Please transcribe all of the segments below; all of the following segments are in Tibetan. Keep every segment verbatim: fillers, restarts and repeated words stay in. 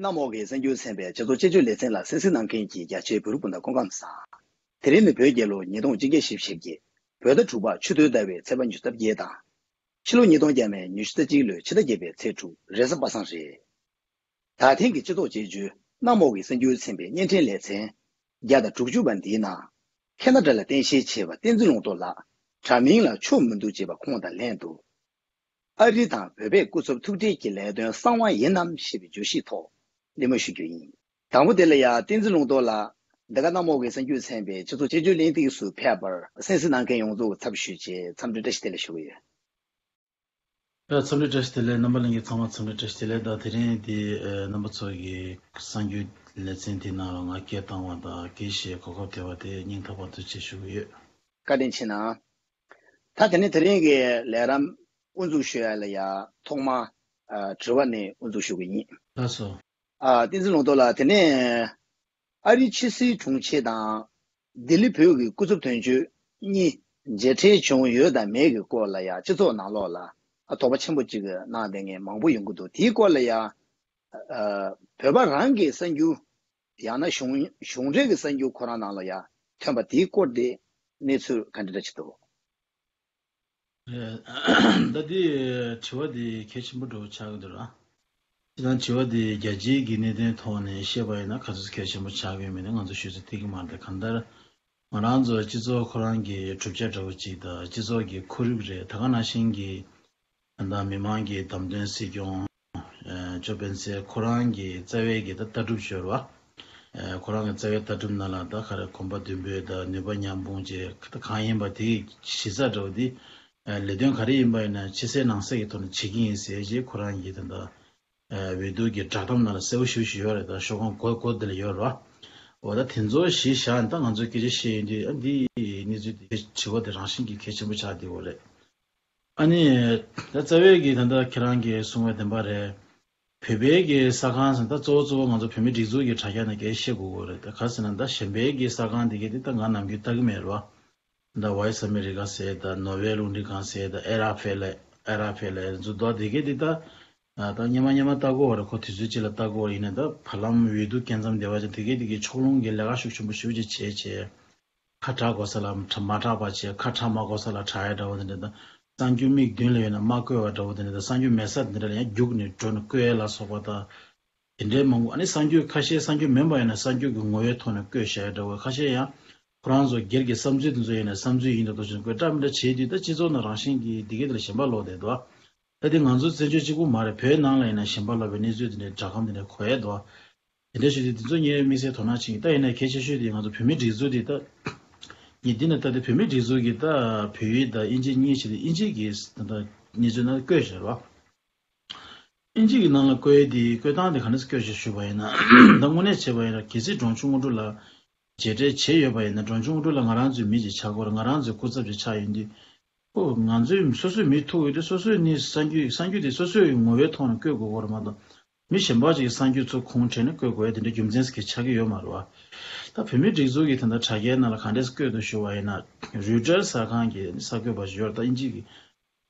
གནམ་འོག་གི་གསར་འགྱུར་ཚན་པའི་སྤྱི་ཚོགས་དཔྱད་བརྗོད་ལེ་ཚན་ལ་གསན་གཟིགས་གནང་མཁན་གྱི་རྒྱ་ཆེའི་བོད་རིགས་སྤུན་ཟླ་སྐུ་ཁམས་བཟང་། དེ་རིང་ནི་བོད་རྒྱལ་ལོ་ཉིས་སྟོང་ཆིག་བརྒྱ་བཞི་བཅུ་ཞེ་བརྒྱད། བོད་ཟླ་དྲུག་པ་ཆུ་སྟོན་ཟླ་བའི་ཚེས་པ་ཉི་ཤུ་རྩ་བརྒྱད་དང་། ཕྱི་ལོ་ཉིས་སྟོང་བརྒྱ་མེད་ཉི་ཤུ་རྩ་གཅིག་ལོའི་ཕྱི་ཟླ་བརྒྱད་པའི་ཚེས་དྲུག་རེས་གཟའ་པ་སངས་རེད། ད་ཐེངས་ཀྱི་སྤྱི་ཚོགས་དཔྱད་བརྗོད་གནམ་འོག་གི་གསར་འགྱུར་ཚན་པའི་བརྙན་འཕྲིན་ལེ་ཚན་བརྒྱ་དང་དྲུག་ཅུ་པ་འདིའི་ནང་། ཁེ་ན་ཌ་ལ་རྟེན་གཞི་བྱས་པ་བསྟན་འཛིན་ལུང་རྟོགས་ལགས་དྲ་མིང་ལ་ཆོག་མི་འདུག་ཅེས་པ་ཁོང་དང་ལྷན་དུ། ཨ་རི་དང་བོད་པའི་སྐུ་ཚབ་ཐུག་འཕྲད་ཀྱི་ལས་དོན་གསང་བ་ཡིན་ནམ་ཞེས་པའི་བརྗོད་གཞིའི་ཐོག་གླེང་མོལ་ཞུ་རྒྱུ་ཡིན། དང་པོ་དེ་ལ་ཡང་བསྟན་འཛིན་ལུང་རྟོགས་ལགས་འདི་ག་གནམ་འོག་གི་གསར་འགྱུར་ཚན་པའི་སྤྱི་ཚོགས་དཔྱད་བརྗོད་གླེང་སྟེགས་སུ་ཕེབས་པར་གསན་གཟིགས་གནང་མཁན་ཡོངས་རྫོགས་ཚབ་ཞུས་བྱས་འཚམས་འདྲི་བཀྲ་ཤིས་བདེ་ལེགས་ཞུ་གི་ཡོད། ཡ། འཚམས་འདྲི་བཀྲ་ཤིས་བདེ་ལེགས། རྣམ་པ་ལྷན་རྒྱས་ཚང་མ་འཚམས་འདྲི་བཀྲ་ཤིས་བདེ་ལེགས། ད་དེ་རིང་འདི་ཨ་རྣམ་པ་ཚོ་གི་གསར་འགྱུར་ལེ་ཚན་འདི་ནང་ལ་ང་སྐད་བཏང་བ་དང་སྐད་བཤད་གོ་སྐབས་སྟེར་བ་དེ་སྙིང་ཐག་པ་ཐུགས་རྗེ་ཆེ་ཞུ་གི་ཡོད། བཀའ་དྲིན་ཆེ་གནང་། ད་དེ་ནས་དེ་རིང་གི་ལས་རིམ་དབུ་འཛུགས་ཞུ་ཡ་ལ་ཡ་ཐོག་མ་ཨ་དྲི་བ་ནས་དབུ་འཛུགས་ཞུ་གི་ཡིན། ལགས་སོ། ཨ་བསྟན་འཛིན་ལུང་རྟོགས་ལགས། དེ་ནས་ཨ་རིའི་ཕྱི་སྲིད་དྲུང་ཆེ་དང་ལྡི་ལི་བོད་ཀྱི་སྐུ་ཚབ་དོན་གཅོད་གཉིས་མཇལ་འཕྲད་བྱུང་ཡོད་དམ་མེད་ཀྱི་སྐོར་ལ་ཡང་སྤྱི་ཚོགས་ནང་ལོགས་ལ་དོགས་པ་ཆེན་པོ་གཅིག་གནང་བསྡད་མཁན་མང་པོ་ཡོང་གི་འདུག་དེའི་སྐོར་ལ་ཡང་ཨ་བོད་པ་རང་གི་གསར་འགྱུར་ཡང་ན་གཞུང་གཞུང་འབྲེལ་གྱི་གསར་འགྱུར་ཁོ་རང་ནང་ལ་ཡང་ཐོན་པ་དེའི་སྐོར་དེ་གནས་ཚུལ་ག་འདྲ་འདྲ་ཅིག་འདུག་ད་འདི་དྲི་བ་འདི་གལ་ཆེན་པོ་འདྲ་བོ་ཆགས་ཀྱི་འདུག་ར། སྤྱིར་བཏང་དྲི་བ་འདི་རྒྱལ་སྤྱིའི་གི་གནད་དོན་ཐོག་ནས་བཤད་པ་ཡིན་ན་ག་ཚོད་གལ་ཆེན་པོ་ཆགས་ཀྱི་ཡོད་མེད་ནི་ང་ཚོ་ཤོད་ཚོད་ཐིག་གི་མ་རེད། གང་ལྟར་ང་རང་ཚོ་སྤྱི་ཚོགས་ཁོ་རང་གི་གྲུབ་ཆ་འདྲ་བོ་ཅིག་དང་སྤྱི་ཚོགས་ཀྱི་ཁོར་ཡུག་རེད། ད་ག་ནང་བཞིན་གྱི་ད་ལྟ་མི་མང་གི་བདམས་ཐོན་སྲིད་སྐྱོང་ཨ་ཅོ་སྤེན་ཚེ་ཁོ་རང་གི་རྩ་བའི་གི་ད་ལྟ་གྲུབ་ཆ་རེད་བ། ཨ་ཁོ་རང་གི་རྩ་བའི་ལྟ་གྲུབ་ནང་ལ་ད་ག་རེ་གོམ་པ་མདུན་སྤོས་དང་ནུས་པ་མཉམ་སྤུངས་བཅས་ད་གང་ཡིན་པ་དེ་གི་གཞི་རྩ་འདྲ་བོ་དེ་ཨ་ལས་དོན་ག་རེ་ཡིན་པ་ཡིན་ན་ཕྱི་གསལ་ནང་གསལ་གྱི་ཐོག་ནས་བྱེད་ཀྱི་ཡིན་ཟེར་ཞེས་ཁོ་རང་གིས་ད་ལྟ་ཨ་འོས་བསྡུ་གི་བསྒྲགས་གཏམ་ནང་ལ་གསལ་པོ་ཞེ་པོ་ཞིག་ཡོད་རེད། ད་ཤོག་སྒམ་མགོ་མགོ་དེ་ལ་ཡོད་རེད་བ། འོ་ད་དེ་ཚོ་གཞི་བཞག་ནས་ད་ང་ཚོས་སྐད་ཆ་བཤད་ཡོང་དུས་ཨ་འདི་གནས་ཚུལ་དེ་དྲི་བ་དེ་རང་བཞིན་གྱིས་གལ་ཆེན་པོ་ཆགས་བསྡད་ཡོད་རེད། ཨ་ནི། ད་རྩ་བའི་གི་ད་ལྟ་ཁྱེད་རང་གིས་གསུངས་པ་བདེན་པ་རེད། བོད་པའི་གི་གསར་ཁང་ཟེར་ན་ད་གཙོ་བོ་གཙོ་བོ་ང་ཚོ་བོད་མི་སྒྲིག་འཛུགས་ཀྱི་དྲ་རྒྱ་ནང་སྐད་བཤད་དགོས་ཀྱི་རེད། ད་ག་ཟེར་ན་ད་གཞན་པའི་གི་གསར་ཁང་དེ་གས་དེ་ད་ང་ནམ་རྒྱུན་ལྟ་གི་མེད་རེད་བ། ད་Voice America ཟེར་ད་Norway་རླུང་འཕྲིན་ཁང་ཟེར་ད་RFA་ལ་RFA་ལ་ཚོ་ད་དེ་གས་དེ་ད་ད་སྙན་མ་སྙན་མ་ལྟ་དགོས་པ་རེད། ཁོ་དུས་ཚོད་གཅིག་ལ་ལྟ་དགོས་པ་ཡིན་ན་ད་བར་ལམ་འོས་བསྡུ་སྐབས་མཚམས་བསྡད་པ་ཅིག་དེ་གས་དེ་གས་ཕྱོགས་ལྷུང་གི་ལས་ཀ་ཤུགས་ཆེན་པོ་ཞེ་པོ་ཅིག་བྱས་བྱས། ཁ་གྲག་དགོས་ས་ལ་མ་གྲག་པ་བྱས། ཁ་གྲག་མ་དགོས་ས་ལ་གྲག་ཡ་འདྲ་བོ་དེ་འདྲ་དང་། གསར་འགྱུར་མིག་མདུན་ལ་ཡོད་ན་མ་བཀོད་པ་འདྲ་བོ་དེ་འདྲ་དང་། གསར་འགྱུར་མེད་ས་དེ་འདྲ་ལ་ཡང་རྒྱུགས་ནས་འགྲོ་ནས་བཀོད་ཡ་ལ་སོགས་པ་དང་། དེ་འདྲའི་མང་པོ། ཨ་ནི་གསར་འགྱུར་ཁ་ཤས་གསར་འགྱུར་མིན་པ་ཡིན་ན་གསར་འགྱུར་གྱི་ངོ་བོའི་ཐོག་ནས་བཀོད་བཞག་ཡ་འདྲ་བོ། ཁ་ཤས་ཡང་ཁོ་རང་ཚོ་སྒེར་གྱི་བསམ་ཚུལ་དེ་ཚོ་ཡིན་ན་བསམ་ཚུལ་ཡིན་མདོག་མདོག་བྱས་ནས་བཀོད་འདྲ་མི་འདྲ་བྱེད་དུས་ད་སྤྱི་ཚོགས་ནང་རང་བཞིན་གྱིས་འདི་གའི་དེ་ལ་ཞེན་པ་ལོག་བསྡད་འདུག་ད་དེ་ང་ཚོ་བཙན་བྱོལ་གཅིག་པུ་མ་རེད། བོད་ནང་ལ་ཡིན་ན་ཞེན་པ་ལོག་པའི་གནས་ཚུལ་དེ་འདྲའི་སྒྲ་སྒམ་དེ་འདྲ་གོ་ཡ་འདུག་དེ་འདྲ་ཞིག་དེ་དེ་ཚོ་ངས་དམིགས་བསལ་དོ་སྣང་བྱེད་ཀྱི། ད་ཡིན་ན་གལ་ཆེ་ཤོས་དེ་ང་ཚོ་བོད་མིའི་སྒྲིག་འཛུགས་དེ་ད་ཉིན་འདི་ནས་ད་ལྟ་བོད་མིའི་སྒྲིག་འཛུགས་ཀྱི་ད་བོད་ཡིག་དང་དབྱིན་ཇི་གཉིས་བྱས་ཏེ་དབྱིན་ཇི་གི་ད་ལྟ་གནས་ཚུལ་ནང་བཀོད་བཞག་རེད་བ། དབྱིན་ཇི་གི་ནང་ལ་བཀོད་ཡས་དེ་བཀོད་སྟངས་དེ་ག་འདྲ་བཀོད་བཞག་ཞུས་པ་ཡིན་ན། ད་དངོས་གནས་བྱས་པ་ཡིན་ན་གལ་སྲིད་འབྲོང་ཆུང་དངོས་གྲུབ་ལགས་མཇལ་འཕྲད་བྱས་ཡོད་པ་ཡིན་ན། འབྲོང་ཆུང་དངོས་གྲུབ་ལགས་ང་རང་ཚོའི་མི་ཅིག་ཆགས་ཀྱི་ཡོད་རེད། ང་རང་ཚོའི་སྐུ་ཚབ་ཅིག་ཆགས་ཡོང་དུས། ཨོ་ང་ཚོའི་སོ་སོའི་མི་ཐུག་ཡོད་དུས་སོ་སོའི་ནི་གསར་འགྱུར་གསར་འགྱུར་དེ་སོ་སོའི་ངོ་བོའི་ཐོག་ནས་བཀོད་དགོས་ཀྱི་རེད་མ་གཏོགས། མི་གཞན་པ་ཅིག་གིས་གསར་འགྱུར་ཚུར་ཁུངས་དྲངས་ནས་བཀོད་དགོས་ཡ་དེ་འདྲའི་རྒྱུ་མཚན་ཞིག་ཆགས་ཀྱི་ཡོད་མ་རེད་བ། ད་བོད་མིའི་སྒྲིག་འཛུགས་ཀྱི་ད་ལྟ་དྲ་རྒྱའི་ནང་ལ་ག་འདྲས་བཀོད་འདུག་ཞུ་བ་ཡིན་ན། Reuters གསར་ཁང་གི་གསར་འགོད་པ་ཞིག་ཡོད་རེད། ད་དབྱིན་ཇི་གི་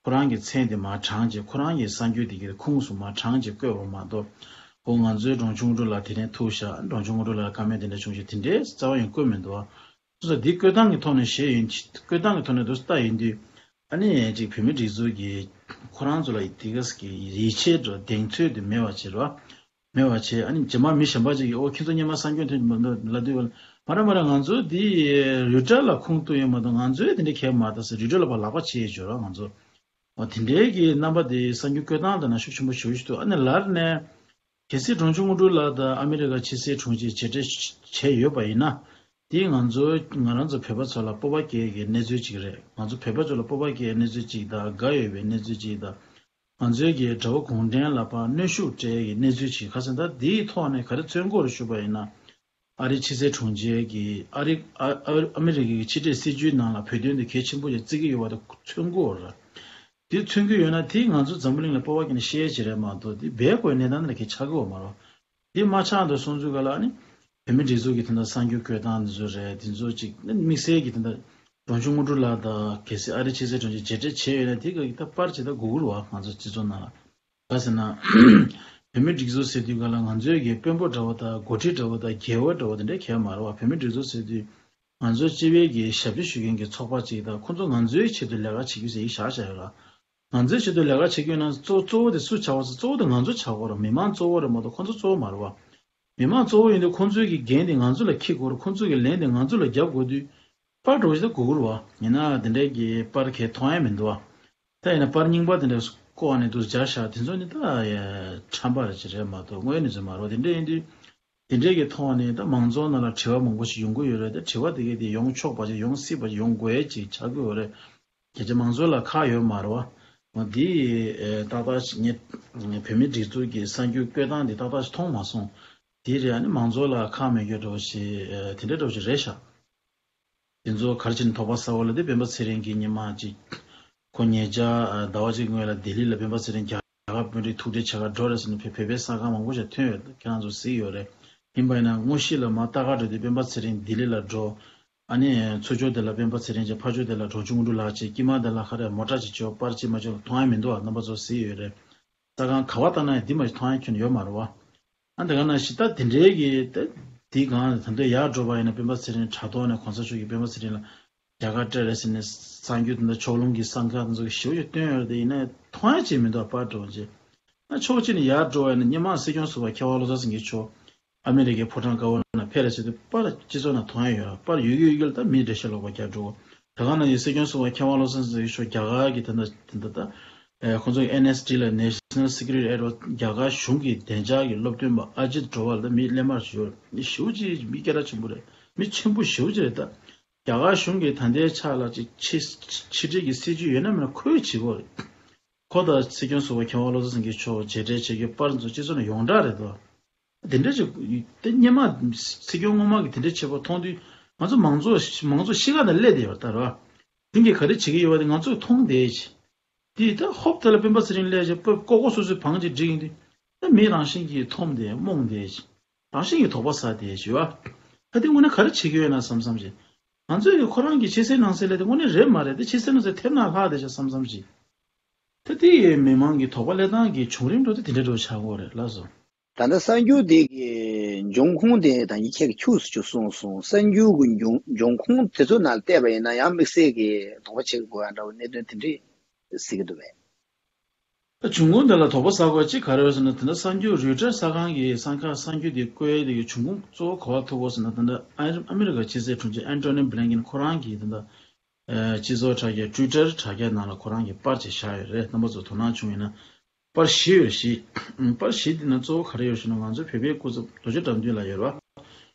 ཁོ་རང་གི་མཚན་དེ་མར་དྲངས་བྱས། ཁོ་རང་གི་གསར་འགྱུར་དེ་གི་ཁུངས་སུ་མར་དྲངས་བྱས་བཀོད་པ་མ་གཏོགས། ཨོ་ང་ཚོའི་འབྲོང་ཆུང་དངོས་གྲུབ་ལགས་དེ་ནས་ཐུག་ཤག་འབྲོང་ཆུང་དངོས་གྲུབ་ལགས་ལ་བཀའ་མོལ་དེ་འདྲ་བྱུང་ཞེས་དེ་འདྲའི་རྩ་བ་ཡང་བཀོད་མི་འདུག་བ། སོ་སོ་འདི་བཀོད་སྟངས་ཀྱི་ཐོག་ནས་བཤད་ཡིན། བཀོད་སྟངས་ཀྱི་ཐོག་ནས་འདུག་ལྟ་ཡིན་དུས། ཨ་ནི་ཅིག་བོད་མི་སྒྲིག་འཛུགས་ཀྱིས་ཁོ་རང་ཚོ་ལ་དེ་ག་ཟེ་གི་ཡིད་ཆེས་འགྲོ་གདེང་ཚོད་དུ་མེད་པ་བྱེད་རོགས། མེད་པ་བྱེད། ཨ་ནི་རྗེས་མ་མི་གཞན་པ་ཅིག་གིས་ཨོ་ཁྱེད་ཚོ་སྔོན་མ་གསར་འགྱུར་ཐོན་མ་འདུག་ལབ་དུས། མ་རེད་མ་རེད། ང་ཚོ་འདི་རུ་ཊར་ལ་ཁུངས་གཏུགས་ཡོད་མ་གཏོགས་ང་ཚོས་དེ་འདྲ་གལ་མ་ད་ཟེར་རུ་ཊར་ལ་ཕར་ལག་པ་འཆང་བྱེད་རོགས། ང་ཚོ་ཨོ་དེ་འདྲའི་གི་རྣམ་པ་དེ་གསར་འགྱུར་བཀོད་སྟངས་དང་ན་ཤུགས་ཆེན་པོ་ཞེ་པོ་ཞིག་འདུག་ཨ་ནི་ལར་ནས། གལ་སྲིད་འབྲོང་ཆུང་དངོས་གྲུབ་ལགས་དང་ཨ་མི་རི་ཀ་ཕྱི་སྲིད་དྲུང་ཆེ་མཇལ་འཕྲད་བྱས་ཡོད་པ་ཡིན་ན། དེས་ང་ཚོ་ང་རང་ཚོ་བོད་པ་ཚོ་ལ་སྤོབས་པ་སྐྱེ་ཡས་ཀྱི་གནས་ཚུལ་ཅིག་རེད། ང་ཚོ་བོད་པ་ཚོ་ལ་སྤོབས་པ་སྐྱེ་ཡས་གནས་ཚུལ་ཅིག་དང་དགའ་འོས་པའི་གནས་ཚུལ་ཅིག་དང་། ང་ཚོའི་གི་དགྲ་བོ་གུང་ཁྲན་ལ་ཕར་གནོན་ཤུགས་སྤྲད་ཡས་ཀྱི་གནས་ཚུལ་ཅིག་ཁ་སང་ད་དེའི་ཐོག་ནས་ག་རེ་མཚོན་གྱི་ཡོད་རེད་ཞུས་པ་ཡིན་ན། ཨ་རིའི་ཕྱི་སྲིད་དྲུང་ཆེ་གིས་ཨ་རི་ཨ་ཨ་ཨ་མི་རི་ཀའི་ཕྱི་འབྲེལ་སྲིད་ཇུས་ནང་ལ་བོད་དོན་དེ་གལ་ཆེན་པོ་ཞིག་བརྩི་གི་ཡོད་པ་དེ་མཚོན་གྱི་ཡོད་རེད། དེ་མཚོན་གྱི་ཡོད་ན་དེ་ང་ཚོ་འཛམ་བུ་གླིང་ལ་སྤོབས་པ་སྐྱེ་ན་བཤད་ཡས་ཅིག་རེད་མ་གཏོགས་དེ་སྦས་དགོས་གནས་སྟངས་ལ་གལ་ཆགས་ཀྱི་ཡོད་མ་རེད། དེ་མ་ཆགས་འདུག་སོང་ཚུལ་ག་ལ་ཨ་ནི་བོད་མི་སྒྲིག་འཛུགས་ཀྱི་དེ་འདྲ་གསར་འགྱུར་བཀོད་སྟངས་དེ་ཚོ་རེད། དེ་ཚོ་ཅིག་དམིགས་བསལ་གྱི་དེ་འདྲ་འབྲོང་ཆུང་དངོས་གྲུབ་ལགས་དང་གལ་སྲིད་ཨ་རིའི་ཕྱི་སྲིད་དྲུང་ཆེ་མཇལ་འཕྲད་བྱས་ཡོད་ན་དེ་ག་གི་ད་པར་ཇི་ལྟར་དགོས་ཀྱི་རེད་བ། ང་ཚོ་སྤྱི་ཚོགས་ནང་ལ། ག་ཟེར་ན། བོད་མིའི་སྒྲིག་འཛུགས་ཟེར་དུས་ག་ལ་ང་ཚོའི་གི་དཔོན་པོ་འདྲ་བོ་དང་འགོ་ཁྲིད་འདྲ་བོ་དང་རྒྱལ་བ་འདྲ་བོ་དེ་འདྲའི་གལ་མ་རེད་བ། བོད་མིའི་སྒྲིག་འཛུགས་ཟེར་དུས་ང་ཚོའི་སྤྱི་པའི་གི་ཞབས་ཕྱི་ཞུ་མཁན་གྱི་ཚོགས་པ་ཅིག་དང་ཁོང་ཚོ་ང་ཚོའི་ཆེད་དུ་ལས་ཀ་བྱེད་རྒྱུ་ཟེར་ཡིག་བཞག་བཞག་ཡོད་ར། ང་ཚོའི་ཆེད་དུ་ལས་ཀ་བྱེད་རྒྱུ་ཡིན་ན་གཙོ་གཙོ་བོ་དེ་སུ་ཆགས་པ་ཟེར། གཙོ་བོ་དེ་ང་ཚོ་ཆགས་དགོས་ར། མི་མང་གཙོ་བོ་རེད་མ་གཏོགས་ཁོང་ཚོ་གཙོ་བོ་མ་རེད་བ། མི་མང་གཙོ་བོ་ཡིན་དུས་ཁོང་ཚོའི་གི་འགན་དེ་ང་ཚོ་ལ་འཁྱེར་དགོས་ར། ཁོང་ཚོའི་གི་ལན་དེ་ང་ཚོ་ལ་རྒྱབ་དགོས་དུས། པར་འདྲ་བོ་ཞིག་ད་དགོས་ཀྱི་རེད་བ། ཡིན་ན་དེ་འདྲའི་གི་པར་གས་མཐོང་ཡ་མི་འདུག་བ། ད་ཡིན་ན་པར་རྙིང་པ་དེ་འདྲ་བཀོག་ནས་འདུག་སྦྱར་བཞག་དེ་ཚོ་ནི་ད་ཡ་ཁྲམ་པ་རེ་ཅིག་རེད་མ་གཏོགས་དངོས་ཡོད་གནས་ཚུལ་མ་རེད་བ། དེ་འདྲ་ཡིན་དུས་དེ་འདྲའི་གི་ཐོག་ནས་ད་མང་ཚོགས་ནང་ལ་དྲི་བ་མང་པོ་ཞིག་ཡོང་གི་ཡོད་རེད། ད་དྲི་བ་དེ་གས་དེ་ཡོང་ཆོག་པ་ཅིག་ཡོང་སྲིད་པ་ཅིག་ཡོང་དགོས་ཡ་ཅིག་ཆགས་ཀྱི་ཡོད་རེད། གལ་ཆེ་མང་ཚོགས་ལ་ཁག་ཡོད་མ་རེད་བ། འོ་འདི་ཏག་ཏག་ཞིག་ངས་བོད་མིའི་སྒྲིག་འཛུགས་ཀྱི་གསར་འགྱུར་བཀོད་སྟངས་འདི་ཏག་ཏག་ཞིག་མཐོང་མ་སོང་། དེ་རེད། ཨ་ནི་མང་ཚོགས་ལ་ཁག་མེད་རྒྱུ་འདྲ་བོ་ཞིག་དེ་འདྲ་འདྲ་བོ་ཞིག་རེད་ཤག་དེ་ཚོ་ག་རེ་བྱས་ནས་དོགས་པ་ཟ་བ་ལབ་དུས་སྤེན་པ་ཚེ་རིང་གིས་ཉི་མ་གཅིག་ཁོ་ཉེ་ཆར་ཟླ་བ་གཅིག་སྔོན་ལ་ལྡི་ལི་ལ་སྤེན་པ་ཚེ་རིང་རྒྱ་གར་དཔོན་རིགས་ཐུག་འཕྲད་བྱེད་གར་འགྲོ་རེད་ཟེར་ནས་བོད་བོད་པའི་གསར་ཁང་མང་པོ་ཞིག་ཐོན་ཡོད། ཁྱེད་རང་ཚོ་གཟིགས་ཡོད་རེད། ཡིན་པ་ཡིན་ན་དངོས་གཞི་ལ་མར་ལྟ་ག་འགྲོ་དུས་སྤེན་པ་ཚེ་རིང་ལྡི་ལི་ལ་འགྲོ། ཨ་ནི་ཚུར་ཕྱོགས་དེ་ལ་སྤེན་པ་ཚེ་རིང་བྱས། ཕར་ཕྱོགས་དེ་ལ་འབྲོང་ཆུང་དངོས་གྲུབ་ལགས་བྱས། དཀྱིལ་མ་དེ་ལ་ཁ་རས་མོ་ཊ་ཅིག་བྱས། པར་ཅིག་མ་བྱས་མཐོང་ཡ་མི་འདུག་བ། རྣམ་པ་ཚོ་གཟིགས་ཡོད་རེད། ས་ཁང་ག་བ་ལྟ་ན་ཡང་འདི་མ་གཏོགས་མཐོང་ཡ་ཁྱོན་ཡོད་མ་རེད་བ། ཨ་འདི་ག་ནང་བཞིན་ད་དེ་འདྲའི་གི་ད་འདི་གང་ད་ལྟ་ཡར་འགྲོ་བ་ཡིན་ན་སྤེན་པ་ཚེ་རིང་དྲ་ཐོག་ནས་གོང་ས་མཆོག་གིས་སྤེན་པ་ཚེ་རིང་ལ་རྒྱ་གར་སྤྲད་རེད་ཟེར་ནས་གསར་འགྱུར་དེ་འདྲ་ཕྱོགས་ལྷུང་གི་གསར་ཁ་དེ་ཚོ་གི་ཞེ་པོ་ཅིག་བཏོན་ཡོད་རེད། དེ་ཡིན་ན་མཐོང་ཡ་ཅིག་མི་འདུག་པར་འགྲོ་བ་བྱས། ཨ་ཕྱོགས་གཅིག་ནས་ཡར་འགྲོ་བ་ཡིན་ན་སྔོན་མ་སྲིད་སྐྱོང་ཟུར་པ་མཁས་དབང་བློ་བཟང་སེང་གེ་མཆོག་ཨ་མི་རི་ཀའི་ཕོ་བྲང་དཀར་པོ་ནང་ཕེབས་རེད་ཟེར་དུས་པར་སྤྱི་ཚོགས་ནང་མཐོང་ཡ་ཡོད་ར། པར་ཡོད་ཀྱི་ཡོད་ཀྱི་ལ་ད་མི་འགྲེལ་བཤད་ལོག་པ་རྒྱག་འགྲོ། ད་ག་ནང་བཞིན་སྲིད་སྐྱོང་ཟུར་པ་མཁས་དབང་བློ་བཟང་སེང་གེ་མཆོག་རྒྱ་གར་གྱི་ད་ལྟ་ད་ལྟ་ད་ཨེ་ཁོང་ཚོ་ཨེན་ཨེས་ཊི་ལ་National Security Adviser། རྒྱ་གར་གཞུང་གི་བདེ་འཇགས་ཀྱི་སློབ་སྟོན་པ་ཨ་ཇིད་ཌོ་ཝལ་ད་མི་སླེབས་མ་ཞུ་མི་ཞེ་པོ་ཅིག་མི་སྐད་གྲགས་ཆེན་པོ་རེད། མི་ཆེན་པོ་ཞེ་པོ་ཅིག་རེད། ད་རྒྱ་གར་གཞུང་གིས་ད་ལྟའི་ཆ་ལ་ཅིག་ཕྱི་ཕྱི་འབྲེལ་གྱི་སྲིད་ཇུས་ཡོད་ན་མེད་ན་ཁོའི་བྱེད་སྒོ་རེད། ཁོ་དང་སྲིད་སྐྱོང་ཟུར་པ་མཁས་དབང་བློ་བཟང་སེང་གེ་མཆོག་མཇལ་འཕྲད་བྱེད་རྒྱུའི་པར་ཚོ་སྤྱི་ཚོགས་ནང་ཡོངས་གྲགས་རེད་དོ། དེ་འདྲ་ཅིག་དེ་སྔོན་མ་སྲིད་སྐྱོང་སྔོན་མ་གིས་དེ་འདྲ་བྱེད་པ་མཐོང་དུས་ང་ཚོ་མང་ཚོགས་མང་ཚོགས་གཤིས་ཀ་དང་སླེབས་བསྡད་ཡོད་ད་ར། དེང་གི་ག་རེ་བྱེད་ཀྱི་ཡོད་པ་དེ་ང་ཚོས་མཐོང་བསྡད་ཅིག་དེ་ད་ཧོབ་དེ་ལ་སྤེན་པ་ཚེ་རིང་སླེབས་བྱས་པ་ཀོ་ཀོ་སོ་སོའི་བང་ཅིག་སྒྲིག་ཡིན་དུས་ད་མི་རང་བཞིན་གྱིས་འཐོམ་བསྡད་རྨོངས་བསྡད་ཅིག་རང་བཞིན་གྱིས་དོགས་པ་ཟ་བསྡད་ཅིག་ཡོད་ཨ། ད་དེ་དངོས་གནས་ག་རེ་བྱེད་ཀྱི་ཡོད་ན་བསམ་བསམ་ཅིག་ང་ཚོས་ཀྱི་ཁོ་རང་གི་ཕྱི་གསལ་ནང་གསལ་ལས་དེ་དངོས་གནས་རེད་མ་རེད་དེ་ཕྱི་གསལ་ནང་གསལ་ཐེབས་ནང་ལྷག་བསྡད་ཤག་བསམ་བསམ་ཅིག་ད་དེ་ཡི་མི་མང་གི་དོགས་པ་སླེབས་སྟངས་ཀྱི་བྱུང་རིམ་འགྲོ་དེ་དེ་འདྲ་འགྲོ་ཆགས་ཀྱི་ཡོད་རེད་ལགས་སོ། ད་ལྟ་གསར་འགྱུར་འདི་གི་འབྱུང་ཁུངས་དེ་ད་གིན་ཁྱེད་ཀྱིས་ཁྱུག་ཙམ་ཅིག་གསུངས་སོང་། གསར་འགྱུར་གྱི་འབྱུང་འབྱུང་ཁུངས་དེ་ཚོ་ནང་བལྟས་པ་ཡིན་ན་ཡང་དམིགས་བསལ་གྱི་དོགས་པ་བྱེད་དགོས་ཡ་འདྲ་བོ་གནད་དོན་དེ་འདྲས་གཟིགས་ཀྱི་འདུག་པས། ད་འབྱུང་ཁུངས་དེ་ལ་དོགས་པ་ཟ་དགོས་གཅིག་ག་རེ་རེད་ཟེར་ན། དེ་འདྲ་གསར་འགྱུར་རོའི་ཊར་གསར་ཁང་གི་གསར་ཁ་གསར་འགྱུར་དེ་བཀོད་ཡས་དེ་གི་འབྱུང་ཁུངས་གཙོ་བོ་ག་པར་ཐུག་གོ་ཟེར་ན། དེ་འདྲ་ཨ་ཨ་མི་རི་ཀ་ཕྱི་སྲིད་དྲུང་ཆེ་ཨན་ཊོ་ནི་བྷི་ལིན་ཀིན་ཁོ་རང་གིས་དེ་འདྲ་ཨ་སྤྱི་ཚོགས་དྲ་རྒྱ་ཊུའི་ཊར་དྲ་རྒྱ་ནང་ལ་ཁོ་རང་གིས་པར་ཅིག་བཞག་ཡོད་རེད། རྣམ་པ་ཚོ་དོ་སྣང་བྱུང་ཡོད་ན། པར་བཞི་ཡོད་བཞི། པར་བཞི་དེ་ནང་གཙོ་བོ་ག་རེ་ཡོད་ཟེར་ན། ང་ཚོའི་བོད་པའི་སྐུ་ཚབ་རྡོ་རྗེ་དགྲ་འདུལ་ལགས་ཡོད་རེད་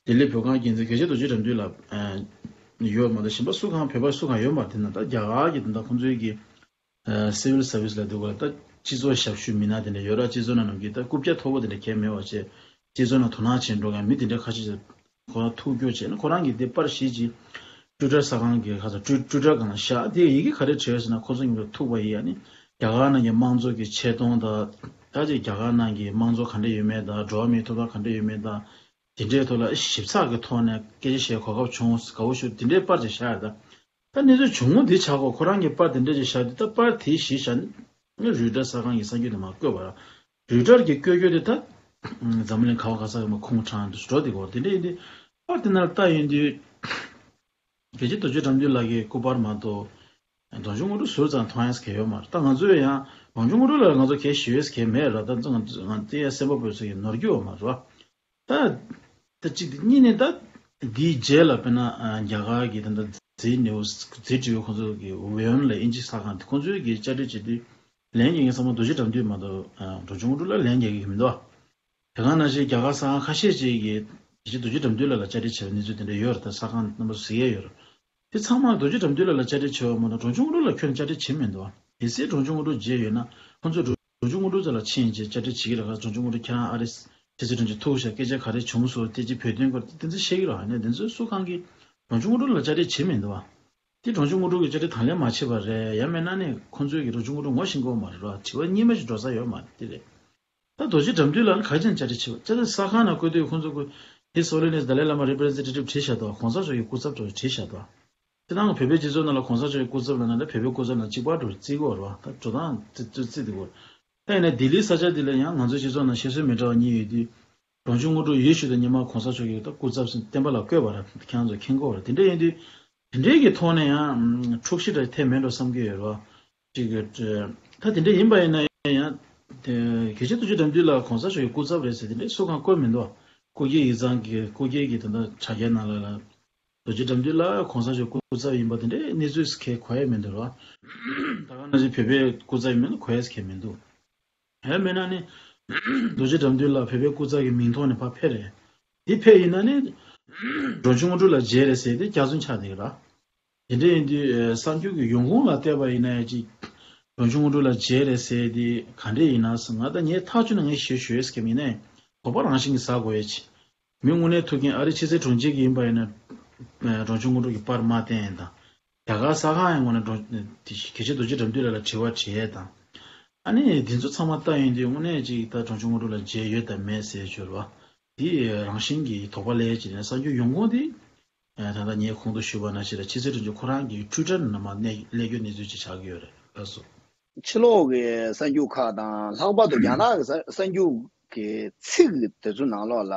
བ། ལྡི་ལི་བོད་ཁང་འགན་འཛིན་དགེ་བཤེས་རྡོ་རྗེ་དགྲ་འདུལ་ལགས་ཨ་ཡོད་མ་གཏོགས་གཞན་པ་སུ་གང་བོད་པ་སུ་གང་ཡོད་མ་རེད། དེ་ནང་ད་རྒྱ་གར་གྱི་དེ་འདྲ་ཁོང་ཚོའི་གི་ཨ་སི་ཝིལ་སར་ཝི་སི་ལབ་དུས་སྐབས་ལ་ད་སྤྱི་ཚོགས་ཞབས་ཞུ་མི་སྣ་དེ་འདྲ་ཡོད་ར། སྤྱི་ཚོགས་ནང་ནང་གི་ད་རྐུབ་བཀྱག་མཐོ་པོ་དེ་འདྲ་གང་ཡང་མེད་པ་བྱས། སྤྱི་ཚོགས་ནང་དོ་སྣང་བྱེད་འགྲོ་མཁན་མི་དེ་འདྲ་ཁ་ཤས་ཀྱིས་ཁོ་རང་ཐུགས་སྐྱོ་བྱས་ནས་ཁོ་རང་གིས་དེ་པར་བཞི་ཅིག་ཊུའི་ཊར་གསར་ཁང་གི་ཁ་ཚ་ཊུའི་ཊུའི་ཊར་སྒང་ལ་བཞག་དེ་ཡི་གེ་ག་རེ་བྲིས་ཟེར་ན། ཁོ་ཚོ་མཉམ་དུ་ཐུག་པ་ཡིན། ཨ་ནི་རྒྱ་གར་ནང་གི་དམངས་གཙོ་གི་ཆེ་མཐོང་དང་། ད་ཅིག་རྒྱ་གར་ནང་གི་དམངས་གཙོ་ག་འདྲ་ཡོད་མེད་དང་། འགྲོ་བ་མིའི་ཐོབ་ཐང་ག་འདྲ་ཡོད་མེད་དང་། དེ་འདྲའི་ཐོག་ལ་ཞིབ་ཚགས་ཀྱི་ཐོག་ནས་སྐད་ཆ་བཤད་གོ་སྐབས་བྱུང་། དགའ་བོ་ཞུ། དེ་འདྲའི་པར་ཅིག་བཞག་ཡོད་ད། ད་གནས་ཚུལ་བྱུང་ངོ་འདི་ཆགས་གོ། ཁོ་རང་གིས་པར་དེ་འདྲ་ཅིག་བཞག་དུས། ད་པར་དེ་གཞི་བཞག་ནས་རོའི་ཊར་གསར་ཁང་གི་གསར་འགྱུར་དེ་མར་བཀོད་པ་ར། རོའི་ཊར་གྱིས་བཀོད་རྒྱུ་དེ་ད་འཛམ་གླིང་ག་བ་ག་ས་གི་མར་ཁུངས་དྲངས་འགྲོ་དེ་གོ། དེ་འདྲ་ཡིན་དུས་པར་དེ་ནང་ལྟ་ཡོང་དུས། རྒྱལ་གཅེས་རྡོ་རྗེ་དགྲ་འདུལ་ལགས་ཀྱི་སྐུ་པར་མ་གཏོགས་འབྲོང་ཆུང་དངོས་གྲུབ་ཟུར་ཙམ་མཐོང་ཡས་གལ་ཡོད་མ་རེད། ད་ང་ཚོས་ཡང་འབྲོང་ཆུང་དངོས་གྲུབ་ལ་ང་ཚོ་གལ་ཞེ་པོ་གལ་མེད་ར། ད་ང་ཚོ་ང་ང་ཚོ་ཡང་སེམས་པ་བོད་ཚོ་ཡི་ནོར་རྒྱུ་ཡོད་མ་རེད་བ། ད་ད་གཅིག་དེ། གཉིས་ནས་ད་འདིའི་རྗེས་ལ་དཔེར་ན་ཨ་རྒྱ་གར་གྱི་ད་ལྟ་ཛི་ནིའུ་སི་ཛི་ཊི་ཝི་ཁོང་ཚོ་གི་ཝེ་ཡོན་ལ་དབྱིན་ཇི་གསར་ཁང་དེ་ཁོང་ཚོའི་གི་བཅར་འདྲི་བྱེད་དུས་ལན་རྒྱག་མཁན་ཚང་མ་རྡོ་རྗེ་དགྲ་འདུལ་མ་གཏོགས་ཨ་འབྲོང་ཆུང་དངོས་གྲུབ་ལ་ལན་རྒྱག་གི་མི་འདུག་བ། དེ་ག་ནང་བཞིན་རྒྱ་གར་གསར་ཁང་ཁ་ཤས་ཅིག་གིས་རྒྱལ་གཅེས་རྡོ་རྗེ་དགྲ་འདུལ་ལགས་ལ་བཅར་འདྲི་བྱས་པའི་གནས་ཚུལ་དེ་འདྲ་ཡོད་རེད། ད་གསར་ཁང་རྣམ་པ་ཚོ་གཟིགས་ཡས་ཡོད་རེད། དེ་ཚང་མ་རྡོ་རྗེ་དགྲ་འདུལ་ལགས་ལ་བཅར་འདྲི་བྱས་པ་མ་གཏོགས་འབྲོང་ཆུང་དངོས་གྲུབ་ལ་ཁྱོན་ནས་བཅར་འདྲི་བྱས་མི་འདུག་བ། གལ་སྲིད་འབྲོང་ཆུང་དངོས་གྲུབ་མཇལ་ཡོད་ན་ཁོང་ཚོས་འབྲོང་ཆུང་དངོས་གྲུབ་རྩ་ལ་ཕྱིན་བྱས་བཅར་འདྲི་བྱེད་ཀྱི་རེད་ག། འབྲོང་ཆུང་དངོས་གྲུབ་ཁྱེད་རང་ཨ་རི་ཕྱི་སྲིད་དྲུང་ཆེ་ཐུག་ཤག་སྐད་ཆ་ག་རེ་བྱུང་སོང་། དེ་ཅིག་བོད་དོན་སྐོར་དེ་ཚོ་བཤད་ཀྱི་རེད་བ། ནས་དེ་ཚོ་སུ་གང་གིས་འབྲོང་ཆུང་དངོས་གྲུབ་ལ་བཅར་འདྲི་བྱེད་མི་འདུག་བ། དེ་འབྲོང་ཆུང་དངོས་གྲུབ་ཀྱིས་བཅར་འདྲི་དང་ལེན་མ་བྱས་པ་རེད། ཡང་མིན་ན་ནི་ཁོང་ཚོས་ཀྱི་འབྲོང་ཆུང་དངོས་གྲུབ་ངོ་ཤེས་ཀྱི་ཡོད་མ་རེད་བ། དྲི་བ་གཉིས་མ་ཞིག་འགྲོ་ས་ཡོད་མ་རེད། དེ་རེད། ད་རྡོ་རྗེ་དགྲ་འདུལ་ལགས་ནི་ག་རེ་བྱས་ནས་བཅར་འདྲི་བྱེད་པ། བཅར་འདྲི་གསར་ཁང་ནང་བཀོད་དུས་ཁོང་ཚོ་ཀོ། His Holiness Dalai Lama Representative བྲིས་བཞག་འདུག་གོང་ས་མཆོག་གི་སྐུ་ཚབ་འདྲ་བོ་བྲིས་བཞག་འདུག་སྤྱིར་བཏང་བོད་པའི་སྤྱི་ཚོགས་ནང་ལ་གོང་ས་མཆོག་གི་སྐུ་ཚབ་ལབ་ན་ད་བོད་པའི་སྐུ་ཚབ་ནང་གཅིག་པ་འདྲ་བོ་བརྩི་གི་ཡོད་རེད་བ། ད་འགྲོ་སྟངས་བརྩི་བརྩི་བརྩི་འདུག་གོ། ད་ཡིན་ན་ལྡི་ལིའི་ས་ཆ་འདི་ལ་ཡང་ང་ཚོའི་སྤྱི་ཚོགས་ནང་བཤད་སྲོལ་མི་འདྲ་བ་གཉིས་ཡོད་དུས། འབྲོང་ཆུང་དངོས་གྲུབ་ཡུལ་ཤུལ་དུ་སྔོན་མ་གོང་ས་མཆོག་གི་ད་སྐུ་ཚབ་ཟིན་བསྟན་པ་ལ་བསྐོས་པ་རེད། ཁྱེད་རང་ཚོ་མཁྱེན་གྱི་ཡོད་རེད། དེ་འདྲ་ཡིན་དུས། དེ་འདྲའི་གི་ཐོག་ནས་ཡང་འཁྲུག་གཞི་འདྲ་ཐེབས་མེད་འགྲོ་བསམ་གྱི་ཡོད་རེད་བ། ཅིག་གི་ད་དེ་འདྲ་ཡིན་པ་ཡིན་ན་ཡང་། དེ་རྒྱལ་གཅེས་རྡོ་རྗེ་དགྲ་འདུལ་ལགས་གོང་ས་མཆོག་གི་སྐུ་ཚབ་རེད་ཟེར་དེ་འདྲའི་སུ་གང་བསྐོས་མི་འདུག་སྐུ་སྒེར་ཡིག་ཚང་གི་སྐུ་སྒེར་གྱི་ད་ལྟ་དྲ་རྒྱའི་ནང་ལ་ལ། རྡོ་རྗེ་དགྲ་འདུལ་ལགས་གོང་ས་མཆོག་སྐུ་ཚབ་ཡིན་པ་དེ་འདྲའི་གནས་ཚུལ་གང་གོ་ཡ་མི་འདུག་ར། ད་ག་ནང་བཞིན་བོད་པའི་སྐུ་ཚབ་ཡིན་མིན་ལ་གོ་ཡ་གང་མི་འདུག་ཡང་མིན་ན་ནི། རྡོ་རྗེ་དགྲ་འདུལ་ལགས་བོད་པའི་སྐུ་ཚབ་ཀྱི་མིང་ཐོག་ནས་ཕར་ཕེབས་རེད། འདི་ཕེབས་ཡིན་ན་ནི། འབྲོང་ཆུང་དངོས་གྲུབ་ལགས་མཇལ་རེད་ཟེར་ཏེ་སྐྱག་རྫུན་ཆགས་བསྡད་ཀྱི་ར། དེ་འདྲ་ཡིན་དུས་ཨེ་གསར་འགྱུར་གྱི་ཡོང་ཁུངས་ལ་བལྟས་པ་ཡིན་ན་ཡང་ཅིག་འབྲོང་ཆུང་དངོས་གྲུབ་ལགས་མཇལ་རེད་ཟེར་ཏེ་ག་འདྲས་ཡིན་ན་ཟེར། ང་ད་ངས་ཐག་ཆོད་ན་ངས་ཞུ་ཞུ་ཡས་ཟེར་གྱི་མིན་ནས། དོགས་པ་རང་བཞིན་གྱིས་ཟ་དགོས་ཡས་ཅིག་མི་དངོས་གནས་ཐུག་མཁན་ཨ་རི་ཕྱི་སྲིད་དྲུང་ཆེ་གི་ཡིན་པ་ཡིན་ན། ཨེ་འབྲོང་ཆུང་དངོས་གྲུབ་ཀྱི་པར་མ་བསྟན་ཡས་དང་། རྒྱ་གར་གསར་ཁང་ཡང་ངོ་ནས་འགྲོ་དེ་རྒྱལ་གཅེས་རྡོ་རྗེ་དགྲ་འདུལ་ལགས་ལ་དྲི་བ་དྲི་ཡས་དང་། ཨ་ནི་འདི་ཚོ་ཚང་མ་ལྟ་ཡོང་དུས་དངོས་གནས་ཅིག་ད་འབྲོང་ཆུང་དངོས་གྲུབ་ལགས་མཇལ་ཡོད་དམ་མེད་ཟེར་ཞོར་བ། འདི་རང་བཞིན་གྱིས་དོགས་པ་སླེབས་ཀྱི་ནས་གསར་འགྱུར་ཡོང་ཁུངས་འདི། ཨ་ད་ལྟ་ངས་གོང་དུ་ཞུས་པ་ནང་བཞིན་ལ་ཕྱི་སྲིད་དྲུང་ཆེ་ཁོ་རང་གི་ཊུའི་ཊར་ནང་མར་གནས་སླེབས་རྒྱུ་གནས་ཚུལ་ཅིག་ཆགས་ཀྱི་ཡོད་རེད་ལགས་སོ། ཕྱི་ལོགས་ཀྱི་གསར་འགྱུར་ཁག་དང་ལྷག་པར་དུ་རྒྱ་ནག་གི་གསར་གསར་འགྱུར་གྱི་ཚིག་གི་དེ་ཚོའི་ནང་ལོགས་ལ་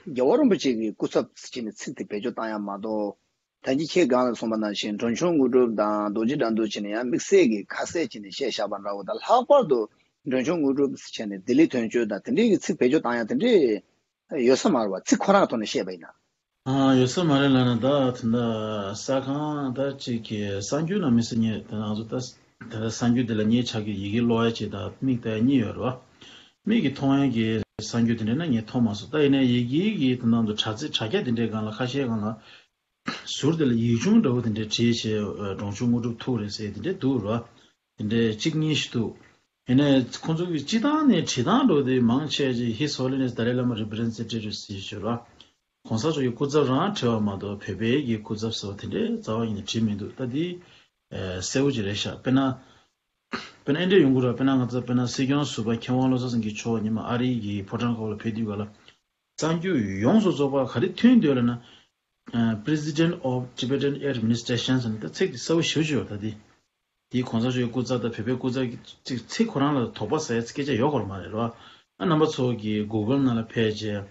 རྒྱལ་བ་རིན་པོ་ཆེ་གི་སྐུ་ཚབ་ཟེར་ནས་ཚིག་དེ་བེད་སྤྱོད་བཏང་ཡ་མ་གཏོགས། ད་གིན་ཁྱེད་སྒང་ལ་གསུངས་པ་ནང་བཞིན་འབྲོང་ཆུང་དངོས་གྲུབ་དང་རྡོ་རྗེ་དགྲ་འདུལ་བྱས་ནས་ཡང་དམིགས་བསལ་གྱི་ཁ་གསལ་བྱས་ནས་བཤད་བཞག་པ་འདྲ་བོ་དང་། ལྷག་པར་དུ་འབྲོང་ཆུང་དངོས་གྲུབ་བྱས་ནས་ལྡི་ལི་ཐོན་བྱུང་དང་དེ་འདྲའི་གི་ཚིག་བེད་སྤྱོད་བཏང་ཡ་དེ་འདྲའི་ཡོད་ས་མ་རེད་བ། ཚིག་ཁོ་རང་ཐོག་ནས་བཤད་པ་ཡིན་ན། ཨ་ཡོད་ས་མ་རེད་ལབ་ན་ད་ད་ལྟ་གསར་ཁང་ད་ཅིག་གི་གསར་འགྱུར་ནང་མི་སྲིད་ཉེ་ད་ང་ཚོ་ད་ད་ལྟ་གསར་འགྱུར་དེ་ལ་ཉེ་ཆགས་ཀྱི་ཡི་གེ་ཀློག་ཡ་ཅིག་དང་མིག་ལྟ་ཡ་གཉིས་ཡོད་རེད་བ། མིག་གིས་མཐོང་ཡ་གི་གསར་འགྱུར་དེ་འདྲ་ན་ངས་མཐོང་མ་སོང་། ད་ཡིན་ན་ཡི་གེ་གི་ད་ནང་དུ་དྲ་ཚིགས་དྲ་རྒྱ་དེ་འདྲའི་སྒང་ལ་ཁ་ཤས་སྒང་ལ། ཟུར་དེ་ལ་ཡིག་ཆུང་འདྲ་བོ་དེ་འདྲ་བྲིས་བྱས་འབྲོང་ཆུང་དངོས་གྲུབ་ཐུག་རེད་ཟེར་དེ་འདྲ་འདུག་ར། དེ་འདྲ་གཅིག་གཉིས་ཤིག་འདུག་ཡིན་ནའི་ཁོང་ཚོ་གི་སྤྱི་བཏང་ནས་བྲིས་སྟངས་འདྲ་བོ་དེ་མང་ཆེ་ཅིག་His Holiness Dalai Lama Representative ཟེར་ཞུ་ར། གོང་ས་མཆོག་གི་སྐུ་ཚབ་རང་བྲིས་པ་མ་གཏོགས་བོད་པའི་གི་སྐུ་ཚབ་ཟེར་བ་དེ་འདྲའི་རྩ་བ་ཉིད་ནས་བྲིས་མི་འདུག་ད་དེ་གསལ་བོ་ཅིག་རེད་ཤག་དཔེར་ན། དཔེར་ན་ཨེ་འདྲ་ཡོང་གི་ར། དཔེར་ན་ང་ཚོ་དཔེར་ན་སྲིད་སྐྱོང་ཟུར་པ་མཁས་དབང་བློ་བཟང་སེང་གེ་མཆོག་ཉི་མ་ཨ་རི་གི་ཕོ་བྲང་ཁག་ལ་ཕེབས་དུས་ག་ལ། གསར་འགྱུར་ཡོངས་སུ་རྫོགས་པ་ག་རེ་ཐོན་འདུག་ལབ་ན། ཨ་President of Tibetan Administration ཟེར་ནས་ད་ཚིག་དེ་གསལ་པོ་ཞེ་པོ་ཅིག་ཡོད་ད་དེ། དེའི་གོང་ས་མཆོག་གི་སྐུ་ཚབ་དང་བོད་པའི་སྐུ་ཚབ་ཀྱི་ཚིག་ཚིག་ཁོ་རང་ལ་དོགས་པ་ཟ་ཡ་སྐད་ཆ་ཡོད་དགོས་མ་རེད་རོ། ཨ་རྣམ་པ་ཚོ་གིས་Google་ནང་ལ་ཕེབས་རྗེས།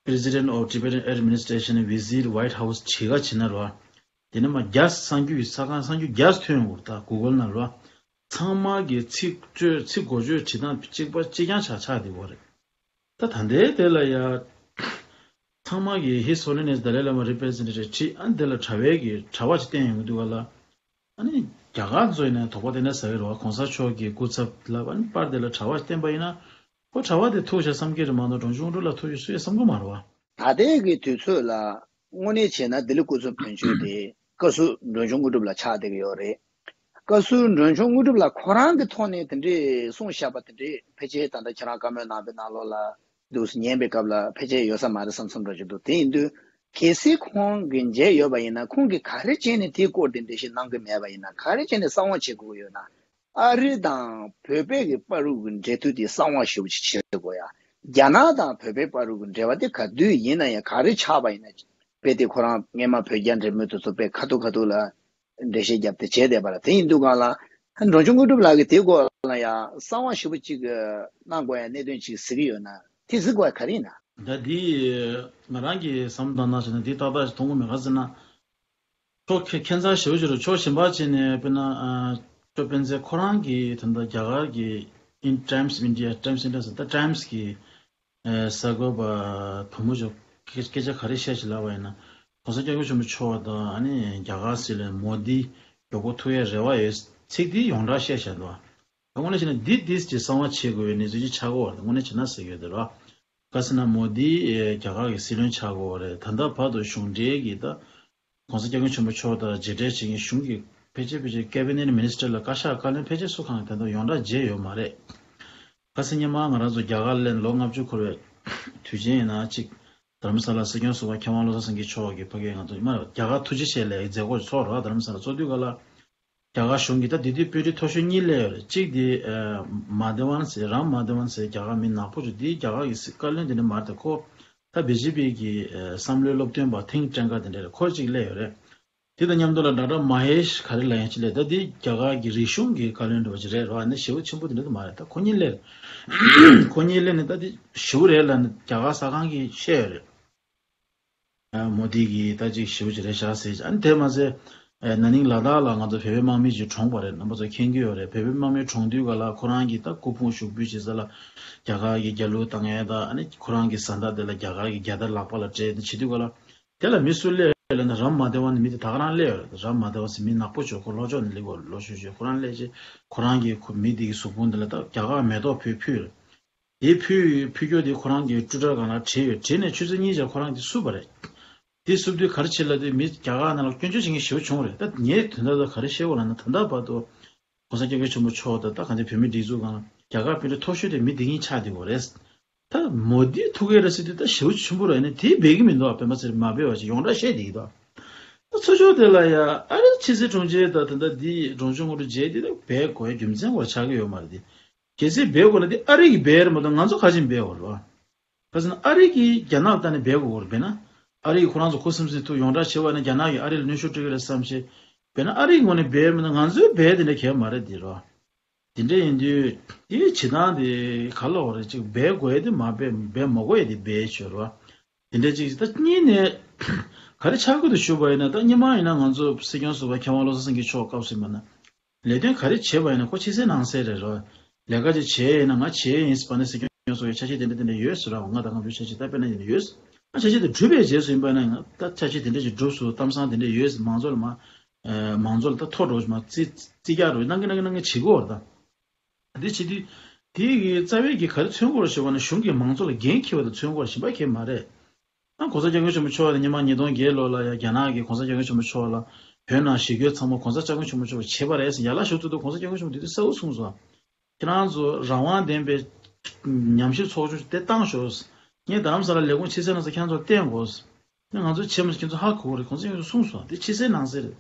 ཨ་President of Tibetan Administration visit White House བྲིས་ག་བྱེད་ན་རོ། དེ་ནས་མ་རྒྱ་གསར་འགྱུར་ས་ཁང་གསར་འགྱུར་རྒྱ་ཐོན་ཡོང་གི་རེད་ད་Google་ནང་རོ། ཚང་མ་གི་ཚིག་བརྗོད་ཚིག་མགོ་བརྗོད་བྲིས་སྟངས་གཅིག་པ་གཅིག་རྐྱང་ཆགས་ཆགས་བསྡད་ཡོད་རེད། ད་ད་ལྟའི་དེ་ལ་ཡ། ཚང་མ་གིས་His Holiness Dalai Lama Representative བྲིས། ཨ་ནི་དེ་ལ་དྲ་བའི་གི་དྲ་བ་ཅིག་བསྟན་ཡོང་གི་འདུག་ག་ལ། ཨ་ནི་རྒྱ་གར་ཚོ་ཡིན་ན་དོགས་པ་དེ་འདྲ་ཟ་གི་རེད་བ། གོང་ས་མཆོག་གི་སྐུ་ཚབ་ལ་ཨ་ནི་པར་དེ་ལ་དྲ་བ་ཞིག་བསྟན་པ་ཡིན་ན། ཁོ་དྲ་བ་དེ་ཐུག་བྱ་བསམ་གྱི་རེད་མ་གཏོགས་འབྲོང་ཆུང་དངོས་གྲུབ་ལ་ཐུག་རྒྱུ་སུ་ཡང་བསམ་གྱི་མ་རེད་བ། ད་ལྟའི་གི་དུས་ཚོད་ལ་དངོས་གནས་བྱས་ན་ལྡི་ལི་སྐུ་ཚབ་དོན་གཅོད་དེ་བཀའ་ཟུར་འབྲོང་ཆུང་དངོས་གྲུབ་ལ་ཆགས་བསྡད་ཀྱི་ཡོད་རེད། བཀའ་ཟུར་འབྲོང་ཆུང་དངོས་གྲུབ་ལགས་ཁོ་རང་གི་ཐོག་ནས་དེ་འདྲས་གསུངས་བཞག་པ་དེ་འདྲས་ཕལ་ཆེར་ད་ལྟ་ཁྱེད་རང་བཀའ་མོལ་གནང་པའི་ནང་ལོགས་ལ་འདུག་སེ་ཉན་པའི་སྐབས་ལ་ཕལ་ཆེར་ཡོད་ས་མ་རེད་བསམ་བསམ་འདྲ་ཅིག་འདུག་དེ་ཡིན་དུས་གལ་སྲིད་ཁོང་གིས་མཇལ་ཡོད་པ་ཡིན་ན་ཁོང་གིས་ག་རེ་བྱས་ནས་དེའི་སྐོར་དེ་འགྲེལ་བཤད་གནང་གི་མེད་པ་ཡིན་ན། ག་རེ་བྱས་ནས་གསང་བ་བྱེད་དགོས་ཀྱི་ཡོད་ན། ཨ་རི་དང་བོད་པའི་གི་བར་དུ་གི་འབྲེལ་མཐུད་དེ་གསང་བ་ཞེ་པོ་ཅིག་བྱེད་དགོས་ཡ། རྒྱ་ནག་དང་བོད་པའི་བར་དུ་གི་འབྲེལ་བ་དེ་ག་དུས་ཡིན་ན་ཡང་ག་རེ་ཆགས་པ་ཡིན་ན། དཔེ་དེ་ཁོ་རང་སྔས་མ་བོད་རྒྱ་འབྲེལ་མོལ་དེ་ཚོ་དཔེ་ཁ་ཐུག་ཁ་ཐུག་ལ་འགྲེལ་བཤད་བརྒྱབ་སྟེ་བྱས་བསྡད་པ་རེད། དེ་ཡིན་དུས་གང་ལ་འབྲོང་ཆུང་དངོས་གྲུབ་ལགས་ཀྱིས་དེའི་སྐོར་ལ་ཡང་གསང་བ་ཞེ་པོ་ཅིག་གནང་དགོས་ཡ་གནད་དོན་ཅིག་གཟིགས་ཀྱི་ཡོད་ན་དེ་གཟིགས་དགོས་ཡ་ག་རེ་ཡིན་ན། ད་འདི་ང་རང་གིས་བསམ་བློ་བཏང་ན་བྱས་ན་འདི་ཏག་ཏག་ཅིག་མཐོང་གི་མེད། ག་ཟེར་ན། ཕྱོགས་ཁ་ཁྱད་མཚར་ཞེ་པོ་ཅིག་རེད། ཕྱོགས་གཞན་པ་བྱས་ནས་དཔེར་ན་ཨ་ཅོ་སྤེན་ཚེ་ཁོ་རང་གིས་ད་ལྟ་རྒྱ་གར་གྱི་ཨིན་Times of India Times of India ཟེར་ད་Times གི་ཨ་གསར་འགོད་པ་བུ་མོ་ཅིག་སྐད་སྐད་ཆ་ག་རེ་བཤད་ཅིག་ལབ་པ་ཡིན་ན། གོང་ས་སྐྱབས་མགོན་ཆེན་པོ་མཆོག་དང་ཨ་ནི་རྒྱ་གར་སྲིད་བློན་མོ་དི་མགྱོགས་པོ་ཐུག་ཡའི་རེ་བ་ཡོད་ཚིག་འདི་ཡོངས་གྲགས་བཤད་བཞག་འདུག་དངོས་གནས་བྱས་ན་འདི་འདི་ཅིག་གསང་བ་བྱེད་དགོས་པའི་གནས་ཚུལ་ཅིག་ཆགས་ཀྱི་ཡོད་རེད། དངོས་གནས་བྱས་ན་ཟེར་གྱི་ཡོད་དེ་རེད་བ། ག་ཟེར་ན་མོ་དི་ཨེ་རྒྱ་གར་གྱི་སྲིད་བློན་ཆགས་ཀྱི་ཡོད་རེད། ད་ལྟ་བར་དུ་གཞུང་འབྲེལ་གྱི་ད་གོང་ས་སྐྱབས་མགོན་ཆེན་པོ་མཆོག་དང་མཇལ་འཕྲད་བྱེད་མཁན་གཞུང་གི་ཕལ་ཆེར་ཕལ་ཆེར་Cabinet Minister ལ་བཀའ་ཤག་བཀའ་བློན་ཕལ་ཆེར་སུ་གང་ད་ལྟ་ཡོངས་གྲགས་མཇལ་ཡོད་མ་རེད། ཁ་སང་ཉི་མ་ང་རང་ཚོ་རྒྱ་གར་ལ་ལོ་ལྔ་བཅུ་འཁོར་བའི་དུས་ཆེན་ཡིན་ན་གཅིག་རྡ་རམ་ས་ལ་སྲིད་སྐྱོང་ཟུར་པ་མཁས་དབང་བློ་བཟང་སེང་གེ་མཆོག་གིས་ཕ་གིར་ང་ཚོ་ཉི་མ་རྒྱ་གར་ཐུགས་རྗེ་ཆེ་ལབ་ཡའི་མཛད་སྒོ་ཞིག་ཚོགས་རེད་བ། རྡ་རམ་ས་ལ་ཚོགས་དུས་ག་ལ། རྒྱ་གར་གཞུང་གིས་ད་དེ་དུས་དཔོན་རིགས་མཐོ་ཤོས་གཉིས་སླེབས་ཡོད་རེད། གཅིག་དེ་ཨ་མ་དྷེ་ཝན་ཟེར་རམ་མ་དྷེ་ཝན་ཟེར་རྒྱ་གར་མི་ནག་པོ་ཅིག་དེ་རྒྱ་གར་གྱི་སྲིད་བཀའ་བློན་དེ་འདྲ་མ་རེད། ད་ཁོ་ད་བི་ཇེ་པི་གི་ཨ་བསམ་བློའི་སློབ་སྟོན་པ་think tanker དེ་འདྲ་རེད། ཁོ་གཅིག་སླེབས་ཡོད་རེད། དེ་དང་མཉམ་དུ་ལ་ཌོག་ཊར་མ་ཧེཤ་ག་རི་ལབ་ཡ་ཅིག་སླེབས། ད་དེ་རྒྱ་གར་གྱི་རིག་གཞུང་གི་བཀའ་བློན་འདྲ་བ་ཅིག་རེད་རོ། ཨ་ནི་ཞེ་པོ་ཆེན་པོ་དེ་འདྲ་དུ་མ་རེད། ད་ཁོ་གཉིས་སླེབས། ཁོ་གཉིས་སླེབས་ནས་ད་དེ་ཞེ་པོ་རེད་ལབ་ནས་རྒྱ་གར་གསར་ཁང་གིས་བཤད་ཡོད་རེད། མོ་དི་གིས་ད་ཅིག་ཞེ་པོ་ཅིག་རེད་ཤག་ཟེར། ཨ་ནི་དེ་མ་ཟད། ན་ནིང་ལ་དྭགས་ལ་ང་ཚོ་བོད་པའི་དམག་མི་ཅིག་གྲོངས་པ་རེད། རྣམ་པ་ཚོ་མཁྱེན་གྱི་ཡོད་རེད། བོད་པའི་དམག་མི་གྲོངས་དུས་ག་ལ་ཁོ་རང་གིས་ད་སྐུ་ཕུང་ཞུགས་འབུལ་བྱེད་ས་ལ་རྒྱ་གར་གྱི་རྒྱ་གླུ་བཏང་ཡས་དང་། ཨ་ནི་ཁོ་རང་གི་བཟའ་ཟླ་དེ་ལ་རྒྱ་གར་གྱི་རྒྱལ་དར་ལག་པ་ལ་སྤྲད་དེ་བྱེད་དུས་ག་ལ། དེ་ལ་མི་སུ་སླེབས་ཡོད་ལབ་ན་རམ་མ་དེ་ཝན་ནི་མི་དེ་ད་ག་རང་སླེབས་ཡོད་རེད། རམ་མ་དེ་ཝན་ཟེར་མི་ནག་པོ་ཅིག་ཡོད། ཁོ་ལྷོ་ཕྱོགས་ནས་སླེབས་ཡོད། ལྷོ་ཕྱོགས་ཅིག་ཡོད། ཁོ་རང་སླེབས་རྗེས་ཁོ་རང་གིས་ཁོ་མི་དེ་གི་གཟུགས་ཕུང་དེ་ལ་ད་རྒྱ་གར་མེ་ཏོག་ཕུལ་ཕུལ་རེད། དེ་ཕུལ་ཕུལ་སྐྱོར་དེ་ཁོ་རང་གི་ཊུ་ཊར་སྒང་ལ་བྲིས་ཡོད། བྲིས་ནས་ཆུ་ཚོད་གཉིས་རྗེས་ཁོ་རང་དེ་བསུབས་པ་རེད། དེ་བསུབས་དུས་ག་རེ་བྱེད་ལབ་དུས་མི་རྒྱ་གར་ནང་ལ་སྐྱོན་བརྗོད་བྱེད་མཁན་ཞེ་པོ་བྱུང་རེད། ད་ངས་དོན་དག་ད་ག་རེ་བཤད་དགོས་ལབ་ན། ད་ལྟ་བར་དུ་༸གོང་ས་༸སྐྱབས་མགོན་ཆེན་པོ་མཆོག་དང་ད་གང་ལྟར་བོད་མིའི་སྒྲིག་འཛུགས་སྒང་ལ་རྒྱ་གར་དཔོན་རིགས་མཐོ་ཤོས་དེ་མི་དེ་གཉིས་ཆགས་བསྡད་ཡོད་རེད། ད་མོ་དི་ཐུག་གི་རེད་ཟེར་དུས་ད་ཞེ་པོ་ཆེན་པོ་རེད། ཨ་ནི་དེ་འབད་གི་མི་འདུག་སྤེན་པ་ཚེ་རིང་མ་འབད་བ་ཞིག་ཡོངས་གྲགས་བཤད་བསྡད་ཀྱི་འདུག་ད་ཚུར་ཕྱོགས་དེ་ལ་ཡ་ཨ་རི་ཕྱི་སྲིད་དྲུང་ཆེ་དང་ད་ལྟ་འདི་འབྲོང་ཆུང་དངོས་གྲུབ་རྗེ་དེ་ད་འབད་དགོས་རྒྱུ་མཚན་སྐོར་ཆགས་ཀྱི་ཡོད་མ་རེད་དེ། གལ་སྲིད་འབད་དགོས་ན་དེ་ཨ་རི་གིས་འབད་རེད་མ་གཏོགས་ང་ཚོ་ག་ཅིག་འབད་དགོས་རེད་བ། ག་ཟེར་ན་ཨ་རི་གིས་རྒྱ་ནག་ལ་ལྟ་ནས་འབད་དགོས་རེད། འབད་ན་ཨ་རི་གིས་ཁོ་རང་ཚོ་ཁུ་སིམ་སིམ་ཐུག་ཡོངས་གྲགས་བྱེད་པ་ན་རྒྱ་ནག་གིས་ཨ་རི་ལ་གནོན་ཤུགས་སྤྲོད་ཀྱི་རེད་བསམ་བྱས། འབད་ན་ཨ་རི་གི་ངོས་ནས་འབད་མིན་ན་ང་ཚོའི་འབད་དེ་འདྲ་གལ་མ་རེད་དེ་རོ། དེ་འདྲ་ཡིན་དུས་དེའི་བྱེད་སྟངས་དེ་ག་ལ་འོ་རེད། ཅིག་འབད་དགོས་ཡ་དེ་མ་འབད། འབད་མ་དགོས་ཡ་དེ་འབད་ཆོག་རོ། དེ་འདྲ་ཅིག་ད་གཉིས་ནས་ག་རེ་ཆགས་ཀྱི་འདུག་ཞུས་པ་ཡིན་ན། ད་སྔོན་མ་ཡིན་ན་ང་ཚོ་སྲིད་སྐྱོང་ཟུར་པ་མཁས་དབང་བློ་བཟང་སེང་གེ་མཆོག་སྐབས་སུ་ཡིན་པ་ན། ལས་དོན་ག་རེ་བྱས་པ་ཡིན་ན་ཁོ་ཕྱི་གསལ་ནང་གསལ་རེད་རོ། ལས་ཀ་ཅིག་བྱས་ཡིན་ན་ང་བྱས་ཡིན་ཟེར་བ་ནི་སྲིད་སྐྱོང་མཆོག་གི་འཆར་གཞི་དེ་འདྲ་དེ་འདྲ་ཡོད་ཟེར་རོ། ང་དང་ང་ཚོའི་འཆར་གཞི་ད་དཔེར་ན་ཡིན་ན་ཡོད། ང་འཆར་གཞི་དེ་གྲུབ་པའི་རྗེས་སུ་ཡིན་པ་ན་ང་ད་འཆར་གཞི་དེ་འདྲ་ཞིག་གྲུབ་སོང་། གཏམ་བཟང་དེ་འདྲ་ཡོད་ཟེར་མང་ཚོགས་ལ་མ་མང་ཚོགས་ལ་ད་ཐོ་འགྲོ་མ་རྩི་རྩི་རྒྱག་རོ་གནང་གི་གནང་གི་གནང་གི་བྱེད་དགོས་རེད་ད། འདི་བྱེད་དུས་དེའི་གི་རྩ་བའི་གི་ག་རེ་མཚོན་དགོས་རེད་ཞུ་བ་ན་གཞུང་གིས་མང་ཚོགས་ལ་འགན་འཁྱེར་བ་དང་མཚོན་དགོས་རེད། གཞན་པ་གང་ཡང་མ་རེད། ཨ་༸གོང་ས་༸སྐྱབས་མགོན་ཆེན་པོ་མཆོག་ནས་སྔོན་མ་ཉིས་སྟོང་བརྒྱད་ལོ་ལ་ཡ་རྒྱ་ནག་གིས་༸གོང་ས་༸སྐྱབས་མགོན་ཆེན་པོ་མཆོག་ལ་བོད་ནང་ཞི་རྒོལ་ཚང་མ་༸གོང་ས་༸སྐྱབས་མགོན་ཆེན་པོ་མཆོག་གིས་བྱས་པ་རེད་ཟེར་ཡར་ལ་ཞུ་ཚུལ་དུ་༸གོང་ས་༸སྐྱབས་མགོན་ཆེན་པོ་དེ་དུས་གསལ་པོ་གསུངས་སོང་། ཁྱེད་རང་ཚོ་རང་དབང་ལྡན་པའི་ཉམས་ཞིབ་ཚོགས་ཆུང་དེ་བཏང་ཤོག་ངས་རྡ་རམ་ས་ལ་ལས་ཁུངས་ཕྱི་གསལ་ནང་གསལ་ཁྱེད་རང་ཚོར་བསྟན་དགོས། ང་ཚོ་ཆེ་མོ་ཁྱེད་ཚོ་ཧ་གོ་གི་རེད།༸གོང་ས་༸སྐྱབས་མགོན་ཆེན་པོ་མཆོག་གསུངས་སོང་། དེ་ཕྱི་གསལ་ནང་གསལ་རེད།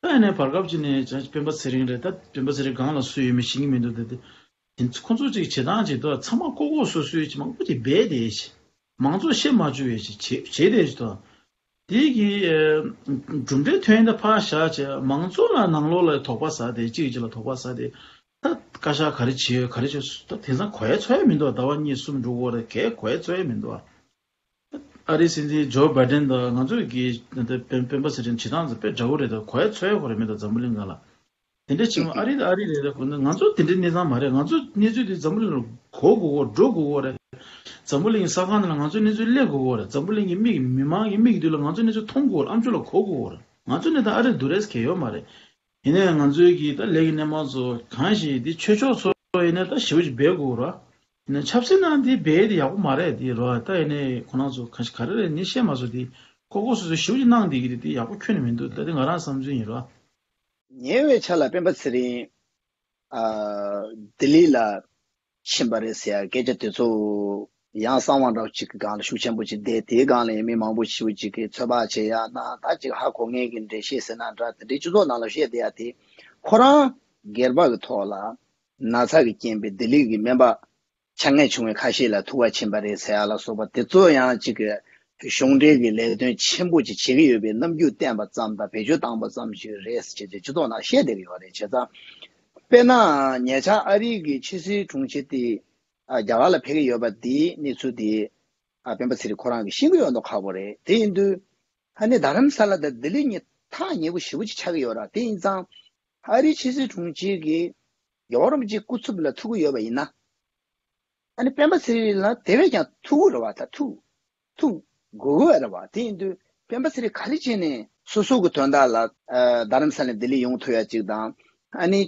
ད་ཡིན་ནའི་བར་སྐབས་ཅིག་ནས་སྤེན་པ་ཚེ་རིང་རེད། ད་སྤེན་པ་ཚེ་རིང་སྒང་ལ་སུ་ཡོད་མེད་ཤེས་ཀྱི་མི་འདུག་དེ་དེ་ཁོ་ཚོ་ཅིག་བྱེད་སྟངས་ཅིག་འདུག་ཚང་མ་ལྐོག་ལྐོག་སུད་སུད་ཅིག་མང་པོ་ཅིག་འབད་བསྡད་ཅིག་མང་ཚོགས་ཤེས་མ་བཅུག་ཡས་ཅིག་བྱེད་བྱེད་བསྡད་ཅིག་འདུག་དེ་གི་ཨ་གྲུབ་འབྲས་ཐོན་ཡས་ད་ཕར་བཞག་བྱས། མང་ཚོགས་ལ་ནང་ལོགས་ལ་དོགས་པ་ཟ་དེ་གཅིག་གིས་གཅིག་ལ་དོགས་པ་ཟ་དེ། ད་བཀའ་ཤག་ག་རེ་བྱེད་ཡོད་ག་རེ་བྱེད་ད་དེང་སང་གོ་ཡས་ཚོར་ཡས་མི་འདུག་ཟླ་བ་གཉིས་གསུམ་འགྲོ་གི་ཡོད་རེད། གས་གོ་ཡས་ཚོར་ཡས་མི་འདུག་ཨ་རིའི་སྲིད་འཛིན་ཇོ་བྷའི་ཌེན་དང་ང་ཚོའི་གི་སྤེན་པ་ཚེ་རིང་བྱེད་སྟངས་དེ་དཔེ་འདྲ་བོ་རེད། ད་གོ་ཡ་ཚོར་ཡ་ཁོ་རེ་མེད། ད་འཛམ་བུ་གླིང་སྒང་ལ་དེ་འདྲ་ཆེན་མོ་ཨ་རི་ད་ཨ་རི་རེད། ད་ཁོ་ན་ང་ཚོ་དེ་འདྲའི་གནས་སྟངས་མ་རེད། ང་ཚོ་གནས་ཚུལ་དེ་འཛམ་བུ་གླིང་ལ་གོ་དགོས་གོ་འགྲོ་དགོས་གོ་རེད། འཛམ་བུ་གླིང་གི་ས་ཁང་ནང་ལ་ང་ཚོའི་གནས་ཚུལ་སླེབས་དགོས་གོ་རེད། འཛམ་བུ་གླིང་གི་མིག་མི་མང་གི་མིག་གི་མདུན་ལ་ང་ཚོའི་གནས་ཚུལ་མཐོང་དགོས་རེད། ཨ་མཆོག་ལ་གོ་དགོས་གོ་རེད། ང་ཚོ་གནས་སྟངས་ཨ་རི་འདུག་རེས་གལ་ཡོད་མ་རེད། ཡིན་ནའི་ང་ཚོའི་གི་ད་ལས་ཀྱི་སྣེ་མང་ཚོ་གང་ཞིག་འདི་ཆོས་ཕྱོགས་ཚོ་ཡིན་ནའི་ད་ཞེ་པོ་ཅིག་འབད་དགོས་ར། ཡིན་ནའི་ཆབ་སྲིད་ནང་འདི་འབད་དེ་ཡག་པོ་མ་རེད་འདི་ར། ད་ཡིན་ནའི་ཁོ་རང་ཚོ་གང་ཞིག་ག་རེ་རེད་ནི་ཤེས་མ་སོང་འདི། ཁོ་ཁོ་སོ་སོ་ཞེ་པོ་ཅིག་གནང་འདི་གི་རེད། འདི་ཡག་པོ་ཁྱོན་ནས་མི་འདུག་ད་འདི་ང་རང་བསམ་ཚུལ་ཡིན་ར། ཉེ་བའི་ཆར་ལ་སྤེན་པ་ཚེ་རིང་ལྡི་ལི་ལ་ཕྱིན་པ་རེད་ཟེར་ཡ་སྐད་ཆ་དེ་ཚོ་ཡང་གསང་བ་འདྲ་བོ་ཅིག་གི་སྒང་ལ་ཤུགས་ཆེན་པོ་ཅིག་བསྡད། དེའི་སྒང་ལ་ཡང་མི་མང་པོ་ཞེ་པོ་ཅིག་གིས་ཚོད་དཔག་བྱེད་ཡ་ན་ད་ཅིག་ཧ་གོ་མཁན་གྱི་འགྲེལ་བཤད་ཟེར་ན་འདྲ། དེ་འདྲའི་སྤྱི་ཚོགས་ནང་ལ་བཤད་བསྡད་ཡ་དེ་ཁོ་རང་སྒེར་པ་གི་ཐོག་ལ་ན་ཚ་གིས་རྐྱེན་པས་ལྡི་ལི་གི་སྨན་པ་ཆ་ངན་བྱུང་བའི་ཁ་ཤས་ལ་ཐུག་པར་ཕྱིན་པ་རེད་ཟེར་ཡ་ལ་སོགས་པ་དེ་ཚོ་ཡང་ཅིག་གི་གཞུང་འབྲེལ་གྱི་ལས་དོན་ཆེན་པོ་ཅིག་བྱེད་ཀྱི་ཡོད་པའི་རྣམ་འགྱུར་བསྟན་པ་ཙམ་དང་བེད་སྤྱོད་བཏང་པ་ཙམ་ཞིག་རེད་ཅེས་སྤྱི་ཚོགས་ནང་བཤད་བསྡད་ཀྱི་ཡོད་རེད། བྱས་ཙང་དཔེར་ན་ཉེ་ཆར་ཨ་རིའི་གི་ཕྱི་སྲིད་དྲུང་ཆེ་དེ་ཨ་རྒྱ་གར་ལ་ཕེབས་ཀྱི་ཡོད་པ་དེའི་གནས་ཚུལ་དེ་ཨ་སྤེན་པ་ཚེ་རིང་ཁོ་རང་གིས་ཤེས་ཀྱི་ཡོད་མདོག་ཁ་པོ་རེད། དེ་ཡིན་དུས་ཨ་ནི་རྡ་རམ་ས་ལ་དང་ལྡི་ལི་གཉིས་ཐག་ཉེ་པོ་ཞེ་པོ་ཅིག་ཆགས་ཀྱི་ཡོད་ར། དེ་ཡིན་ཙང་ཨ་རིའི་ཕྱི་སྲིད་དྲུང་ཆེ་གིས་རྒྱལ་བ་རིན་པོ་ཆེའི་སྐུ་ཚབ་ལ་ཐུག་གི་ཡོད་པ་ཡིན་ན། ཨ་ནི་སྤེན་པ་ཚེ་རིང་ལ་དེ་བས་ཀྱང་ཐུག་གི་རེད་བ། ད་ཐུག་ཐུག་དགོས་ཀྱི་རེད་བ། དེ་ཡིན་དུས་སྤེན་པ་ཚེ་རིང་ག་རེ་བྱས་ནས་སོ་སོ་གི་དོན་དག་ལ་ཨ་རྡ་རམ་ས་ལ་ལྡི་ལི་ཡོང་ཐུབ་ཡ་ཅིག་དང་། ཨ་ནི་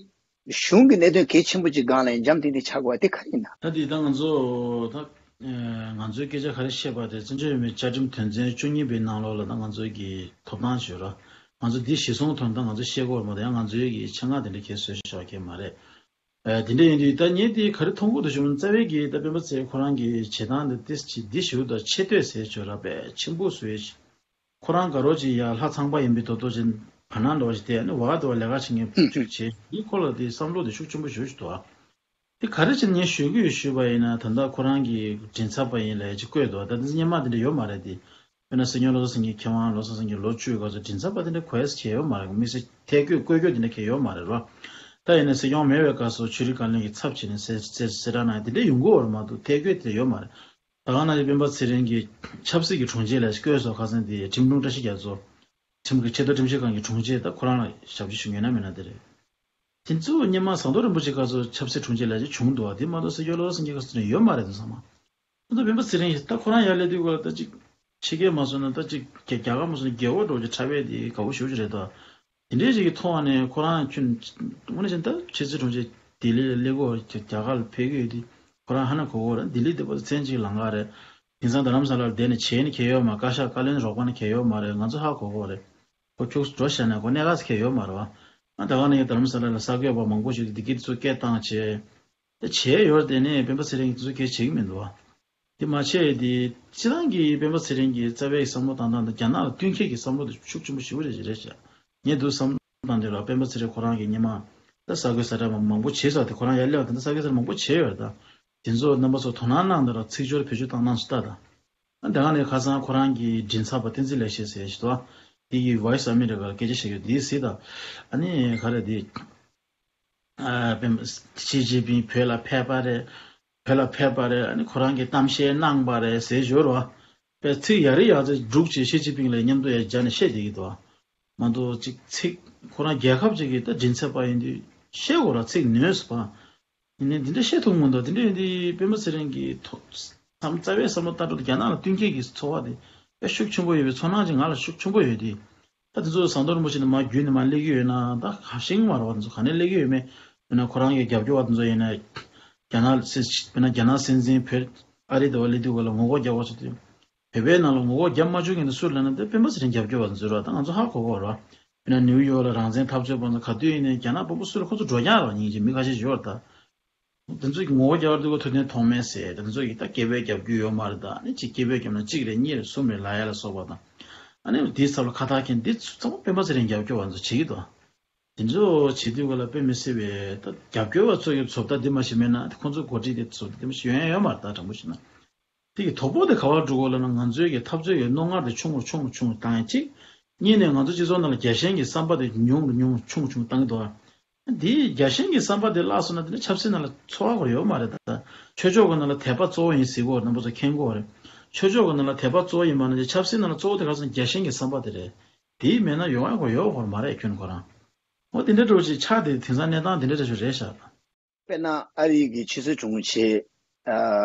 གཞུང་གི་གནད་དོན་གལ་ཆེན་པོ་ཅིག་སྒང་ལ་འཇམ་ཐིང་ཐིང་ཆགས་དགོས་པ་དེ་ག་རེ་ཡིན་ན། ད་དེ་ད་ང་ཚོ་ད་ཨ་ང་ཚོའི་སྐད་ཆ་ག་རེ་བཤད་པ་དེ་བཙན་བྱོལ་བོད་མིའི་བཅའ་ཁྲིམས་དོན་ཚན་བཅུ་གཉིས་པའི་ནང་ལོགས་ལ་ད་ང་ཚོའི་གི་ཐོབ་ཐང་ཡོད་ར། ང་ཚོ་འདི་གཞི་བཟུང་དོན་དག་ང་ཚོས་བཤད་དགོས་པ་མ་གཏོགས་ཡང་ང་ཚོའི་གི་ཆེད་མངགས་དེ་འདྲ་གས་བཟོས་བཞག་གི་མ་རེད། ཨ་དེ་འདྲ་ཡིན་དུས་ད་ངས་དེ་ག་རེ་མཐོང་གི་འདུག་ཞུ་ན། རྩ་བའི་གི་ད་སྤེན་པ་ཚེ་རིང་ཁོ་རང་གི་བྱེད་སྟངས་དེ་ཏིས་ཅིག་འདི་ཞུ་དང་ཆེ་བསྟོད་ཟེར་ཆོག་ར། དཔེ་ཆེན་པོ་བཟོས་ཤིག་ཁོ་རང་དགའ་རོགས་ཅིག་ཡ་ལྷ་ཚངས་པ་ཡིན་པའི་དོ་དོ་ཅིག་བར་སྣང་འདྲ་བ་ཞིག་དེ་ནི་བ་དོ་བ་ལས་ཀ་བྱེད་མཁན་བུ་ཅིག་བྱེད་འདི་ཁོ་ལ་དེ་བསམ་བློ་དེ་ཤུགས་ཆེན་པོ་ཞུ་ཞིག་འདུག་དེ་ག་རེ་བྱས་ངས་ཞུ་གི་ཡོད་ཞུས་པ་ཡིན་ན། ད་ལྟ་ཁོ་རང་གི་མགྲིན་ཚབ་པ་ཡིན་ལས་ཅིག་བསྐོས་འདུག་ད་དེ་སྔོན་མ་དེ་འདྲ་ཡོད་མ་རེད་དེ། དཔེར་ན་སྲིད་སྐྱོང་བློ་བཟང་སེང་གེ་མཁས་དབང་བློ་བཟང་སེང་གེ་ལོ་བཅུའི་སྐབས་སུ་མགྲིན་ཚབ་པ་དེ་འདྲ་གོ་ཡས་བྱས་ཡོད་མ་རེད། དམིགས་བསལ་ཐད་བསྐོས་བསྐོས་བསྐྱོད་དེ་འདྲ་གས་ཡོད་མ་རེད་རོ། ད་ཡིན་ན་སྲིད་སྐྱོང་མེད་པའི་སྐབས་སུ་ཆོས་རིག་བཀའ་བློན་གྱི་ཚབ་བྱས་ནས་གསལ་གསལ་གསལ་བསྒྲགས་གནང་ཡས་དེ་འདྲ་ཡོང་གི་ཡོད་རེད་མ་གཏོགས་ཐད་བསྐོས་དེ་ཡོད་མ་རེད། ད་ག་ནང་བཞིན་སྤེན་པ་ཚེ་རིང་གིས་ཆབ་སྲིད་ཀྱི་དྲུང་ཆེ་ལ་བསྐོས་སོང་། ཁ་སང་དེ་ཁྲིམས་དྲུང་བཀྲ་ཤིས་རྒྱ་མཚོ། ཁྲིམས་ཀྱི་ཆེས་མཐོ་ཁྲིམས་ཞིབ་ཁང་གི་དྲུང་ཆེ་ད་ཁོ་རང་ལ་ཞབས་ཕྱི་ཞུ་ཉན་ན་མེད་ན་དེ་རེད། དེ་ཚོ་སྔོན་མ་ཟམ་གདོང་རིན་པོ་ཆེ་སྐབས་སུ་ཆབ་སྲིད་དྲུང་ཆེ་ལས་བྱེད་བྱུང་འདུག་བ། དེ་མ་གཏོགས་སྲིད་སྐྱོང་བློ་བཟང་སེང་གེ་སྐབས་སུ་ཡོད་མ་རེད་འདུག་བསམ། ད་སྤེན་པ་ཚེ་རིང་ད་ཁོ་རང་ཡར་སླེབས་དུས་སྐབས་ལ་ད་ཅིག་ཕྱི་རྒྱལ་མ་སོང་ན་ད་ཅིག་རྒྱ་རྒྱ་གར་མ་སོང་ན་རྒྱལ་པོ་འདྲ་བོ་ཅིག་འཁྲབ་པའི་དེ་དགའ་བོ་ཞེ་པོ་ཅིག་རེད་དོ། དེ་འདྲའི་ཞིག་གི་ཐོག་ནས་ཁོ་རང་ཁྱོད་དངོས་གནས་བྱས་ན་ད་ཕྱི་སྲིད་དྲུང་ཆེ་ལྡི་ལི་ལ་སླེབས་ཀྱི་ཡོད། རྒྱ་གར་ལ་ཕེབས་ཀྱི་ཡོད་དེ་ཁོ་རང་ཧ་ན་གོ་གོ་རེད། ལྡི་ལི་དེ་བར་མཚན་གཅིག་ལང་ག་རེད། དེང་སང་རྡ་རམ་ས་ལར་བསྡད་ནས་བྱས་ནས་ཁྱེད་ཡོད་མ། བཀའ་ཤག་བཀའ་བློན་རོགས་པ་ནས་ཁྱེད་ཡོད་མ་རེད། ང་ཚོ་ཧ་གོ་གོ་རེད། ཁོ་ཁྱུག་འགྲོ་བྱས་ན་ཁོ་གནད་འགག་ཁྱེད་ཡོད་མ་རེད་བ། ང་ད་ག་ནས་རྡ་རམ་ས་ལ་ལ་གསར་འགོད་པ་མང་པོ་ཞིག་འདི་གི་དེ་ཚོ་སྐད་བཏང་བྱས། ད་བྱས་ཡོད་དེ་ནས་སྤེན་པ་ཚེ་རིང་གིས་དེ་ཚོ་སྐད་བྱེད་ཀྱི་མི་འདུག་བ། དེ་མ་བྱས་དེ་སྤྱི་བཏང་གི་སྤེན་པ་ཚེ་རིང་གི་རྩ་བའི་བསམ་བློ་བཏང་སྟངས་དེ་རྒྱ་ནག་ལ་བསྟུན་མཁས་ཀྱི་བསམ་བློ་དེ་ཤུགས་ཆེན་པོ་ཞེ་པོ་རེད་རེད་ཤག་ངས་འདུག་བསམ་བློ་བཏང་དུས་ལ་སྤེན་པ་ཚེ་རིང་ཁོ་རང་གིས་སྔོན་མ་ད་གསར་འགོད་གསལ་བསྒྲགས་མང་པོ་བྱས་ས་དེ་ཁོ་རང་ཡར་སླེབས་དེ་ད་གསར་འགོད་གསལ་བསྒྲགས་མང་པོ་བྱས་ཡོད་རེད། ད་དེ་ཚོ་རྣམ་པ་ཚོ་དོ་སྣང་གནང་དེ་ལ་ཚིག་སྦྱོར་བེད་སྤྱོད་བཏང་གནང་སོང་ད། ད་ད་ག་ནས་ཁ་སང་ཁོ་རང་གི་མགྲིན་ཚབ་པ་བསྟན་འཛིན་ལེགས་བཤད་ཟེར་ཞིག་འདུག་དེ་གི་Voice America་ལ་སྐད་ཆ་བཤད་ཡོད་དེ་གཟིགས་ད། ཨ་ནི་ག་རེ་དེ། ཨ་སྤེན་ཞི་ཅིན་ཕིང་བོད་ལ་ཕེབས་པ་རེད། བོད་ལ་ཕེབས་པ་རེད། ཨ་ནི་ཁོ་རང་གིས་གཏམ་བཤད་གནང་པ་རེད་ཟེར་ཞོར་བ། པའི་ཚིག་ཡ་རི་ཡ་ཚ་འབྲུག་ཅེས་ཞི་ཅིན་ཕིང་ལ་མཉམ་དུ་ཡ་སྦྱར་ནས་བཤད་བསྡད་ཀྱི་འདུག་མ་གཏོགས་ཅིག་ཚིག་ཁོ་རང་རྒྱལ་ཁབ་ཅིག་གི་ད་མགྲིན་ཚབ་པ་ཡིན་དུས་བཤད་དགོས་ར་ཚིག་ནོས་སུ་བ། ཡིན་ནའི་འདི་འདྲ་བཤད་ཐུབ་མི་འདུག་དེ་འདྲ་ཡིན་དུས་སྤེན་པ་ཚེ་རིང་གི་ཐོག་བསམ་རྩ་བའི་བསམ་བློ་ལྟ་གྲུབ་རྒྱ་ནག་ལ་བསྟུན་མཁས་ཀྱི་ཚོར་བ་དེ་དཔེ་ཤུགས་ཆེན་པོ་ཡོད་པའི་ཚོར་སྣང་ཅིག་ང་ལ་ཤུགས་ཆེན་པོ་ཡོད་དེ། ད་དེ་ཚོ་ཟམ་གདོང་རིན་པོ་ཆེ་ནས་མར་བརྒྱུད་ནས་མར་སླེབས་ཀྱི་ཡོད་ན་ད་ག་ཤེས་ཀྱི་མ་རེད་བ། དེ་ཚོ་ག་ནས་སླེབས་ཀྱི་ཡོད་མེད། དཔེར་ན་ཁོ་རང་གི་རྒྱབ་སྐྱོར་བ་དེ་ཚོ་ཡིན་ན་རྒྱ་ནག་སྲིད་དཔེར་ན་རྒྱ་ནག་སྲིད་འཛིན་བོད་ཨ་རི་དེ་བ་སླེབས་དུས་སྐབས་ལ་ངོ་རྒོལ་རྒྱག་པ་ཚོ་དེ། བོད་པའི་ནང་ལ་ངོ་རྒོལ་རྒྱབ་མ་བཅུག་མཁན་དེ་སུ་རེད་ལབ་ན་དེ་སྤེན་པ་ཚེ་རིང་རྒྱབ་སྐྱོར་བ་དེ་ཚོ་རེད་བ། ད་ང་ཚོ་ཧ་གོ་གོ་རེད་བ། དཔེར་ན་ནིའུ་ཡོག་ལ་རང་བཙན་འཐབ་རྩོད་པ་ཚོ་ག་དུས་ཡིན་ནའི་རྒྱ་ནག་དཔོན་པོ་སུ་ལ་ཁོ་ཚོ་འགྲོ་རྐྱང་རེད་བ། ཉིན་གཅིག་མི་ཁ་ཤས་ཤིག་ཡོད་རེད་ད། དེ་ཚོ་གི་ངོ་རྒོལ་རྒྱག་པར་དུས་ཁོ་ཐོག་མཐའི་མཐོང་མེད་ཟེར། དེ་ཚོ་གི་ད་སྐད་འབོད་རྒྱབ་རྒྱུ་ཡོད་མ་རེད་ད། ཨ་ནི་གཅིག་སྐད་འབོད་བརྒྱབ་ན་གཅིག་རེད་གཉིས་རེད་གསུམ་རེད་ལབ་ཡ་ལ་སོགས་པ་དང་། ཨ་ནི་དེའི་ཚབ་ལ་ཁ་བཏགས་མཁན་འདི་ཚོ་ཚང་མ་སྤེན་པ་ཚེ་རིང་རྒྱབ་སྐྱོར་བ་ཚོ་བྱེད་ཀྱི་འདུག་དེ་ཚོ་བྱེད་དུས་ག་ལ་དཔེ་མི་སྲིད་པའི་ད་རྒྱབ་སྐྱོར་བ་ཚོ་གི་བཟོ་ལྟ་འདི་མ་ཞིག་མེད་ན་ཁོང་ཚོ་འགོ་ཁྲིད་དེ་བཟོ་ལྟ་འདི་མ་ཞིག་ཡོང་ཡ་ཡོད་མ་རེད་ད། དྲང་པོ་བཤད་ན། དེ་གི་དོ་ཕོག་དེ་ག་བར་འགྲོ་གོ་ལབ་ན་ང་ཚོའི་གི་འཐབ་རྩོད་ཀྱི་རྣོ་ངར་དེ་ཆུང་རུ་ཆུང་རུ་ཆུང་རུ་བཏང་ཡ་གཅིག་གཉིས་ནས་ང་ཚོ་སྤྱི་ཚོགས་ནང་ལ་རྒྱལ་ཞེན་གྱི་བསམ་པ་དེ་ཉུང་རུ་ཉུང་རུ་ཆུང་རུ་ཆུང་རུ་བཏང་གི་འདུག་ཨ། འདིའི་རྒྱལ་ཞེན་གྱི་བསམ་པ་དེ་བརླག་སོང་ན་དེ་ནི་ཆབ་སྲིད་ནང་ལ་འཚོ་བ་ཡོད་མ་རེད་ད། ཆོས་ཕྱོགས་ཀྱི་ནང་ལ་དད་པ་གཙོ་བོ་ཡིན་ཟེར་གོ་རྣམ་པ་ཚོ་མཁྱེན་གོ་རེད། ཆོས་ཕྱོགས་ཀྱི་ནང་ལ་དད་པ་གཙོ་བོ་ཡིན་པ་ན་ཆབ་སྲིད་ནང་ལ་གཙོ་བོ་དེ་ག་ཚོད་རྒྱལ་ཞེན་གྱི་བསམ་པ་དེ་རེད། དེའི་མེད་ན་ཡོང་ཡ་གོ་ཡོད་གོ་མ་རེད་ཁྱོན་ཁོ་རང་། འོ་དེ་འདྲ་འགྲོ་ཅིག་ཆགས་དེ་དེང་སང་གནས་སྟངས་དེ་འདྲ་འདྲ་ཞིག་རེད་ཤག་དཔེར་ན་ཨ་རི་གི་ཕྱི་སྲིད་དྲུང་ཆེ། ཨ་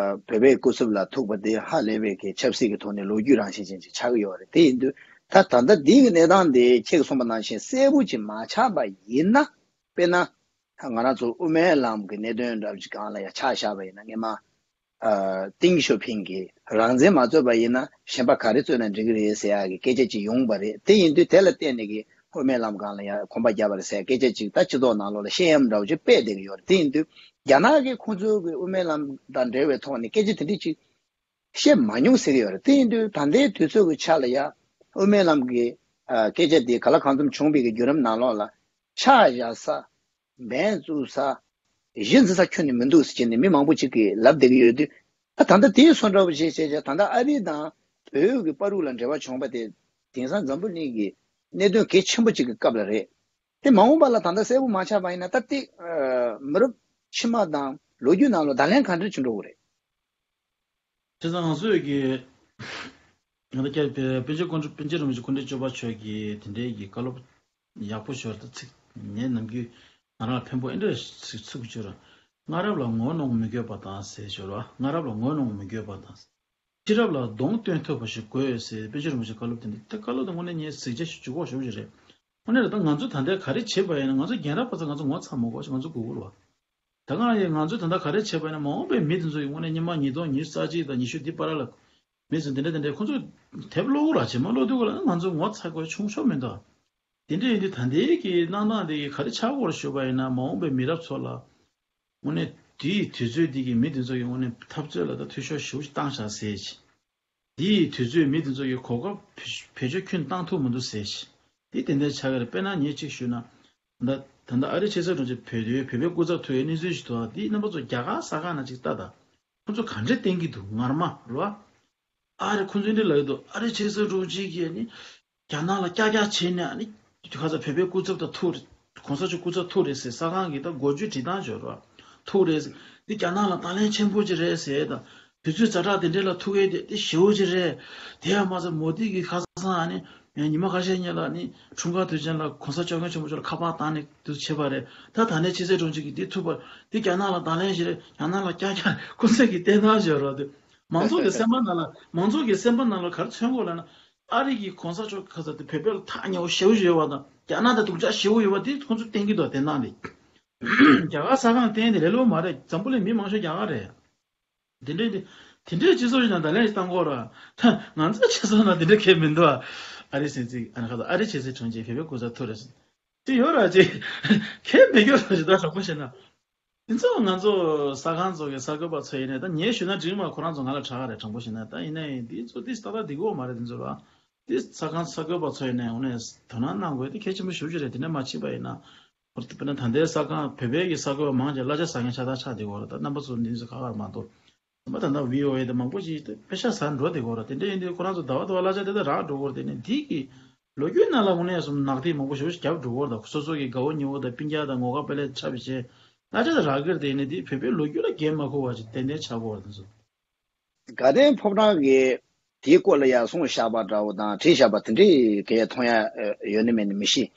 བོད་པའི་སྐུ་ཚབ་ལ་ཐུག་པ་དེ་ཧ་ལས་པའི་གི་ཆབ་སྲིད་ཀྱི་ཐོག་ནས་ལོ་རྒྱུས་རང་བཞིན་ཅན་ཅིག་ཆགས་ཀྱི་ཡོད་རེད། དེ་ཡིན་དུས་ད་ད་ལྟ་འདི་གི་གནས་སྟངས་དེ་ཁྱེད་ཀྱིས་གསུངས་པ་ནང་བཞིན་གསལ་པོ་ཅིག་མ་ཆགས་པ་ཡིན་ན། དཔེར་ན་ང་རང་ཚོ་དབུ་མའི་ལམ་གྱི་གནད་དོན་འདྲ་ཅིག་སྒང་ལ་ཡང་ཆ་བཞག་པ་ཡིན་ན་སྔོན་མ། ཨ་ཏེང་ཞའོ་ཕིང་གིས་རང་བཙན་མ་རྩོད་པ་ཡིན་ན་གཞན་པ་ག་རེ་རྩོད་ན་འགྲིག་གི་རེད་ཟེར་ཡག་གི་སྐད་ཆ་ཅིག་ཡོང་བ་རེད། དེ་ཡིན་དུས་དེ་ལ་བརྟེན་ནས་ཀྱི་དབུ་མའི་ལམ་སྒང་ལ་ཡང་གོམ་པ་བརྒྱབ་པ་རེད་ཟེར་སྐད་ཆ་ཅིག་ད་སྤྱི་ཚོགས་ནང་ལོགས་ལ་བཤད་ཡམ་འདྲ་བོ་ཅིག་སྤེལ་བསྡད་ཀྱི་ཡོད་རེད། དེ་ཡིན་དུས་རྒྱ་ནག་གིས་ཁོང་ཚོའི་གི་དབུ་མའི་ལམ་དང་འབྲེལ་བའི་ཐོག་ནས་སྐད་ཆ་དེ་འདྲ་ཅིག་བཤད་མ་མྱོང་ཟེར་གྱི་ཡོད་རེད། དེ་ཡིན་དུས་ད་ལྟའི་དུས་ཚོད་ཀྱི་ཆ་ལ་ཡང་དབུ་མའི་ལམ་གྱི་ཨ་སྐད་ཆ་དེ་ག་ལ་གང་འཚམ་བྱུང་བའི་གི་བརྒྱུད་རིམ་ནང་ལོགས་ལ་ཆ་བཞག་ས། འབེན་བཙུགས་ས། གཞི་འཛིན་ས་ཁྱོན་ནས་མི་འདུག་ཟེར་བྱས་ནས་མི་མང་པོ་ཅིག་གིས་ལབ་བསྡད་ཀྱི་ཡོད་དུས། ད་ད་ལྟ་དེའི་བཟོ་འདྲ་བོ་ཞིག་བྱས་བྱས་ད་ལྟ་ཨ་རི་དང་བོད་ཀྱི་བར་དུ་ལ་འབྲེལ་བ་བྱུང་བ་དེ་དེང་སང་འཛམ་བུ་གླིང་གི་གནད་དོན་གལ་ཆེན་པོ་ཅིག་གི་སྐབས་ལ་རེད། དེ་མ་འོངས་པ་ལ་ད་ལྟ་གསལ་པོ་མ་ཆགས་པ་ཡིན་ན་ད་ལྟའི་མི་རབས་ཕྱི་མ་དང་ལོ་རྒྱུས་ནང་ལ་བརྡ་ལན་ག་འདྲ་ཅིག་འགྲོ་གི་རེད། བྱས་ཙང་ང་ཚོས་ཀྱི་ང་ཚོ་སྐྱབས་དཔལ་འབྱོར་དཀོན་མཆོག་དཔལ་འབྱོར་རིན་པོ་ཆེ་སྐུ་ཕྲེང་བཅུ་པ་མཆོག་གིས་དེ་འདྲའི་གི་བཀའ་སློབ་ཡག་པོ་ཞོར་དུ་ཚིག་ངས་ནམ་རྒྱུན་ང་རང་ལ་ཕན་པོ་ཨེ་འདྲ་ཞིག་ཚུགས་ཀྱི་ཡོད་ར། སྔ་རབས་ལ་ངོ་གནོང་མི་དགོས་པ་དང་ཟེར་ཞོར་བ། སྔ་རབས་ལ་ངོ་གནོང་མི་དགོས་པ་དང་། ཕྱི་རབས་ལ་གདོང་སྟོན་ཐུབ་པ་ཞིག་དགོས་ཟེར་དཔལ་འབྱོར་རིན་པོ་ཆེ་བཀའ་སློབ་དེ་འདྲ་དེ་བཀའ་སློབ་དེ་དངོས་གནས་ངས་གཟིགས་ཆ་ཞིག་ཇུས་གཏོགས་ཞུ་གི་རེད། དངོས་གནས་རེད། ད་ང་ཚོ་ད་ལྟའི་ག་རེ་བྱེད་པ་ཡིན་ན་ང་ཚོ་རྒན་རབས་པ་ཚོ་ང་ཚོ་ངོ་ཚ་མ་དགོས་ཤིག་ང་ཚོ་སྒུག་དགོས་རེད་བ། ད་གང་ཡིན་ང་ཚོས་ད་ལྟ་ག་རེ་བྱས་པ་ཡིན་ན་མ་འོངས་པའི་མི་དེ་ཚོ་ཡི་དངོས་གནས་སྔོན་མ་ཉིས་སྟོང་ཉི་ཤུ་རྩ་གཅིག་དང་ཉི་ཤུ་འདི་བར་ལ་མི་ཚོ་འདི་འདྲ་འདི་འདྲ་ཁོ་ཚོ་དེབ་ཀློག་གི་ར་བྱེད་མ་ཀློག་དུས་ག་ལ་ང་ཚོ་ངོ་ཚ་དགོས་ཆུང་ཤོས་མི་འདུག་དེ་འདྲ་ཡིན་དུས་ད་ལྟའི་གི་གནང་སྟངས་དེ་གི་ག་རེ་ཆགས་ཀྱི་ཡོད་རེད་ཞུས་པ་ཡིན་ན་མ་འོངས་པའི་མི་རབས་ཚོ་ལ་དངོས་གནས་དེའི་དུས་ཚོད་འདི་གི་མི་དེ་ཚོ་ཡི་དངོས་གནས་འཐབ་རྩོད་ལ་ད་འཐུས་ཤོར་ཞེ་པོ་ཞིག་བཏང་བཞག་ཟེར་གྱི། འདིའི་དུས་ཚོད་མི་དེ་ཚོ་ཡི་གོ་སྐབས་བེད་སྤྱོད་ཁྱོན་བཏང་ཐུབ་མི་འདུག་ཟེར་ཞིང་། འདི་ཏན་ཏན་ཆགས་ཀྱི་རེད། དཔེར་ན་ངས་གཅིག་ཞུས་ན། ད་ད་ལྟ་ཨ་རི་ཕྱི་སྲིད་དྲུང་ཆེ་བོད་དོན་བོད་པའི་སྐུ་ཚབ་ཐུག་ཡའི་གནས་ཚུལ་ཞིག་འདུག་འདི་རྣམ་པ་ཚོ་རྒྱ་གར་ས་ཁག་ནང་ཅིག་ལྟ་དང་། ཁོ་ཚོ་ག་འདྲས་བསྟན་གྱི་འདུག་སྔར་མ་རེད་བ། ཨ་རི་ཁོང་ཚོས་འདི་ལབ་ཡོད་འདུག་ཨ་རི་ཆེ་སོའི་དྲུང་ཆེ་གིས་ནི་རྒྱ་ནག་ལ་ཀྱག་ཀྱག་བྱས་ནས་ནི་དུས་ཁ་ཚ་བོད་པའི་སྐུ་ཚབ་དང་ཐུག་རེད། གོང་ས་མཆོག་སྐུ་ཚབ་ཐུག་རེད་ཟེར་གསར་ཁང་གི་ད་འགོ་བརྗོད་བྲིས་སྟངས་བརྗོད་རོགས། ཐུག་རེད་ཟེར། འདི་རྒྱ་ནག་ལ་ད་ལན་ཆེན་པོ་ཅིག་རེད་ཟེར་དང་། དུས་ཚོད་ཛ་དྲག་དེ་འདྲའི་ལ་ཐུག་ཡས་དེ་དེ་ཞེ་པོ་ཅིག་རེད། དེ་ཡང་མ་ཚད་མོ་དི་གི་ཁ་སང་ཨ་ནི་ཉི་མ་ཁ་ཤས་སྔོན་ལ་ནི་འཁྲུངས་སྐར་དུས་ཆེན་ལ་གོང་ས་སྐྱབས་མགོན་ཆེན་པོ་མཆོག་ལ་ཁ་པར་བཏང་ནས་དུ་བྱས་པ་རེད། ད་ད་ནས་ཕྱི་སྲིད་དྲུང་ཆེ་གིས་འདི་ཐུག་པ་འདི་རྒྱ་ནག་ལ་ད་ལན་ཞིག་རེད། རྒྱ་ནག་ལ་ཀྱག་ཀྱག་སྐུ་ཚབ་ཀྱིས་བསྟན་སྟངས་བརྗོད་རོགས་དེ། མང་ཚོགས་ཀྱི་སེམས་པ་ནང་ལ་མང་ཚོགས་ཀྱི་སེམས་པ་ནང་ལ་ག་རེ་མཚོན་དགོས་ལབ་ན། ཨ་རི་གི་གོང་ས་མཆོག་ཁ་ས་དེ་བོད་པའི་ལ་ཐག་ཉེ་བོ་ཞེ་པོ་ཞིག་ཡོད་པ་དང་རྒྱ་ནག་དང་སྡུག་ཅག་ཞེ་པོ་ཡོད་པ་དེ་ཁོང་ཚོས་བསྟན་གྱི་འདུག་བསྟན་སྟངས་དེ། རྒྱ་གར་ས་ཁང་བསྟན་དེ་ལས་སླ་པོ་མ་རེད། འཛམ་བུ་གླིང་མི་མང་ཤོས་རྒྱ་གར་རེད། དེ་འདྲའི་དེ་དེ་འདྲའི་སྤྱི་ཚོགས་ཤིག་ནང་ད་ལན་ཞིག་བཏང་དགོས་ར། ད་ང་ཚོའི་སྤྱི་ཚོགས་ནང་དེ་འདྲ་གལ་མི་འདུག་ཨ་རི་སྲིད་འཛིན་ཨ་ནི་ཁ་ས་ཨ་རི་ཆེ་སྲིད་དྲུང་ཆེ་བོད་པའི་སྐུ་ཚབ་ཐུག་རེད་ཟེར། དེ་ཡོད་ར་ཅིག་གལ་མི་འགྱུར་ར་ཅིག་ད་དྲང་པོ་བཤད་ན། དེ་ཚོ་ང་ཚོ་གསར་ཁང་ཚོ་གི་གསར་འགོད་པ་ཚོ་ཡིན་ནའི་ད་ངས་ཞུས་ན་འགྲིག་མ་ཁོ་རང་ཚོ་ང་ལ་གྲགས་རེད། དྲང་པོ་བཤད་ན་ད་ཡིན་ནའི་འདི་ཚོ་ཏིས་ཏག་ཏག་འགྲིག་གི་མ་རེད། དེ་ཚོ་ལ་ཏིས་གསར་ཁང་གསར་འགོད་པ་ཚོ་ཡིན་ནའི་འོ་ནས་དོ་སྣང་གནང་དགོས་དེ་གལ་ཆེན་པོ་ཞེ་པོ་ཅིག་རེད། དེ་འདྲ་མ་བྱས་པ་ཡིན་ན་དཔེར་ན་ད་ལྟའི་གསར་ཁང་བོད་པའི་གི་གསར་འགོད་པ་མང་ཆེ་གླ་ཆ་ཟ་མཁན་ཆགས་ད་ཆགས་བསྡད་ཡོད་རེད། ད་རྣམ་པ་ཚོ་འདི་ཚོ་ཁག་ཁག་མ་གཏོགས་ད་ལྟ་ད་ལྟ་བྷི་ཨོ་ཨེ་དེ་མང་པོ་ཅིག་དཔེ་ཆ་ཟ་འགྲོ་བསྡད་ཡོད་རེད། དེ་འདྲ་ཡིན་དུས་ཁོ་རང་ཚོ་ཟླ་བ་ཟླ་བ་གླ་ཆ་དེ་ད་རག་འགྲོ་གི་རེད། དེ་ནས་འདི་གི་ལོ་རྒྱུས་ནང་ལ་དངོས་གནས་སོང་ནག་ཐིག་མང་པོ་ཞེ་པོ་ཞིག་བརྒྱབ་འགྲོ་གི་རེད། ད་སོ་སོ་གི་དགའ་བོ་ཉེ་བོ་དང་སྤུན་ཀྱག་དང་ངོ་དགའ་དཔེ་ལེགས་འཁྲབ་བྱས་གླ་ཆ་དེ་རག་གི་རེད། དེ་ནས་འདི་བོད་པའི་ལོ་རྒྱུས་ལ་འགན་མ་འཁུར་བ་ཅིག་ཏན་ཏན་ཆགས་ཀྱི་ཡོད་རེད། དེ་ཚོ་དགའ་ལྡན་ཕོ་བྲང་གི་དེའི་སྐོར་ལ་ཡར་གསུངས་བཞག་པ་འདྲ་བོ་དང་བྲིས་བཞག་པ་དེ་འདྲའི་གས་མཐོང་ཡ་ཡོད་ནི་མེད་ནི་མི་ཤེས།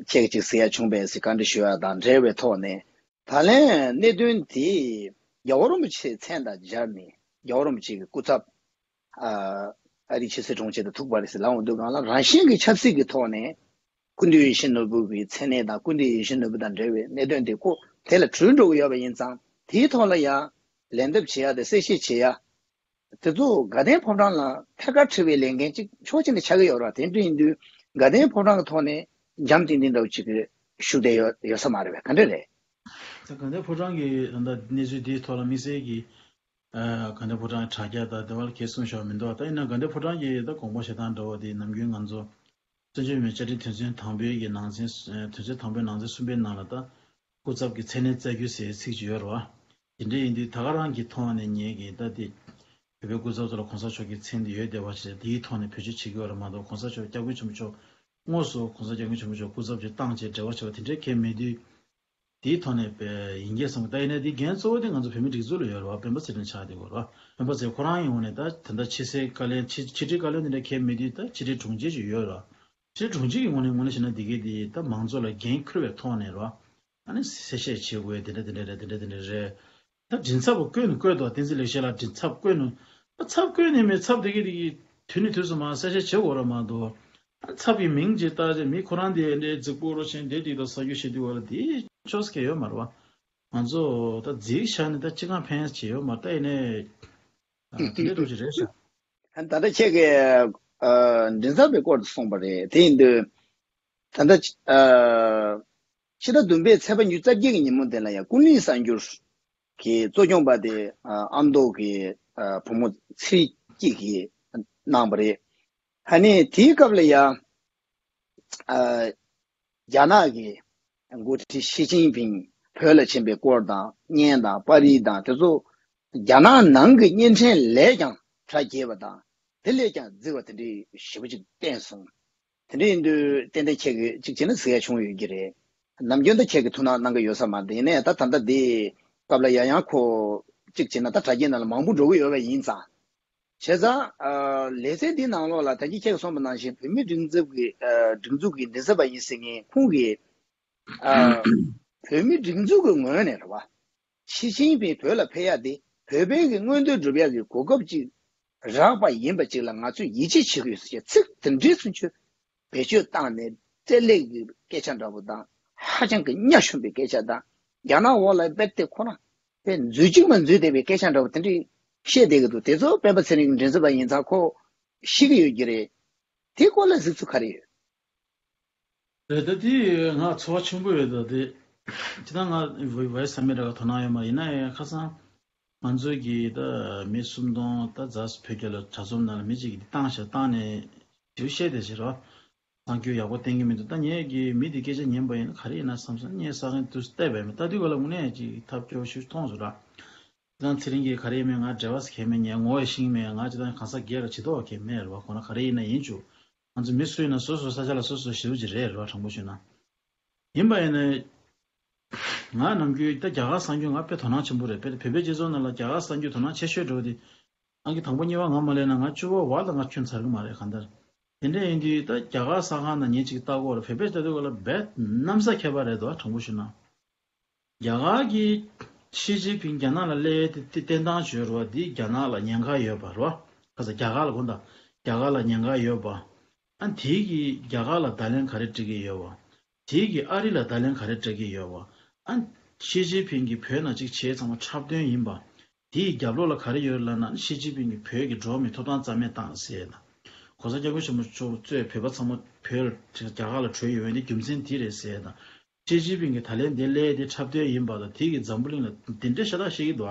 ཁྱེད་ཀྱིས་ཅིག་ཟེར་ཡ་བྱུང་པས་ཟེར་བཀའ་འདྲི་ཞུ་ཡ་དང་འབྲེལ་བའི་ཐོག་ནས། ད་ལན་གནད་དོན་དེ་རྒྱལ་བ་རིན་པོ་ཆེའི་མཚན་དང་སྦྱར་ནས་རྒྱལ་བ་རིན་པོ་ཆེ་གི་སྐུ་ཚབ་ཨ་ཨ་རིའི་ཕྱི་སྲིད་དྲུང་ཆེ་དང་ཐུག་པ་རེད་ཟེར་ལབ་འོང་དུས་སྒང་ལ་རང་བཞིན་གྱི་ཆབ་སྲིད་ཀྱི་ཐོག་ནས་སྐུ་མདུན་ཡིད་བཞིན་ནོར་བུ་གི་མཚན་གནས་དང་སྐུ་མདུན་ཡིད་བཞིན་ནོར་བུ་དང་འབྲེལ་བའི་གནད་དོན་དེ་ཁོ་དེ་ལ་གྲོལ་འགྲོ་གི་ཡོད་པ་ཡིན་ཙང་དེའི་ཐོག་ལ་ཡང་ལན་འདེབས་བྱེད་ཡ་དང་གསལ་བཤད་བྱེད་ཡ། དེ་ཚོ་དགའ་ལྡན་ཕོ་བྲང་ལ་ཐད་ཀར་འཁྲི་བའི་ལས་འགན་གཅིག་ཕྱོགས་གཅིག་ནས་ཆགས་ཀྱི་ཡོད་རེད་བ། དེ་འདྲ་ཡིན་དུས་དགའ་ལྡན་ཕོ་བྲང་གི་ཐོག་ནས་འཇམ་ཏིང་ཏིང་འདྲ་བོ་གཅིག་གི་ཤུགས་ལྡན་ཡོད་ཡོད་ས་མ་རེད་བས། ག་འདྲ་རེད། ད་དགའ་ལྡན་ཕོ་བྲང་གི་ད་ལྟ་གནས་ཚུལ་འདིའི་ཐོག་ལ་དམིགས་བསལ་གྱི་ཨ་དགའ་ལྡན་ཕོ་བྲང་གི་དྲ་རྒྱ་དང་དེ་བ་ལ་གས་གསུངས་བཞག་མི་འདུག་ད་ཡིན་ན་དགའ་ལྡན་ཕོ་བྲང་གི་ད་དགོངས་པ་བཞེས་སྟངས་འདྲ་བོ་དེ་ནམ་རྒྱུན་ང་ཚོ་བཙན་བྱོལ་མི་བཅའ་ཁྲིམས་དོན་ཚན་དང་པོའི་གི་ནང་ཚན་དོན་ཚན་དང་པོའི་ནང་ཚན་གསུམ་པའི་ནང་ལ་ད། སྐུ་ཚབ་ཀྱི་མཚན་གནས་བསྩལ་རྒྱུ་ཟེར་ཚིག་ཅིག་ཡོད་རེད་བ། དེ་འདྲ་ཡིན་དུས་ད་ག་རང་གི་ཐོག་ནས་ངེད་ཀྱིས་ད་དེ་བོད་པའི་སྐུ་ཚབ་ཚོ་ལ་གོང་ས་མཆོག་གི་མཚན་དེ་ཡོད་བསྡད་པ་ཞིག་དེའི་ཐོག་ནས་བེད་སྤྱོད་བྱེད་ཀྱི་ཡོད་རེད་མ་གཏོགས་གོང་ས་མཆོག་སྐྱབས་མགོན་ཆེན་པོ་མཆོག་དངོས་སུ་གོང་ས་སྐྱབས་མགོན་ཆེན་པོ་མཆོག་སྐུ་ཚབ་ཅིག་བཏང་བྱས་འབྲེལ་བ་བྱས་པ་དེ་འདྲའི་གལ་མེད་དུས། དེའི་ཐོག་ནས་པའི་ཡིན་གྱི་བསམ་གི། ད་ཡིན་ནའི་དེའི་འགན་གཙོ་བོ་དེ་ང་ཚོ་བོད་མིའི་སྒྲིག་འཛུགས་ལ་ཡོད་རེད་བ། སྤེན་པ་ཚེ་རིང་ཆགས་བསྡད་ཡོད་རེད་བ། སྤེན་པ་ཚེ་ཁོ་རང་ཡིན་ངོས་ནས་ད་ད་ལྟ་ཕྱི་གསལ་བཀའ་བློན་ཕྱི་ཕྱི་དྲིལ་བཀའ་བློན་དེ་འདྲ་གལ་མེད་དུས་ད་ཕྱི་དྲིལ་དྲུང་ཆེ་ཅིག་ཡོད་རེད་བ། ཕྱི་དྲིལ་དྲུང་ཆེ་གི་ངོས་ནས་ངོས་ནས་བཤད་ན་འདི་གའི་དེ་ད་མང་གཙོ་ལ་འགན་འཁུར་བའི་ཐོག་ནས་རེད་བ། ཨ་ནི་གསལ་བཤད་བྱེད་དགོས་དེ་འདྲ་དེ་འདྲ་རེད། དེ་འདྲ་དེ་འདྲ་རེད། ད་མགྲིན་ཚབ་བཀོད་ནས་བཀོད་དོ། བསྟན་འཛིན་ལེགས་བཤད་ལགས་མགྲིན་ཚབ་བཀོད་ནས། ད་ཚབ་བཀོད་ནས་མེད་ཚབ་དེ་གི་དེ་གི་དུས་ནས་དུས་སུ་མ་གསལ་བཤད་བྱེད་དགོས་ར་མ་གཏོགས། ད་ཚབ་ཀྱི་མིང་ཅིག་བཏགས་རྗེས་མི་ཁོ་རང་དེ་འདྲའི་རྫིག་པོ་རོ་ཆེན་དེ་དེ་དང་ས་རྒྱུ་ཞིག་དུས་བ་ལ་དེ་ཆོས་སྐད་ཡོད་མ་རེད་བ། ང་ཚོ་ད་རྫིག་ཤ་ནི་ད་ཅི་གང་ཕན་ཅི་ཡོད་མ་རེད། ད་ཡིན་ནའི་དེ་འདྲའི་འདུག་ཅིག་རེད་ཤག་ད་ལྟ་ཁྱེད་ཀྱིས་མགྲིན་ཚབ་པའི་སྐོར་དུ་གསུངས་པ་རེད། དེ་ཡིན་དུས་ད་ལྟ་ཕྱི་ཟླ་བདུན་པའི་ཚེས་པ་ཉི་ཤུ་རྩ་བརྒྱད་ཀྱི་ཉིན་མོ་དེ་ལ་ཡང་ཀུན་གླེང་གསར་འགྱུར་གྱི་གཙོ་སྐྱོང་པ་དེ་ཨ་མདོ་གི་བུ་མོ་ཚེ་རིང་སྐྱིད་ཀྱིས་གནང་བ་རེད། ཨ་ནི་དེའི་སྐབས་ལ་ཡང་ཨ་རྒྱ་ནག་གི་འགོ་ཁྲིད་ཞི་ཅིན་ཕིང་བོད་ལ་ཕྱིན་པའི་སྐོར་དང་བརྙན་དང་པར་རིས་དང་དེ་ཚོ་རྒྱ་ནག་ནང་གི་བརྙན་འཕྲིན་ལས་ཀྱང་གྲ་རྒྱས་པ་དང་དེ་ལས་ཀྱང་རྫིག་པ་དེ་འདྲའི་ཞེ་པོ་ཅིག་བསྟན་སོང་། དེ་འདྲ་ཡིན་དུས་ཏན་ཏན་ཁྱེད་ཀྱིས་གཅིག་བྱས་ན་ཟེར་ཡ་བྱུང་ཡོད་ཀྱི་རེད། ནམ་རྒྱུན་ད་ཁྱེད་ཀྱིས་ཐུགས་སྣང་གནང་གི་ཡོད་ས་མ་རེད། ཡིན་ནའི་ད་ད་ལྟ་འདི་སྐབས་ལ་ཡང་ཡང་ཁོ་གཅིག་བྱས་ན་ད་དྲ་རྒྱའི་ནང་ལ་མང་པོ་འགྲོ་གི་ཡོད་པ་ཡིན་ཙང་། བྱས་ཙང་ལེ་ཚན་འདིའི་ནང་ལོགས་ལ་ད་གིན་ཁྱེད་ཀྱིས་གསུངས་པ་ནང་བཞིན་བོད་མིའི་སྒྲིག་འཛུགས་ཀྱི་སྒྲིག་འཛུགས་ཀྱི་མགྲིན་ཚབ་པ་ཡིན་ཟེར་མཁན་ཁོང་གིས་བོད་མིའི་སྒྲིག་འཛུགས་ཀྱི་ངོས་ནས་རེད་བ། ཞི་ཅིན་ཕིང་བོད་ལ་ཕེབས་ཡ་དེ་བོད་པའི་གི་མངོན་འདོད་སྒྲུབ་ཡ་གི་གོ་སྐབས་ཅིག་རག་པ་ཡིན་པ་ཅིག་ལ་ང་ཚོས་ཡིད་ཆེས་བྱེད་ཀྱི་ཡོད་ཟེར་བྱས་ཚིག་དེ་འདྲའི་ཚུན་ཆོད་བེད་སྤྱོད་བཏང་ནས་རྩལ་ལེགས་ཀྱི་སྐད་ཆ་འདྲ་པོ་དང་ཧ་ཅང་གི་གཉའ་ཤོམ་པའི་སྐད་ཆ་དང་རྒྱ་ནག་འོག་ལ་རྦད་དེ་ཁོ་རང་དཔེ་འཛུལ་གཅིག་མ་འཛུལ་བསྡད་པའི་སྐད་ཆ་འདྲ་པོ་དེ་འདྲའི་བཤད་བསྡད་ཀྱི་འདུག་དེ་ཚོ་སྤེན་པ་ཚེ་རིང་གི་མགྲིན་ཚབ་པ་ཡིན་ཙང་ཁོ་ཤེས་ཀྱི་ཡོད་ཀྱི་རེད། དེའི་སྐོར་ལ་གཟིགས་ཚུལ་ག་རེ་ཡོད། རེད། ད་དེ་ང་ཚོར་བ་ཆེན་པོ་ཡོད། ད་དེ་ཅི་ད་ང་ཝེ་ཝེ་སམ་མིཊ་ར་ག་དོ་སྣང་ཡོད་མ་ཡིན་ན་ཡང་ཁ་སང་ང་ཚོའི་གི་ད་མི་སུམ་སྟོང་ད་ཛ་བོད་སྐད་ལ་དྲ་ཚོམས་ནང་ལ་མི་གཅིག་གིས་དེ་བཏང་ཤག་བཏང་ནས་དེ་བཤད་བསྡད་ཤག་རོ། གསར་འགྱུར་ཡག་པོ་བསྟན་གྱི་མི་འདུག་ད་ངས་གི་མི་དེ་སྐད་ཆ་ཉན་པ་ཡིན་ན་ག་རེ་ཡིན་ན་བསམ་སོང་། ངས་ས་གནས་དུ་བལྟས་པ་ཡིན། ད་དུས་ག་ལ་དངོས་གནས་ཀྱི་ཐབས་སྐྱོ་ཤུགས་མཐོང་སོང་ར། ཁྱེད་རང་ཚེ་རིང་གིས་ག་རེ་ཡིན་མིན་ང་འབྲེལ་བ་ཟེར་མཁན་མེད། ངས་ངོ་ཡང་ཤེས་མེད། ང་ཅི་ལྟར་གང་ཟག་སྒེར་ལ་བྱེད་ཐུབ་མཁན་མེད་རེད་བ། ཁོ་ན་ག་རེ་ཡིན་ན་ཡིན་བཅུག་ང་ཚོ་མི་སུ་ཡིན་ན་སོ་སོའི་ས་ཆ་ལ་སོ་སོ་ཞེ་པོ་ཅིག་རེད་རེད་བ། དྲང་པོ་ཞུས་ན། ཡིན་པ་ཡིན་ན། ང་ནམ་རྒྱུན་ད་རྒྱ་གར་གསར་འགྱུར་ང་དཔེ་དོ་སྣང་ཆེན་པོ་རེད། དཔེ་བོད་པའི་སྤྱི་ཚོགས་ནང་ལ་རྒྱ་གར་གསར་འགྱུར་དོ་སྣང་ཆེ་ཤོས་འགྲོ་དེ། ཨང་ཀི་དང་པོ་གཉིས་པ་ང་མ་ལེན་ན་ང་བཅུ་པ་བར་ལ་ང་ཁྱོན་ཚར་གི་མ་རེད་གང་ལྟར། དེ་འདྲ་ཡིན་དུས་ད་རྒྱ་གར་གསར་ཁང་ནང་ཉིན་གཅིག་ལྟ་གོ་རེད། བོད་པའི་ལྟ་དུས་ག་ལ་རྦད་གནམ་ས་ཁྱད་པར་རེད་དོ། དྲང་པོ་ཞུ་ན། རྒྱ་གར་གྱི་ཞི་ཅིན་ཕིང་རྒྱ་ནག་ལ་སླེབས་ཏེ་བསྟན་སྟངས་བྱོས་རོགས་འདི་རྒྱ་ནག་ལ་ཉེན་ཁ་ཡོད་པ་རོ། ཁ་ས་རྒྱ་གར་ལ་དགོངས་དག་རྒྱ་གར་ལ་ཉེན་ཁ་ཡོད་པ། ཨ་དེའི་གི་རྒྱ་གར་ལ་བརྡ་ལན་ག་རེ་སྤྲད་ཀྱི་ཡོད་པ། དེའི་གི་ཨ་རི་ལ་བརྡ་ལན་ག་རེ་སྤྲད་ཀྱི་ཡོད་པ། ཨ་ཞི་ཅིན་ཕིང་གིས་བོད་ནང་གཅིག་བྱས་ཚང་མ་འཁྲབ་སྟོན་ཡིན་པ། དེའི་རྒྱབ་ལོགས་ལ་ག་རེ་ཡོད་ལབ་ན་ཞི་ཅིན་ཕིང་གིས་བོད་ཀྱི་འགྲོ་བ་མིའི་ཐོབ་ཐང་རྩ་མེད་བཏང་ཟེར་ཡ་དང་། ༸གོང་ས་༸སྐྱབས་མགོན་ཆེན་པོ་མཆོག་གཙོས་བོད་པ་ཚང་མ་བོད་རྒྱ་གར་ལ་བྲོས་ཡོང་བའི་རྒྱུ་མཚན་དེ་རེད་ཟེར་ཡ་དང་། ཞི་ཅིན་ཕིང་གིས་ད་ལན་འདི་སླེབས་ཏེ་འཁྲབ་སྟོན་ཡིན་པ་དང་དེ་གིས་འཛམ་བུ་གླིང་ལ་འདི་འདྲའི་ཤ་སྟག་བཤད་ཀྱི་འདུག་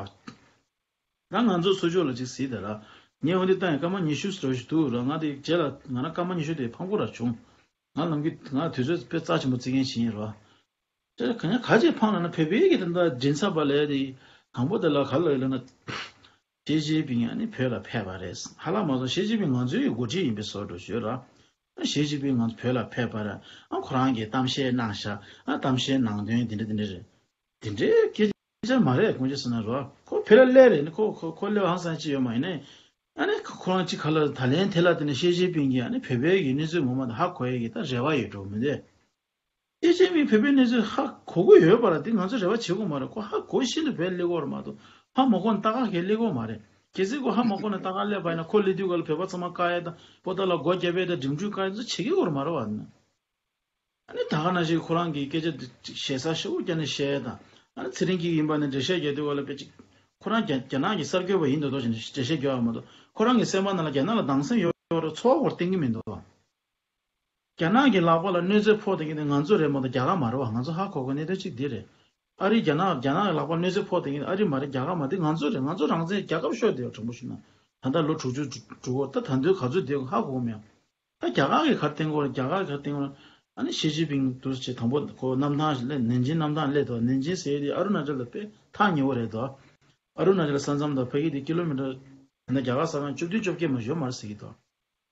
ཨ། ད་ང་ཚོ་ཚོ་ཕྱོགས་ལ་ཅིག་གཟིགས་དང་ར། ངས་འོ་འདི་ལྟ་ཡང་སྐར་མ་ཉི་ཤུ་ཙམ་ཞིག་འདུག་ར། ང་དེ་རྗེས་ལ་ང་རང་སྐར་མ་ཉི་ཤུ་དེ་ཕངས་པོ་ར་བྱུང་། ང་ནམ་རྒྱུན་ང་དུས་ཚོད་དཔེ་རྩ་ཆེན་པོ་བརྩི་མཁན་ཞིག་ཡིན་ར། དེ་ག་ཉག་ག་ཅིག་ཕངས་ལབ་ན་བོད་པའི་གི་དེ་འདྲ་མགྲིན་ཚབ་པ་ལས་དེ་དང་པོ་དེ་ལ་ག་ལ་ཡོད་ལབ་ན། ཞི་ཅིན་ཕིང་ཨ་ནི་བོད་ལ་ཕེབས་པ་རེད། ཧ་ལམ་མ་སོང་ཞི་ཅིན་ཕིང་ང་ཚོའི་འགོ་ཁྲིད་ཡིན་པའི་བཟོ་འདྲ་ཞུས་ར། ཞི་ཅིན་ཕིང་ང་ཚོ་བོད་ལ་ཕེབས་པ་ར། ཨ་ཁོ་རང་གིས་གཏམ་བཤད་གནང་ཤག་ཨ་གཏམ་བཤད་ནང་དོན་དེ་འདྲ་དེ་འདྲ་རེད། དེ་འདྲའི་སྐད་ཆ་མ་རེད་དགོངས་ཆ་ཟེར་ན་རོ། ཁོ་བོད་ལ་སླེབས་རེད་ནི་ཁོ་ཁོ་ཁོ་སླེབས་ཧང་སང་ཅི་ཡོད་མ་ཡིན་ནའི། ཨ་ནི་ཁོ་རང་ཅི་ག་ལ་ད་ལན་དེ་ལ་དེ་ནས་ཞི་ཅིན་ཕིང་གིས་ཨ་ནི་བོད་པའི་གི་གནས་ཚུལ་ངོ་མ་དང་ཧ་གོ་ཡས་གི་ད་རེ་བ་ཡོད་འགྲོ་མི་འདུག་ཞི་ཅིན་ཕིང་བོད་པའི་གནས་ཚུལ་ཧ་གོ་གི་ཡོད་པ་ར་དེ་ང་ཚོ་རེ་བ་བྱེད་དགོས་མ་རེད། ཁོ་ཧ་གོ་བཞིན་དུ་བོད་སླེབས་ཀྱི་ཡོད་རེད་མ་གཏོགས་ཧ་མ་གོ་ན་ད་ག་གེ་སླེབས་ཀྱི་ཡོད་མ་རེད། གལ་སྲིད་ཁོ་ཧ་མ་གོ་ན་ད་ག་སླེབས་པ་ཡིན་ན་ཁོ་སླེབས་དུས་ག་ལ་བོད་པ་ཚང་མ་བཀག་ཡས་དང་པོ་ཏཱ་ལ་སྒོ་བརྒྱབ་ཡས་དང་འགྲིམ་འགྲུལ་བཀག་ཡས་ཚོ་བྱེད་ཀྱི་ཡོད་རེད་མ་རེད་བ། ཨ་ནི་ད་ག་ནང་བཞིན་ཁོ་རང་གི་སྐད་ཆ་འདི་ཞེ་ས་ཞེ་པོ་བརྒྱབ་ནས་བཤད་ཡས་དང་ཨ་ནི་ཚེ་རིང་སྐྱིད་ཡིན་པ་ནི་འགྲེལ་བཤད་རྒྱག་དུས་ག་ལ་དཔེ་ཅིག་ཁོ་རང་རྒྱ་རྒྱ་ནག་གི་གསར་འགོད་པ་ཡིན་འདུག་འདུག་ཅེས་འགྲེལ་བཤད་རྒྱག་ཡ་མ་གཏོགས་ཁོ་རང་གི་སེམས་པ་ནང་ལ་རྒྱ་ནག་ལ་སྡང་སེམས་ཡོད་ཡོད་རེད་ཚོར་བ་སྐོར་བསྟན་གྱི་མི་འདུག་རྒྱ་ནག་གི་ལག་པ་ལ་གནོད་འཚེ་ཕོག་བསྡད་མཁན་དེ་ང་ཚོ་རེད་མ་གཏོགས་རྒྱ་གར་མ་རེད་བ། ང་ཚོ་ཧ་གོ་གི་གནད་དོན་གཅིག་འདི་རེད། ཨ་རི་རྒྱ་ནག་རྒྱ་ནག་གི་ལག་པ་གནོད་འཚེ་ཕོག་བསྡད་མཁན་ཨ་རི་མ་རེད་རྒྱ་གར་མ་རེད་ང་ཚོ་རེད། ང་ཚོ་རང་བཙན་རྒྱལ་ཁབ་ཤོར་བསྡད་ཡོད་དྲང་པོ་ཞུས་ན། ད་ལྟ་ལོ་དྲུག་ཅུ་དྲུག་གོ་ད་ད་དུང་ག་ཚོད་བསྡད་ཡོད་ཧ་གོ་གི་མེད། ད་རྒྱ་གར་གྱིས་ག་རེ་བསྟན་གྱི་ཡོད་རེད། རྒྱ་གར་གྱིས་ག་རེ་བསྟན་གྱི་ཡོད་རེད། ཨ་ནི་ཞི་ཅིན་ཕིང་དུ་ཆེ་དང་པོ་ཁོ་གནམ་ཐང་ཞིག་སླེབས་ནན་ཅིང་གནམ་ཐང་སླེབས་དོ། ནན་ཅིང་ཟེར་དེ་ཨ་རུ་ན་ཅལ་ལ་དཔེ་ཐག་ཉེ་བོ་རེད་དོ། ཨ་རུ་ན་ཅལ་ས་མཚམས་དང་ཕ་གི་དེ་ཀི་ལོ་མི་ཊར་ད་རྒྱ་གར་ས་ཁང་བཅུ་བདུན་བཅོ་བརྒྱད་མ་ཡོད་མ་རེད་ཟེར་གྱི་འདུག་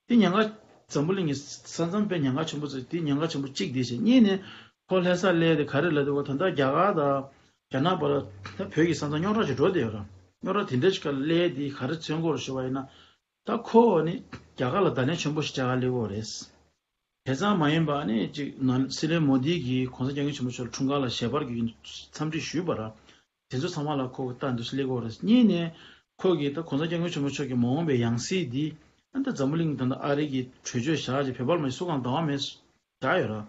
དེ་ཉེན་ཁ་འཛམ་བུ་གླིང་གི་ས་མཚམས་དཔེ་ཉེན་ཁ་ཆེན་པོ་ཚོ་དེ་ཉེན་ཁ་ཆེན་པོ་གཅིག་དེ་བྱས་གཉིས་ནས་ཁོ་ལྷ་ས་སླེབས་དེ་ག་རེ་ལབ་དུས་ད་ལྟ་རྒྱ་གར་དང་རྒྱ་ནག་བར་ད་བོད་ཀྱི་ས་མཚམས་རྙོག་དྲ་ཞིག་འགྲོ་བསྡད་ཡོད་ར། རྙོག་དྲ་དེ་འདྲ་ཞིག་ག་སླེབས་དེ་ག་རེ་མཚོན་གྱི་ཡོད་རེད་ཞུ་བ་ཡིན་ན། ད་ཁོ་ནི་རྒྱ་གར་ལ་བརྡ་ལན་ཆེན་པོ་ཞིག་སྤྲད་ག་སླེབས་ཀྱི་ཡོད་རེད། དེ་ཙམ་མ་ཡིན་པ་ནི་ཅིག་ན་སྲིད་བློན་མོ་དི་གིས་གོང་ས་སྐྱབས་མགོན་ཆེན་པོ་མཆོག་ལ་འཁྲུངས་སྐར་ལ་ཞལ་པར་གྱི་འཚམས་འདྲི་ཞུས་པ་ར། དེ་ཚོ་ཚང་མ་ལ་ཁོ་ལྟ་འདུག་སེ་སླེབས་ཀྱི་ཡོད་རེད། གཉིས་ནས་ཁོ་གིས་ད་གོང་ས་སྐྱབས་མགོན་ཆེན་པོ་མཆོག་གི་མ་འོངས་པའི་ཡང་སྲིད་འདི་ཨ་ད་འཛམ་བུ་གླིང་ད་ལྟ་ཨ་རི་གི་གྲོས་ཆོད་བཞག་ཅིག་བོད་པར་མ་སུ་གང་འདང་བ་མེད་བཞག་ཡོད་ར།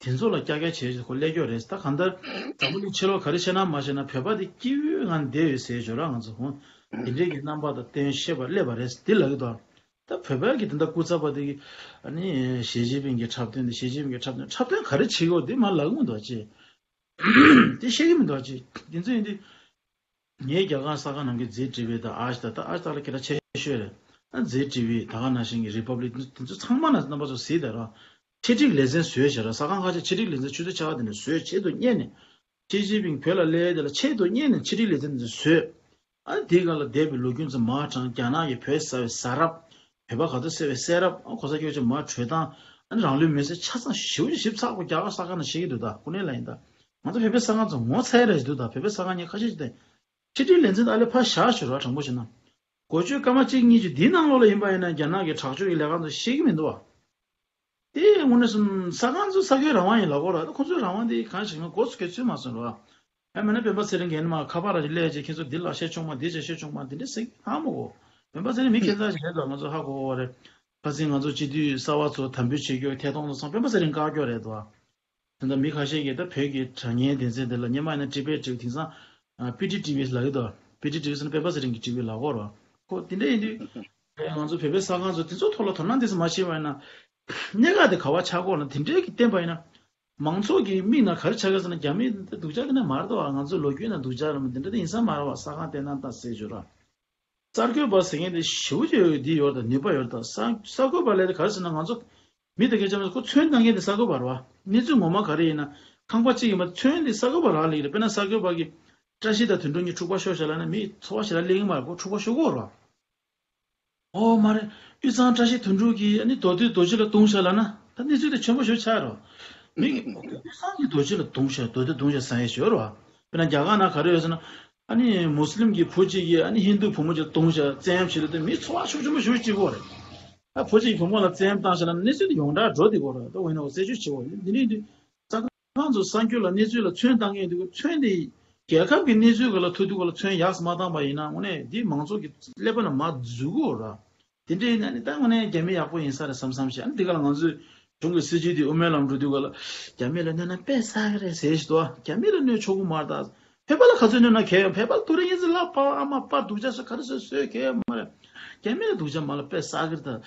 དེ་ཚོ་ལ་ཀྱག་ཀྱག་བྱས་ཅིག་ཁོ་སླེབས་ཀྱི་ཡོད་རེད། ད་གང་ལྟར་འཛམ་བུ་གླིང་ཕྱི་ལོགས་ག་རེ་བཤད་ན་མ་བཤད་ན་བོད་པ་འདི་སྐྱིད་པོའི་ངང་བསྡད་ཡོད་ཟེར་ཡོད་ར། ང་ཚོ་ཧོ་དེ་འདྲའི་གི་རྣམ་པ་དང་སྟོན་ཤེས་པར་སླེབས་པ་རེད་འདི་ལབ་ཀྱི་འདུག་ད་བོད་པའི་གི་དེ་འདྲ་སྐུ་ཚབ་པ་དེ་གི་ཨ་ནི་ཞི་ཅིན་ཕིང་གི་འཁྲབ་སྟོན་དེ་ཞི་ཅིན་ཕིང་གི་འཁྲབ་སྟོན་འཁྲབ་སྟོན་ག་རེ་བྱེད་ཀྱི་ཡོད་དེ་མ་ལབ་ཀྱི་མི་འདུག་ཅེས། དེ་ཤེས་ཀྱི་མི་འདུག་ཅེས་དེ་ཚོ་ཡིན་དུས། ངས་རྒྱ་གར་གསར་ཁང་ནང་གི་མཛད་ཀྱི་ཡོད་པའི་ད་ཨ་ཞི་ད་ད་ཨ་ཞི་ད་ལ་ཁྱེད་རང་ཆེ་ཤོས་རེད། ཨ་མཛད་ཀྱི་ཡོད་པའི་ད་ག་ནང་བཞིན་གྱི་རི་པབ་ལིག་དེ་ཚོ་ཚང་མ་ན་རྣམ་པ་ཚོ་གཟིགས་དང་ར། ཆེད་སྒྲིག་ལེ་ཚན་བཟོས་བཞག་ར། གསར་ཁང་ཁ་ཤས་ཆེད་སྒྲིག་ལེ་ཚན་ཆུ་ཚོད་ཆར་པ་དེ་ནས་བཟོས་ཆེད་དུ་གཉེར་ནས། ཞི་ཅིན་ཕིང་བོད་ལ་སླེབས་དེ་ལ་ཆེད་དུ་གཉེར་ནས་ཆེད་སྒྲིག་ལེ་ཚན་དེ་ཚོ་བཟོས། ཨ་ནི་དེའི་སྒང་ལ་འདས་པའི་ལོ་རྒྱུས་ཚོ་མར་དྲངས། རྒྱ་ནག་གིས་བོད་ཟ་བའི་ཟ་རབས། བོད་པ་ག་ཚོད་བསད་པའི་བསད་རབས། ཨ་གོང་ས་སྐྱབས་མགོན་མར་བྲོས་སྟངས། ཨ་ནི་རང་ལུས་མེར་སྲེག་ཆ་ཚང་ཞེ་པོ་ཅིག་ཞིབ་ཚགས་པོ་རྒྱ་གར་གསར་ཁང་ནང་བཤད་ཀྱི་འདུག་ད་ཀུན་གླེང་ལ་ཡིན་ད། ང་ཚོ་བོད་པའི་གསར་ཁང་ཚོ་ངོ་ཚ་ཡ་རེད་འདུག་ད་བོད་པའི་གསར་ཁང་ཉིན་ཁ་ཤས་ཤིག་དེ། ཕྱི་དྲིལ་ལེ་ཚན་ཨ་ལེ་ཕར་བཞག་ཞོར་བ་དྲང་པོ་བཤད་ན། འགོ་བརྗོད་སྐར་མ་གཅིག་གཉིས་ཀྱི་འདིའི་ནང་ལོགས་ལ་ཡིན་པ་ཡིན་ན་རྒྱ་ནག་གི་དྲག་སྤྱོད་ཀྱི་ལས་ཀ་ཚོ་ཤེས་ཀྱི་མི་འདུག་བ། དེ་དངོས་གནས་སོང་ས་ཁང་ཚོ་ས་ཁོའི་རང་དབང་ཡིན་ལབ་དགོས་ར། ད་ཁོ་ཚོའི་རང་དབང་དེ་གང་ཞིག་ན་འགོ་ཚུགས་གལ་ཚུལ་མ་སོང་ར། ཨ་མེད་ན་སྤེན་པ་ཚེ་རིང་གིས་ནི་མ་ཁ་པར་ར་ཅིག་སླེབས་རྗེས་ཁྱེད་ཚོ་འདི་ལ་བཤད་ཆོག་མ་འདི་ཅིག་བཤད་ཆོག་མ་འདི་འདྲ་ཟེར་གྱི་ཧ་མ་གོ། སྤེན་པ་ཚེ་རིང་མི་ཁྱད་མཚར་ཞིག་རེད་དོ། ང་ཚོ་ཧ་གོ་གོ་བ་རེད། ཁ་སང་ང་ཚོ་སྤྱི་འཐུས་གསར་པ་ཚོ་དམ་འབུལ་བྱེད་རྒྱུ་ཐད་གཏོང་ཚོ་ཚང་སྤེན་པ་ཚེ་རིང་བཀག་རྒྱུ་རེད་དོ། དེ་འདྲ་མི་ཁ་ཤས་ཀྱིས་ད་བོད་ཀྱི་དྲ་བརྙན་སྡེ་ཚན་འདི་ལ་སྔོན་མ་ཡིན་ན་ཊི་བེཊ་ཊི་ཝི་དེང་སང་ཨ་པི་ཊི་ཊི་ཝི་ལབ་ཀྱི་འདུག་པི་ཊི་ཊི་ཝི་ཟེར་ན་སྤེན་པ་ཚེ་རིང་གི་ཊི་ཝི་ལབ་ཀྱི་ཡོད་རེད། ཁོ་དེ་འདྲ་ཡིན་དུས་ང་ཚོ་བོད་པའི་གསར་ཁང་ཚོ་དེ་ཚོ་ཐོག་ལ་དོ་སྣང་དེ་ཚོ་མ་བྱས་པ་ཡིན་ན། གནད་འགག་དེ་ག་པར་ཆགས་ཀྱི་ཡོད་ན་དེ་འདྲའི་གི་བསྟན་པ་ཡིན་ན། མང་ཚོགས་ཀྱི་མིག་ནང་ག་རེ་ཆགས་ཀྱི་ཡོད་ཟེར་ན་རྒྱ་མི་སྡུག་ཅག་དེ་འདྲ་མ་རེད་དོ། ང་ཚོ་ལོ་རྒྱུས་ནང་སྡུག་ཅག་རེད་མ་དེ་འདྲ་དེ་ཡིན་ས་མ་རེད་བ། གསར་ཁང་བསྟན་སྟངས་དང་ཟེར་བརྗོད་ར། གསར་འགོད་པ་ཟེར་མཁན་དེ་ཞེ་པོ་ཅིག་འདི་ཡོད་རེད་ད། ནུས་པ་ཡོད་རེད་ད། གསར་གསར་འགོད་པ་ལབ་དེ་ག་རེ་ཟེར་ན་ང་ཚོ་མི་དེ་སྐད་ཆ་མ་ཁོ་ཚོན་བཏང་མཁན་དེ་གསར་འགོད་པ་རེད་བ། གནས་ཚུལ་ངོ་མ་ག་རེ་ཡིན་ན་ཁང་པ་གཅིག་ཡིན་པ་ཚོན་དེ་གསར་འགོད་པ་རག་ལས་ཀྱི་རེད། དཔེར་ན་གསར་འགོད་པ་གི་ བཀྲ་ཤིས་དང་དོན་གྲུབ་གཉིས་འཁྲུག་པ་ཤོར་བཞག་ལབ་ན་མི་ཚོར་བ་ཞེ་དྲག་སླེབས་ཀྱི་མ་རེད། ཁོ་འཁྲུག་པ་ཤོར་གྱི་ཡོད་རེད་བ། ཨོ་མ་རེད། དབུས་གཙང་བཀྲ་ཤིས་དོན་གྲུབ་ཀྱིས་ཨ་ནི་མདོ་སྟོད་རྡོ་རྗེ་ལ་བརྡུངས་བཞག་ལབ་ན་ད་གནས་ཚུལ་དེ་ཆེན་པོ་ཞིག་ཆགས་ཡོད་རེད་བ། མི་དབུས་གཙང་གིས་རྡོ་རྗེ་ལ་བརྡུངས་བཞག་མདོ་སྟོད་བརྡུངས་བཞག་ཟེར་ཡས་ཞིག་ཡོད་རེད་བ། དཔེར་ན་རྒྱ་གར་ནང་ག་རེ་ཡོད་ཟེར་ན། ཨ་ནི་མུ་སི་ལིམ་གྱི་བུ་གཅིག་གིས་ཨ་ནི་ཧིན་རྡུ་བུ་མོ་གཅིག་ལ་བརྡུངས་བཞག་བཙན་གཡེམ་བྱས་ལབ་དུས་མི་ཚོར་བ་ཤུགས་ཆེན་པོ་ཞེ་པོ་སྐྱེ་གི་ཡོད་རེད། ཨ་བུ་གཅིག་གི་བུ་མོ་ལ་བཙན་གཡེམ་བཏང་བཞག་ལབ་ན་གནས་ཚུལ་དེ་ཡོངས་གྲགས་འགྲོ་བསྡད་ཀྱི་ཡོད་རེད། ད་འོ་ཡིན་ན་འོ་རྩད་གཅོད་བྱེད་དགོས་རེད། འདི་འདྲ་ཡིན་དུས། ཁོང་ཚོ་གསར་འགྱུར་ལ་གནས་ཚུལ་ལ་ཚོན་བཏང་མཁན་འདུག་ཚོན་དེ་རྒྱལ་ཁབ་ཀྱི་གནས་ཚུལ་སྒང་ལ་ཐུག་དུས་སྒང་ལ་ཚོན་ཡག་ཙམ་མ་བཏང་པ་ཡིན་ན་དངོས་གནས་འདི་མང་ཚོགས་ཀྱི་ཀླད་པ་ནང་མར་འཛུལ་གྱི་ཡོད་རེད། དེ་འདྲ་ཡིན་ན་ནི་ད་དངོས་གནས་རྒྱ་མི་ཡག་པོ་ཡིན་ས་རེད་བསམ་བསམ་ཞིག་ཨ་ནི་འདི་ག་ལ་ང་ཚོའི་གཞུང་གི་སྲིད་བྱུས་དེ་དབུ་མའི་ལམ་འགྲོ་དུས་སྒང་ལ་རྒྱ་མི་ལ་གནོད་ན་དཔེ་བསགས་ཀྱི་རེད་ཟེར་ཞིག་འདུག་རྒྱ་མི་ལ་གནོད་ཆོག་གི་མ་རེད་ད། བོད་པ་ལ་ག་ཚོད་གནོད་ན་གལ་ཡོད། བོད་པ་ལ་སྡུག་རུས་ཡིན་ཟེར་ལབ་ཕར་ཨ་མ་པ་སྡུག་ཅག་བཟོས་ག་རེ་བཟོས་བཟོས་གལ་ཡོད་མ་རེད། རྒྱ་མི་ལ་སྡུག་ཅག་མ་ལབ་དཔེ་བསགས་ཀྱི་རེད་ད།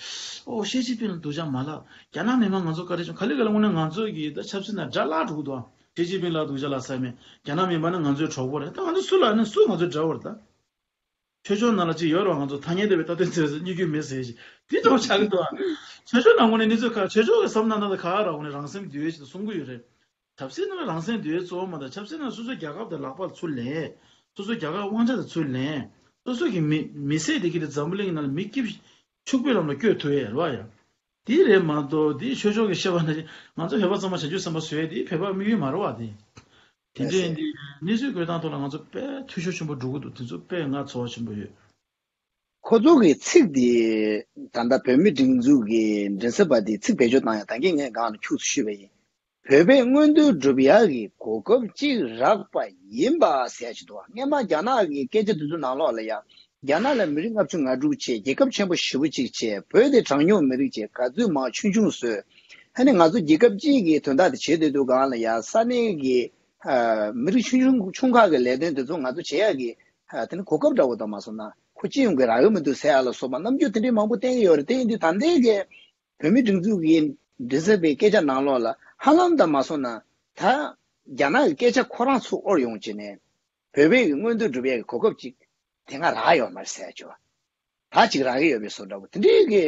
ཨོ་ཞི་ཅིན་ཕིང་ལ་སྡུག་ཅག་མ་ལབ། རྒྱ་ནག་མི་མང་ང་ཚོ་བཀའ་དྲིན་ཆེ་ག་ལེ་ག་ལེ་དངོས་གནས་ང་ཚོ་གི་ད་ཆབ་སྲིད་ནང་དགྲ་བརླག་འགྲོ་གི་འདུག་ཞི་ཅིན་ཕིང་ལ་སྡུག་ཅག་ལབ་ས་མེད། རྒྱ་ནག་མི་མང་ནི་ང་ཚོའི་གྲོགས་པོ་རེད། ད་ང་ཚོ་སུ་ལ་ནི་སུ་ང་ཚོའི་དགྲ་བོ་རེད་ད། ཆོས་ཕྱོགས་ནང་ལ་ཅིག་ཡོད་རེད་བ། ང་ཚོ་ཐ་སྙད་དེ་བས་ད་དོན་ཚོད་ཟེར་གཉིས་རྒྱུ་མེད་ཟེར་ཞིག་དེ་འདྲ་བོ་ཆགས་ཀྱི་འདུག་ཨ། ཆོས་ཕྱོགས་ནང་དངོས་གནས་གནས་ཚུལ་ཁག་ཆོས་ཕྱོགས་ཀྱི་བསམ་སྟངས་ད་ད་ག་ར་དངོས་གནས་རང་སེམས་འདུལ་ཡས་ཞིག་ད་གསུང་གི་ཡོད་རེད། ཆབ་སྲིད་ནང་ལ་རང་སེམས་འདུལ་ཡས་གཙོ་བོ་མ་གཏོགས་ཆབ་སྲིད་ནང་སོ་སོའི་རྒྱལ་ཁབ་དང་ལག་པ་ལ་ཚུར་ལེན། སོ་སོའི་རྒྱལ་ཁབ་དབང་ཆ་དང་ཚུར་ལེན། སོ་སོ་གི་མི་མི་སེར་དེ་གི་དེ་འཛམ་བུ་གླིང་ནང་ལ་མི་སྐྱིད་ཕྱུག་པོའི་ལམ་ལ་བསྐྱོད་ཐུབ་ཡས་རེད་བ་ཡ། དེ་རེད་མ་གཏོགས་དེ་ཆོས་ཕྱོགས་ཀྱི་བཤད་པ་ནང་བཞིན་ང་ཚོ་བོད་པ་ཚང་མ་བྱང་ཆུབ་སེམས་དཔའ་བཟོ་ཡས་དེ་བོད་པ་དམིགས་ཡུལ་མ་རེད་བ་དེ། དེ་འདྲ་ཡིན་དུས་གནས་ཚུལ་བཀོད་སྟངས་ཐོག་ལ་ང་ཚོ་དཔེ་འཐུས་ཤོར་ཆེན་པོ་འགྲོ་གི་འདུག་དེ་ཚོ་དཔེ་ང་ཚོར་བ་ཆེན་པོ་ཡོད། ཁོ་ཚོ་གི་ཚིག་དེ་ད་ལྟ་བོད་མིའི་སྒྲིག་འཛུགས་ཀྱི་མགྲིན་ཚབ་པ་དེ་ཚིག་བེད་སྤྱོད་བཏང་ཡ་ད་གིན་ངས་སྒང་ལ་ཁྱུག་ཙམ་ཞུས་པ་ཡིན། བོད་པའི་མངོན་འདོད་སྒྲུབ་ཡག་གི་གོ་སྐབས་ཅིག་རག་པ་ཡིན་པ་ཟེར་གྱི་འདུག་སྔན་མ་རྒྱ་ནག་གི་སྐད་ཆ་དེ་ཚོ་ནང་ལོགས་ལ་ཡ། རྒྱ་ནག་ལ་མི་རིགས་ལྔ་བཅུ་ང་དྲུག་བྱས་རྒྱལ་ཁབ་ཆེན་པོ་ཞེ་པོ་ཅིག་བྱས། བོད་དེ་གྲངས་ཉུང་མི་རིགས་བྱས། ག་ཚོད་མང་ཆུང་ཆུང་བཟོས། ཧ་ནི་ང་ཚོ་རྒྱལ་ཁབ་གཅིག་གི་དོན་དག་དེ་བྱེད་སྡོད་དུས་སྒང་ལ་ཡ་ས་གནས་ཀྱི་ཨ་མི་རིགས་ཆུང་ཆུང་ཆུང་ཁག་གི་ལས་དོན་དེ་ཚོ་ང་ཚོ་བྱེད་ཡག་གི་ཨ་དེ་ནི་གོ་སྐབས་འདྲ་བོ་དང་མ་སོང་ན་ཁོ་སྤྱི་ཡོངས་ཀྱི་རག་གི་མི་འདུག་ཟེར་ཡག་ལ་སོགས་པ་རྣམ་འགྱུར་དེ་འདྲའི་མང་པོ་བསྟན་གྱི་ཡོད་རེད། དེ་ཡིན་དུས་ད་ལྟའི་གི་བོད་མིའི་སྒྲིག་འཛུགས་ཀྱི་མགྲིན་ཚབ་པའི་སྐད་ཆ་ནང་ལོགས་ལ་ཧ་ལམ་དང་མ་སོང་ན་ད་རྒྱ་ནག་གི་སྐད་ཆ་ཁོ་རང་ཚུར་དབོར་ཡོང་བྱས་ནས་བོད་པའི་གི་མངོན་འདོད་སྒྲུབ་ཡས་ཀྱི་གོ་སྐབས་ཅིག་དེ་སྔ་རག་ཡོད་མ་རེད་ཟེར་ཡ་ཅིག་ཡོད། ད་ཅིག་རག་གི་ཡོད་པའི་བཟོ་འདྲ་བོ་དེ་འདྲའི་གི་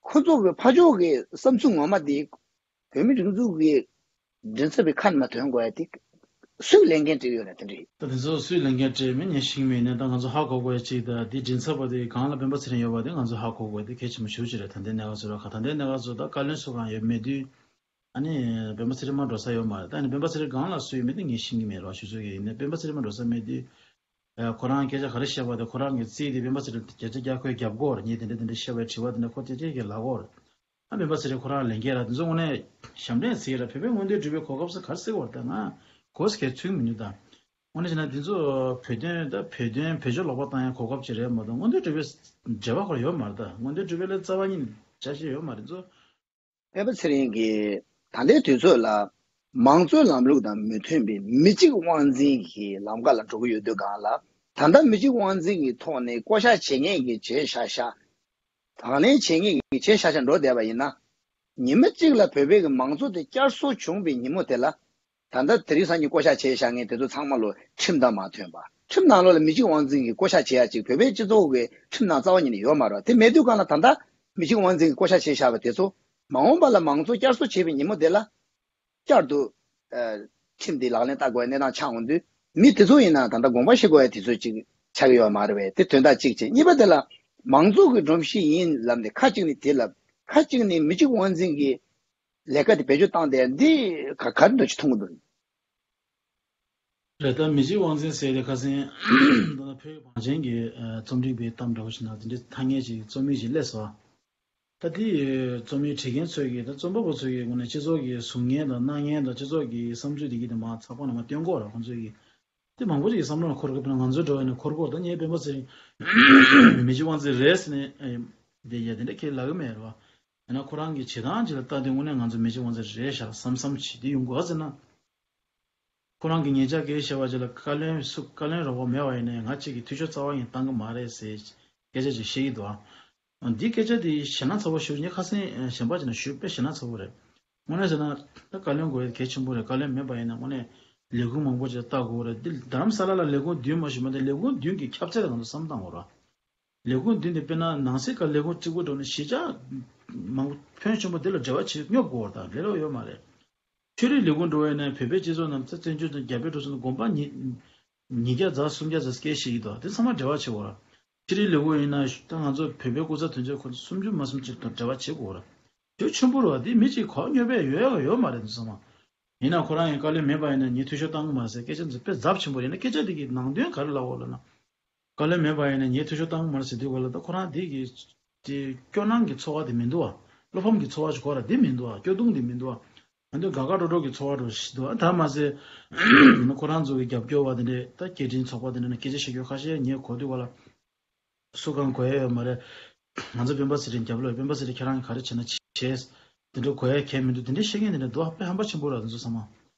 ཁོ་ཚོ་གི་ཕར་ཕྱོགས་ཀྱི་བསམ་ཚུལ་ངོ་མ་དེ་བོད་མིའི་སྒྲིག་འཛུགས་ཀྱི་མགྲིན་ཚབ་པའི་ཁ་ནས་མ་ཐོན་དགོས་ཡ་དེ་སུས་ལས་འགན་སྤྲད་ཡོད་ན་དེ་འདྲ་ཡིན། ད་དེ་ཚོ་སུས་ལས་འགན་སྤྲད་མིན་ངས་ཤེས་ཀྱི་མེད་ནས་ད་ང་ཚོ་ཧ་གོ་དགོས་ཡ་གཅིག་ད་དེ་མགྲིན་ཚབ་པ་དེ་སྒང་ལ་སྤེན་པ་ཚེ་རིང་ཡོད་པ་དེ་ང་ཚོ་ཧ་གོ་དགོས་དེ་གལ་ཆེན་པོ་ཞེ་པོ་ཅིག་རེད། ད་ལྟའི་གནས་སྐབས་སུ་ར་ཁ་ད་ལྟའི་གནས་སྐབས་སུ་ད་བཀའ་བློན་སུ་གང་ཡོད་མེད་དུས་ཨ་ནི་སྤེན་པ་ཚེ་རིང་མ་འགྲོ་ས་ཡོད་མ་རེད། ད་ཨ་ནི་སྤེན་པ་ཚེ་རིང་སྒང་ལ་སུ་ཡོད་མེད་དེ་ངས་ཤེས་ཀྱི་མེད་ར་ཞུ་ཚོད་ཀྱི་ཡིན་ནས་སྤེན་པ་ཚེ་རིང་མ་འགྲོ་ས་མེད་དུས། ཨ་ཁོ་རང་སྐད་ཆ་ག་རེ་བཤད་པ་དེ་ཁོ་རང་གི་རྩིས་དེ་སྤེན་པ་ཚེ་རིང་བརྒྱ་ཆ་བརྒྱ་ཁོས་རྒྱབ་སྐོར་ཉིད་དེ་འདྲ་དེ་འདྲ་བཤད་པའི་དྲི་བ་དེ་འདྲ་ཁོ་དེ་འདྲའི་གི་ལབ་སྐོར། ཨ་སྤེན་པ་ཚེ་རིང་ཁོ་རང་ལས་འགན་ར་དེ་ཚོ་དངོས་གནས་ཞབས་འདྲེན་ཟེར་ར་བོད་པའི་མངོན་འདོད་སྒྲུབ་པའི་གོ་སྐབས་སུ་ག་རེ་ཟེར་བར་ད་ང་གོ་སྐལ་ཚུལ་མི་འདུག་ད་དངོས་གནས་བྱས་ན་དེ་ཚོ་བོད་དོན་ད་བོད་དོན་བེད་སྤྱོད་ལོག་པ་བཏང་ཡ་གོ་སྐབས་ཅིག་རེད་མ་གཏོགས་མངོན་འདོད་སྒྲུབ་པའི་འབྲེལ་བ་ཁོ་ར་ཡོད་མ་རེད། ད་མངོན་འདོད་སྒྲུབ་པའི་ལས་རྩ་བ་ཉིད་ནས་བྱ་བྱེད་ཡོད་མ་རེད་ཚོ། སྤེན་པ་ཚེ་རིང་གིས་ད་ལྟའི་དུས་ཚོད་ལ་མང་གཙོའི་ལམ་ལུགས་དང་མི་མཐུན་པའི་མི་གཅིག་དབང་འཛིན་གྱི་ལམ་ཁ་ལ་འགྲོ་གི་ཡོད་དུས་སྒང་ལ་ད་ལྟ་མི་གཅིག་དབང་འཛིན་གྱི་ཐོག་ནས་བསྐོ་བཞག་བྱེད་མཁན་གྱི་བྱས་བཞག་བཞག་དང་ལེན་བྱེད་མཁན་གྱི་བྱས་བཞག་བཞག་འགྲོ་བསྡད་པ་ཡིན་ན། ཉི་མ་གཅིག་ལ་བོད་པའི་གི་མང་གཙོ་དེ་བསྐྱར་གསོ་བྱུང་བའི་ཉིན་མོ་དེ་ལ། ད་ལྟ་དེ་རིང་སང་ཉིན་བསྐོ་བཞག་བྱས་བཞག་མཁན་དེ་ཚོ་ཚང་མ་ལོ་ཁྲིམས་དང་མ་མཐུན་པ། ཁྲིམས་ནང་ལོགས་ལ་མི་གཅིག་དབང་འཛིན་གྱི་བསྐོ་བཞག་བྱེད་ཡ་ཅིག་བོད་པའི་སྤྱི་ཚོགས་ཀྱི་ཁྲིམས་ནང་རྩ་བ་ཉིད་ནས་ཡོད་མ་རེད། དེ་མེད་དུས་སྒང་ལ་ད་ལྟ་མི་གཅིག་དབང་འཛིན་གྱི་བསྐོ་བཞག་བྱས་བཞག་པ་དེ་ཚོ་མ་འོངས་པ་ལ་མང་གཙོ་བསྐྱར་གསོ་བྱེད་པའི་ཉིན་མོ་དེ་ལ་བསྐྱར་དུ་ཨ་ཁྲིམས་དེ་ལག་ལེན་བསྟར་དགོས་ཡ་གནས་སྟངས་ཆགས་འོང་དུས་མི་དེ་ཚོ་ཡིན་ན་ད་ལྟ་དགོངས་པ་བཞེས་དགོས་ཡ་དེ་ཚོ་ཅིག་ཆགས་ཀྱི་ཡོད་མ་རེད་པས། དེ་དོན་དག་གཅིག་བྱས། གཉིས་པ་དེ་ལ་མང་གཙོ་གི་སྒྲོམ་གཞི་ཡིན་ལབ་ནས་ཁ་གཅིག་ནས་དེ་ལབ། ཁ་གཅིག་ནས་མི་གཅིག་དབང་འཛིན་གྱི་ལས་ཀ་དེ་བེད་སྤྱོད་བཏང་བསྡད་འདི་ག་ག་རེ་འདྲ་ཅིག་མཐོང་གི་འདུག་རེད། ད་མི་གཅིག་དབང་འཛིན་ཟེར་ཏེ་ཁ་སང་ད་ལྟ་བོད་ཀྱི་བང་ཆེན་གྱི་ཨ་རྩོམ་སྒྲིག་པའི་གཏམ་འདྲ་བོ་ཞིག་ནང་དེ་འདྲའི་ཐ་སྙད་ཅིག་རྩོམ་ཡིག་ཅིག་སླེབས་སོང་། ད་དེ་རྩོམ་ཡིག་བྲིས་མཁན་ཚོས་ཀྱིས་ད་རྩོམ་པ་པོ་ཚོས་ཀྱིས་དངོས་གནས་སྤྱི་ཚོགས་ཀྱི་གཟུགས་བརྙན་དང་སྣང་བརྙན་དང་སྤྱི་ཚོགས་ཀྱི་བསམ་ཚུལ་དེ་གྱིས་དེ་མར་ཚགས་པར་ནང་མར་སྟོན་གྱི་ཡོད་རེད། ཁོང་ཚོས་ཀྱིས་དེ་མང་པོ་ཅིག་གི་བསམ་བློ་ལ་འཁོར་གྱི་ཡོད། དཔེར་ན་ང་ཚོའི་འགྲོ་བ་ཡིན་ན་འཁོར་གྱི་ཡོད་རེད། ད་ངས་སྤེན་པ་ཚེ་རིང་མི་གཅིག་དབང་འཛིན་རེད་ཟེར་ནས་དེ་ཡ་དེ་འདྲ་ཁས་ལེན་གྱི་མེད་རེད་བ། ཡིན་ན་ཁོ་རང་གི་བྱེད་སྟངས་ཅིག་ལ་ལྟ་དུས་དངོས་གནས་ང་ཚོ་མི་གཅིག་དབང་འཛིན་རེད་ཤག་བསམ་བསམ་བྱེད་དེ་ཡོང་དགོས་ཟེར་ན། ཁོ་རང་གི་ཉེ་ཆར་སྐད་བཤད་པ་ཅིག་ལ་བཀའ་བློན་སུ་བཀའ་བློན་རོགས་པ་མེད་པ་ཡིན་ནའི་ང་གཅིག་གིས་འཐུས་ཤོར་རྩ་བ་ཉིད་བཏང་གི་མ་རེད་ཟེར་སྐད་ཆ་ཅིག་བཤད་ཀྱི་འདུག་ཨ། འདི་སྐད་ཆ་དེ་ཞེད་སྣང་ཚ་པོ་ཞེ་པོ་ངས་ཁ་སང་གཞན་པ་ཅིག་ནང་ཞུས་དཔེ་ཞེད་སྣང་ཚ་པོ་རེད། དངོས་གནས་ཟེར་ན་ད་བཀའ་བློན་དགོས་ཡ་གལ་ཆེན་པོ་རེད། བཀའ་བློན་མེད་པ་ཡིན་ན་དངོས་གནས་ལས་ཁུངས་མང་པོ་ཅིག་ལ་ལྟ་དགོས་རེད། འདི་རྡ་རམ་ས་ལ་ལ་ལས་ཁུངས་བདུན་མ་ཞུས་མ་དེ་ལས་ཁུངས་བདུན་གྱི་ཁྱབ་ཚད་ལ་ང་ཚོ་བསམ་བཏང་དགོས་རེད། ལས་ཁུངས་བདུན་དེ་དཔེར་ན་ནང་སྲིད་ཀྱི་ལས་ཁུངས་གཅིག་པུ་འགྲོ་ནས་གཞིས་ཆགས་མང་པོ་ཕོན་ཆེན་པོ་འདི་ལ་འབྲེལ་བ་བྱེད་སྙོབ་དགོས་རེད། ད་ལས་སླ་པོ་ཡོད་མ་རེད། ཆོས་རིག་ལས་ཁུངས་འགྲོ་བས་ན་བོད་པའི་སྤྱི་ཚོགས་རྣམས་ཚེ་བཙན་བྱོལ་དང་རྒྱ་བལ་འབྲུག་གསུམ་དུ་དགོངས་པ་ཉིད་ ཉིས་བརྒྱ་ཛ་སུམ་བརྒྱ་ཛ་སྐད་བཤད་ཀྱི་འདུག་དེ་ཚང་མ་འབྲེལ་བ་བྱེད་དགོས་ར། ཕྱི་རིལ་ལེའུ་ཡིན་ན་ད་ང་ཚོ་བོད་པའི་སྐུ་ཚབ་དོན་གཅོད་ཁོ་ཚོ་སུམ་ཅུ་མ་སུམ་ཅུ་དང་འབྲེལ་བ་བྱེད་དགོས་ར། དེ་ཆེན་པོ་ར་དེ་མི་གཅིག་གོ་སྙོབ་པས་ཡོད་ཡོད་མ་རེད་འདུག་ཚང་མ། ཡིན་ན་ཁོ་རང་གི་བཀའ་བློན་མེད་པ་ཡིན་ན་ངས་འཐུས་ཤོར་བཏང་གི་མ་རེད་ཟེར་སྐད་ཆ་འདི་དཔེ་ཚབས་ཆེན་པོ་རེད། ཡིན་ན་སྐད་ཆ་འདི་གི་ནང་དོན་ག་རེ་ལབ་དགོས་ལབ་ན། བཀའ་བློན་མེད་པ་ཡིན་ན་ངས་འཐུས་ཤོར་བཏང་གི་མ་རེད་ཟེར་དུས་ག་ལ་ད་ཁོ་རང་འདི་གི་དེ་སྐྱོ་སྣང་གི་ཚོར་བ་དེ་མི་འདུག་བ། བློ་ཕམ་གྱི་ཚོར་བ་ཞིག་གོ་ར་དེ་མི་འདུག་བ། སྐྱོ་གདུང་དེ་མི་འདུག་བ། ང་ཚོ་དགའ་དགའ་སྤྲོ་སྤྲོ་གི་ཚོར་བ་འདྲ་ཞིག་འདུག་བ། ད་མ་ཟད་ཁོ་རང་ཚོ་གི་རྒྱབ་སྐྱོར་བ་དེ་འདྲས་ད་སྐད་འཕྲིན་ཚོགས་པ་དེ་འདྲས་ནས་སྐད་ཆ་བཤད་རྒྱུ་ཁ་ཤས་ངས་གོ་དུས་ག་ལ། སུ་གང་གོ་ཡ་ཡོད་མ་རེད། ང་ཚོ་སྤེན་པ་ཚེ་རིང་རྒྱབ་ལོགས་སྤེན་པ་ཚེ་རིང་ཁྱེད་རང་གིས་ག་རེ་བྱས་ན་བྱས། དེ་འདྲ་གོ་ཡ་གལ་མི་འདུག་དེ་འདྲ་བཤད་མཁན་དེ་འདྲ་འདུག་དཔེ་ཧམ་པ་ཆེན་པོ་རེད་དེ་ཚོ་ཚང་མ།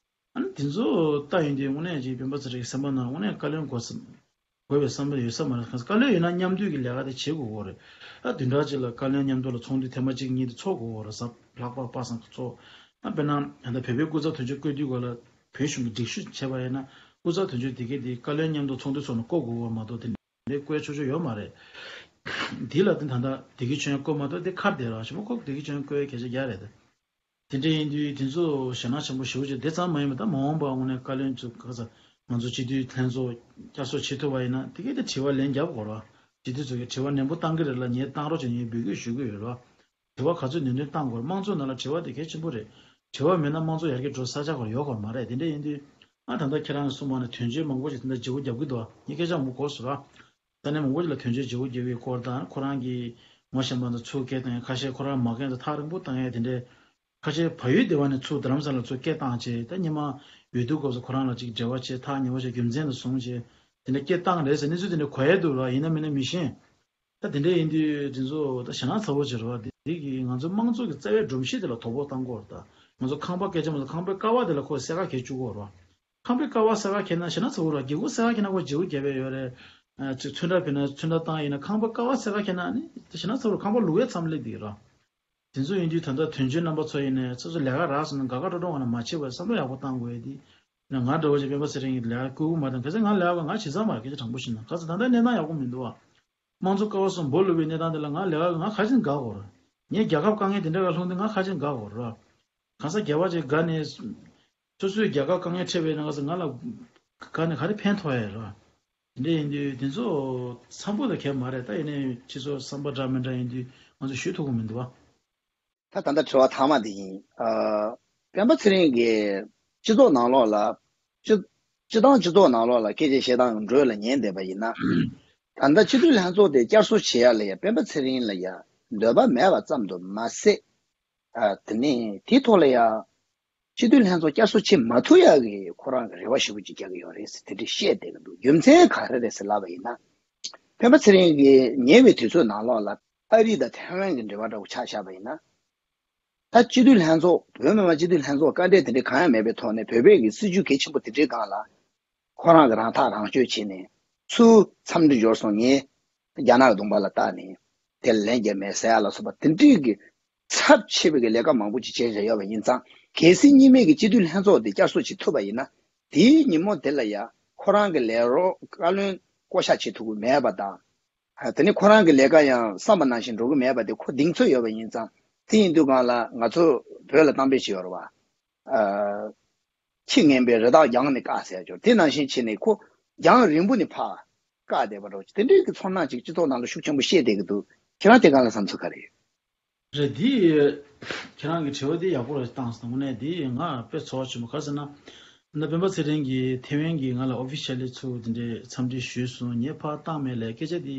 ཨ་ནི་དེ་ཚོ་ལྟ་ཡོང་དུས་དངོས་གནས་ཅིག་སྤེན་པ་ཚེ་རིང་གི་སེམས་པ་ནང་དངོས་གནས་བཀའ་བློན་དགོས་བསམ་དགོས་པའི་བསམ་བློ་ཡོད་ས་མ་རེད། བཀའ་བློན་ཡོད་ན་མཉམ་འདུས་ཀྱི་ལས་ཀ་དེ་བྱེད་དགོས་ཀྱི་རེད། ཨ་བདུན་ཕྲག་གཅིག་ལ་བཀའ་བློན་མཉམ་དུ་ལ་ཚོགས་འདུ་ཐེངས་མ་གཅིག་གཉིས་དེ་ཚོགས་དགོས་ཀྱི་རེད། གཟའ་ལྷག་པ་པ་སངས་ཚོགས། ཨ་དཔེར་ན་ད་ལྟ་བོད་པའི་སྐུ་ཚབ་དོན་གཅོད་བསྐོས་དུས་ག་ལ་བོད་གཞུང་གི་སྒྲིག་ཞུ་བྱས་པ་ཡིན་ན་སྐུ་ཚབ་དོན་གཅོད་དེ་གས་དེ་བཀའ་བློན་མཉམ་དུ་ཚོགས་འདུ་ཚོགས་ན་བསྐོ་དགོས་ཀྱི་མ་གཏོགས་དེ་འདྲའི་བསྐོ་ཆོག་ཆོག་ཡོད་མ་རེད། འདི་ལ་དེ་ད་ལྟ་བདེ་སྐྱིད་ཆོས་དབྱངས་བསྐོས་མ་གཏོགས་དེ་ཁར་བསྡད་ར་ཞེ་མོ་ཁོ་བདེ་སྐྱིད་ཆོས་དབྱངས་བསྐོ་ཡའི་སྐད་ཆ་རྒྱག་རེད་དེ། དེ་འདྲ་ཡིན་དུས་དེ་ཚོ་ཞེད་སྣང་ཆེན་པོ་ཞེ་པོ་ཅིག་དེ་ཙམ་མ་ཡིན་པ་ད་མ་འོངས་པ་དངོས་གནས་བཀའ་བློན་ཚོ་ག་ས་ང་ཚོ་སྤྱི་འཐུས་ལྷན་ཚོགས་བསྐྱར་གསོ་བྱེད་ཐུབ་པ་ཡིན་ན་དེ་གས་དེ་དྲི་བ་ལན་རྒྱབ་དགོས་ར། སྤྱི་འཐུས་ཚོ་གིས་དྲི་བ་ནན་པོ་བཏང་གི་རེད་ལ་ངས་བཏང་རོགས་བྱེད་ངས་འབོད་སྐུལ་ཞུ་གི་ཡོད་ར། དྲི་བ་ག་ཚོད་ནན་ཏན་བཏང་དགོས་ར། དམངས་གཙོ་ནང་ལ་དྲི་བ་དེ་གལ་ཆེན་པོ་རེད། དྲི་བ་མེད་ན་དམངས་གཙོ་ཡར་རྒྱས་འགྲོ་ས་ཆ་ག་ལ་ཡོད་དགོས་མ་རེད། དེ་འདྲ་ཡིན་དུས་ཨ་ད་ལྟ་ཁྱེད་རང་གིས་གསུངས་པ་ནང་དོན་གཅོད་མང་པོ་ཞིག་དེ་འདྲ་བརྗེ་པོ་རྒྱབ་གི་འདུག་ངས་སྐད་ཆ་མང་པོ་གོ་སོང་ར། ས་གནས་མང་པོ་ཞིག་ལ་དོན་གཅོད་བརྗེ་པོ་རྒྱབ་པའི་སྐོར་དང་ཁོ་རང་གིས་ངོ་ཤེས་པ་དང་ཚུར་སྐད་བཏང་ཡ་ཁ་ཤས་ཁོ་རང་མ་རྒན་དང་ཐག་རིང་པོ་བཏང་ཡ་དེ་འདྲའི། ཁ་ཤས་བལ་ཡུལ་སྡེ་བ་ནས་ཚུར་རྡ་རམ་ས་ལ་ཚུར་སྐད་བཏང་བྱས་ད་སྔོན་མ་འོས་བསྡུ་སྐབས་སུ་ཁོ་རང་ལ་ཅིག་འབྲེལ་བ་བྱས་ཐག་ཉེ་བོ་བྱས་རྒྱུ་མཚན་དུ་བཟུང་བྱས་དེ་འདྲ་སྐད་བཏང་རེད་ཟེར་གནས་ཚུལ་དེ་འདྲ་གོ་ཡས་འདུག་ར། ཡིན་ན་མིན་ན་མི་ཤེས། ད་དེ་འདྲ་ཡིན་དུས་དེ་ཚོ་ད་ཞེད་སྣང་ཚ་བོ་ཅིག་རེད་བ། དེ་གིས་ང་ཚོ་དམངས་གཙོ་གི་རྩ་བའི་སྒྲོམ་གཞི་དེ་ལ་དོ་ཕོག་བཏང་གི་ཡོད་རེད། ད་ང་ཚོ་ཁང་པ་སྐད་ཆ་མ་ཚོ་ཁང་པའི་ཀ་བ་དེ་ལ་ཁོས་སེར་ཁ་གས་བཅུག་གི་ཡོད་རེད་བ། ཁང་པའི་ཀ་བ་སེར་ཁ་གས་ན་ཞེད་སྣང་ཚ་བོ་རེད། སྒྱེ་སྒོ་སེར་ཁ་གས་ན་ཁོ་སྒྱེ་སྒོ་བརྒྱབ་པས་ཡོད་རེད། ཨ་ཅིག་ཚོན་ཁྲ་ཕུལ་ན་ཚོན་ཁྲ་བཏང་ཡིན་ན་ཁང་པའི་ཀ་བ་སེར་ཁ་གས་ན་ནི་ཞེད་སྣང་ཚ་བོ་རེད། ཁང་པ་ལུག་པའི་མཚམས་སླེབས་བསྡད་ཀྱི་རེད། དེ་ཚོ་ཡིན་དུས་ད་ལྟ་དོན་གཅོད་རྣམ་པ་ཚོ་ཡིན་ནའི་སོ་སོ་ལས་ཀ་རག་སོང་ན་དགའ་དགའ་སྤྲོ་སྤྲོ་ངང་ནས་མ་བྱེད་པར་བསམ་བློ་ཡག་པོ་བཏང་དགོས་ཡ་དེ། ང་འདྲ་བོ་ཞིག་སྤེན་པ་ཚེ་རིང་གི་ལས་ཀ་བསྐུལ་གི་མ་བཏང་། གལ་སྲིད་ང་ལས་ཀ་ང་བྱེད་ཙང་མ་རེད། སྐད་ཆ་དྲང་པོ་བཤད་ན་ག་ཚོད་ད་ལྟ་གནས་སྟངས་ཡག་པོ་མི་འདུག་བ། དམངས་གཙོ་ཀ་བ་གསུམ་སྦོ་ལུག་པའི་གནས་སྟངས་དེ་ལ་ང་ལས་ཀ་ང་ག་ཚོད་དགའ་གོ་ར། ངས་རྒྱལ་ཁབ་དཀའ་ངལ་དེ་འདྲ་ག་ལྷུང་དུས་ང་ག་ཚོད་དགའ་གོ་ར། གང་ཟག་སྒེར་པ་ཅིག་དགའ་ནས། སོ་སོའི་རྒྱལ་ཁབ་དཀའ་ངལ་འཕྲད་པའི་ནང་ག་ཚོད་ང་ལ་དགའ་ནས་ག་རེ་ཕན་ཐོགས་ཡ་ར། དེ་འདྲ་ཡིན་དུས་དེ་ཚོ་འཚམ་པོ་དང་གལ་མ་རེད། ད་ཡིན་ནའི་སྤྱི་ཚོགས་བསམ་པ་འདྲ་མི་འདྲ་ཡིན་དུས་ང་ཚོ་ཞུ་ཐུབ་ཀྱི་མི་འདུག་བ། ད་ད་ལྟ་དྲི་བ་མཐའ་མ་དེ་ཡིན། ཨ། སྤེན་པ་ཚེ་རིང་གིས་སྤྱི་ཚོགས་ནང་ལོགས་ལ། སྤྱི། སྤྱི་བཏང་སྤྱི་ཚོགས་ནང་ལོགས་ལ་སྐད་ཆ་བཤད་སྟངས་འགྲོས་ལ་ཉན་བསྡད་པ་ཡིན་ན། ད་ལྟ་སྤྱི་འཐུས་ལྷན་ཚོགས་དེ་བསྐྱར་གསོ་བྱེད་ཡ་ལ་ཡ་སྤེན་པ་ཚེ་རིང་ལ་ཡ་འདོད་པ་མེད་པ་ཙམ་དུ་མ་ཟད། ཨ། དེ་ནས་དེའི་ཐོག་ལ་ཡ། སྤྱི་འཐུས་ལྷན་ཚོགས་བསྐྱར་གསོ་བྱེད་མ་ཐུབ་ཡག་གི་ཁོ་རང་གི་རེ་བ་ཞེ་པོ་ཅིག་རྒྱག་གི་ཡོད་རེད་ཟེར་དེ་འདྲ་བཤད་བསྡད་ཀྱི་འདུག་རྒྱུ་མཚན་ག་རེ་རེད་ཟེར་ལབ་པ་ཡིན་ན། སྤེན་པ་ཚེ་རིང་གིས་ཉེ་བའི་དུས་ཚོད་ནང་ལོགས་ལ་ཨ་རི་དང་ཐའེ་ཝན་གྱི་འབྲེལ་བ་འདྲ་བོ་ཆ་བཞག་པ་ཡིན་ན། ད་སྤྱི་འཐུས་ལྷན་ཚོགས་བོད་མི་མང་སྤྱི་འཐུས་ལྷན་ཚོགས་བཀའ་འདྲི་དེ་འདྲ་གང་ཡང་མེད་པའི་ཐོག་ནས་བོད་པའི་གི་སྲིད་བྱུས་གལ་ཆེན་པོ་དེ་འདྲའི་སྒང་ལ། ཁོ་རང་གིས་རང་ཐག་རང་གཅོད་བྱས་ནས་ཚུར་འཚམས་འདྲི་འབྱོར་སོང་། ངས་རྒྱ་ནག་གི་གདོང་པ་ལ་བལྟས་ནས་དེ་ལ་ལན་རྒྱབ་མེད་ཟེར་ཡ་ལ་སོགས་པ་དེ་འདྲའི་གི་ཚབས་ཆེ་བའི་གི་ལས་ཀ་མང་པོ་ཅིག་བྱས་བཞག་ཡོད་པ་ཡིན་ཙང་། གལ་སྲིད་གཉིས་སྨན་གྱི་སྤྱི་འཐུས་ལྷན་ཚོགས་དེ་བསྐྱར་གསོ་བྱེད་ཐུབ་པ་ཡིན་ན། དེའི་ཉིན་མོ་དེ་ལ་ཡ་ཁོ་རང་གི་ལས་རོགས་བཀའ་བློན་བསྐོ་གཞག་བྱེད་ཐུབ་ཀྱི་མེད་པ་དང་། དེ་ནི་ཁོ་རང་གི་ལས་ཀ་ཡང་བསམ་པ་ནང་བཞིན་འགྲོ་གི་མེད་པ་དེ་ཁོ་གདེང་ཚོད་ཡོད་པ་ཡིན་ཙང་། དེ་ཡིན་དུས་སྒང་ལ་ང་ཚོ་བོད་ལ་གཏམ་དཔེ་ཞིག་ཡོད་རེད་བ། ཨ། ཁྱི་ངན་པས་རི་དྭགས་རྒྱང་ནས་བཀག་ཟེར་ཡ་ཅིག་ཡོད་རེད། དེ་ནང་བཞིན་བྱས་ནས་ཁོ་རྒྱང་རིང་པོ་ནས་ཕར་བཀག་བསྡད་པ་འདྲ་བོ་ཅིག་དེ་འདྲའི་གི་ཚོར་སྣང་ཅིག་སྤྱི་ཚོགས་ནང་ལ་ཤུགས་ཆེན་པོ་བཤད་བསྡད་ཀྱི་འདུག་ཁྱེད་རང་དེ་སྒང་ལ་བསམ་ཚུལ་ག་རེ་ཡོད། རེད། འདི་ཁྱེད་རང་གི་དྲི་བ་འདི་ཡག་པོ་རེད་བཏང་སོང་། དངོས་གནས་འདི་ང་དཔེ་ཚོར་བ་ཆེན་པོ། ག་ཟེར་ན། ད་སྤེན་པ་ཚེ་རིང་གིས་ཐེ་ཝན་གྱི་ང་ལ་ཨོ་ཕི་ཤལ་ལི་ཚུར་འདི་འདྲའི་འཚམས་འདྲི་ཞུས་སོང་། ངས་ཕར་བཏང་མེད་ལབ་སྐད་ཆ་འདི།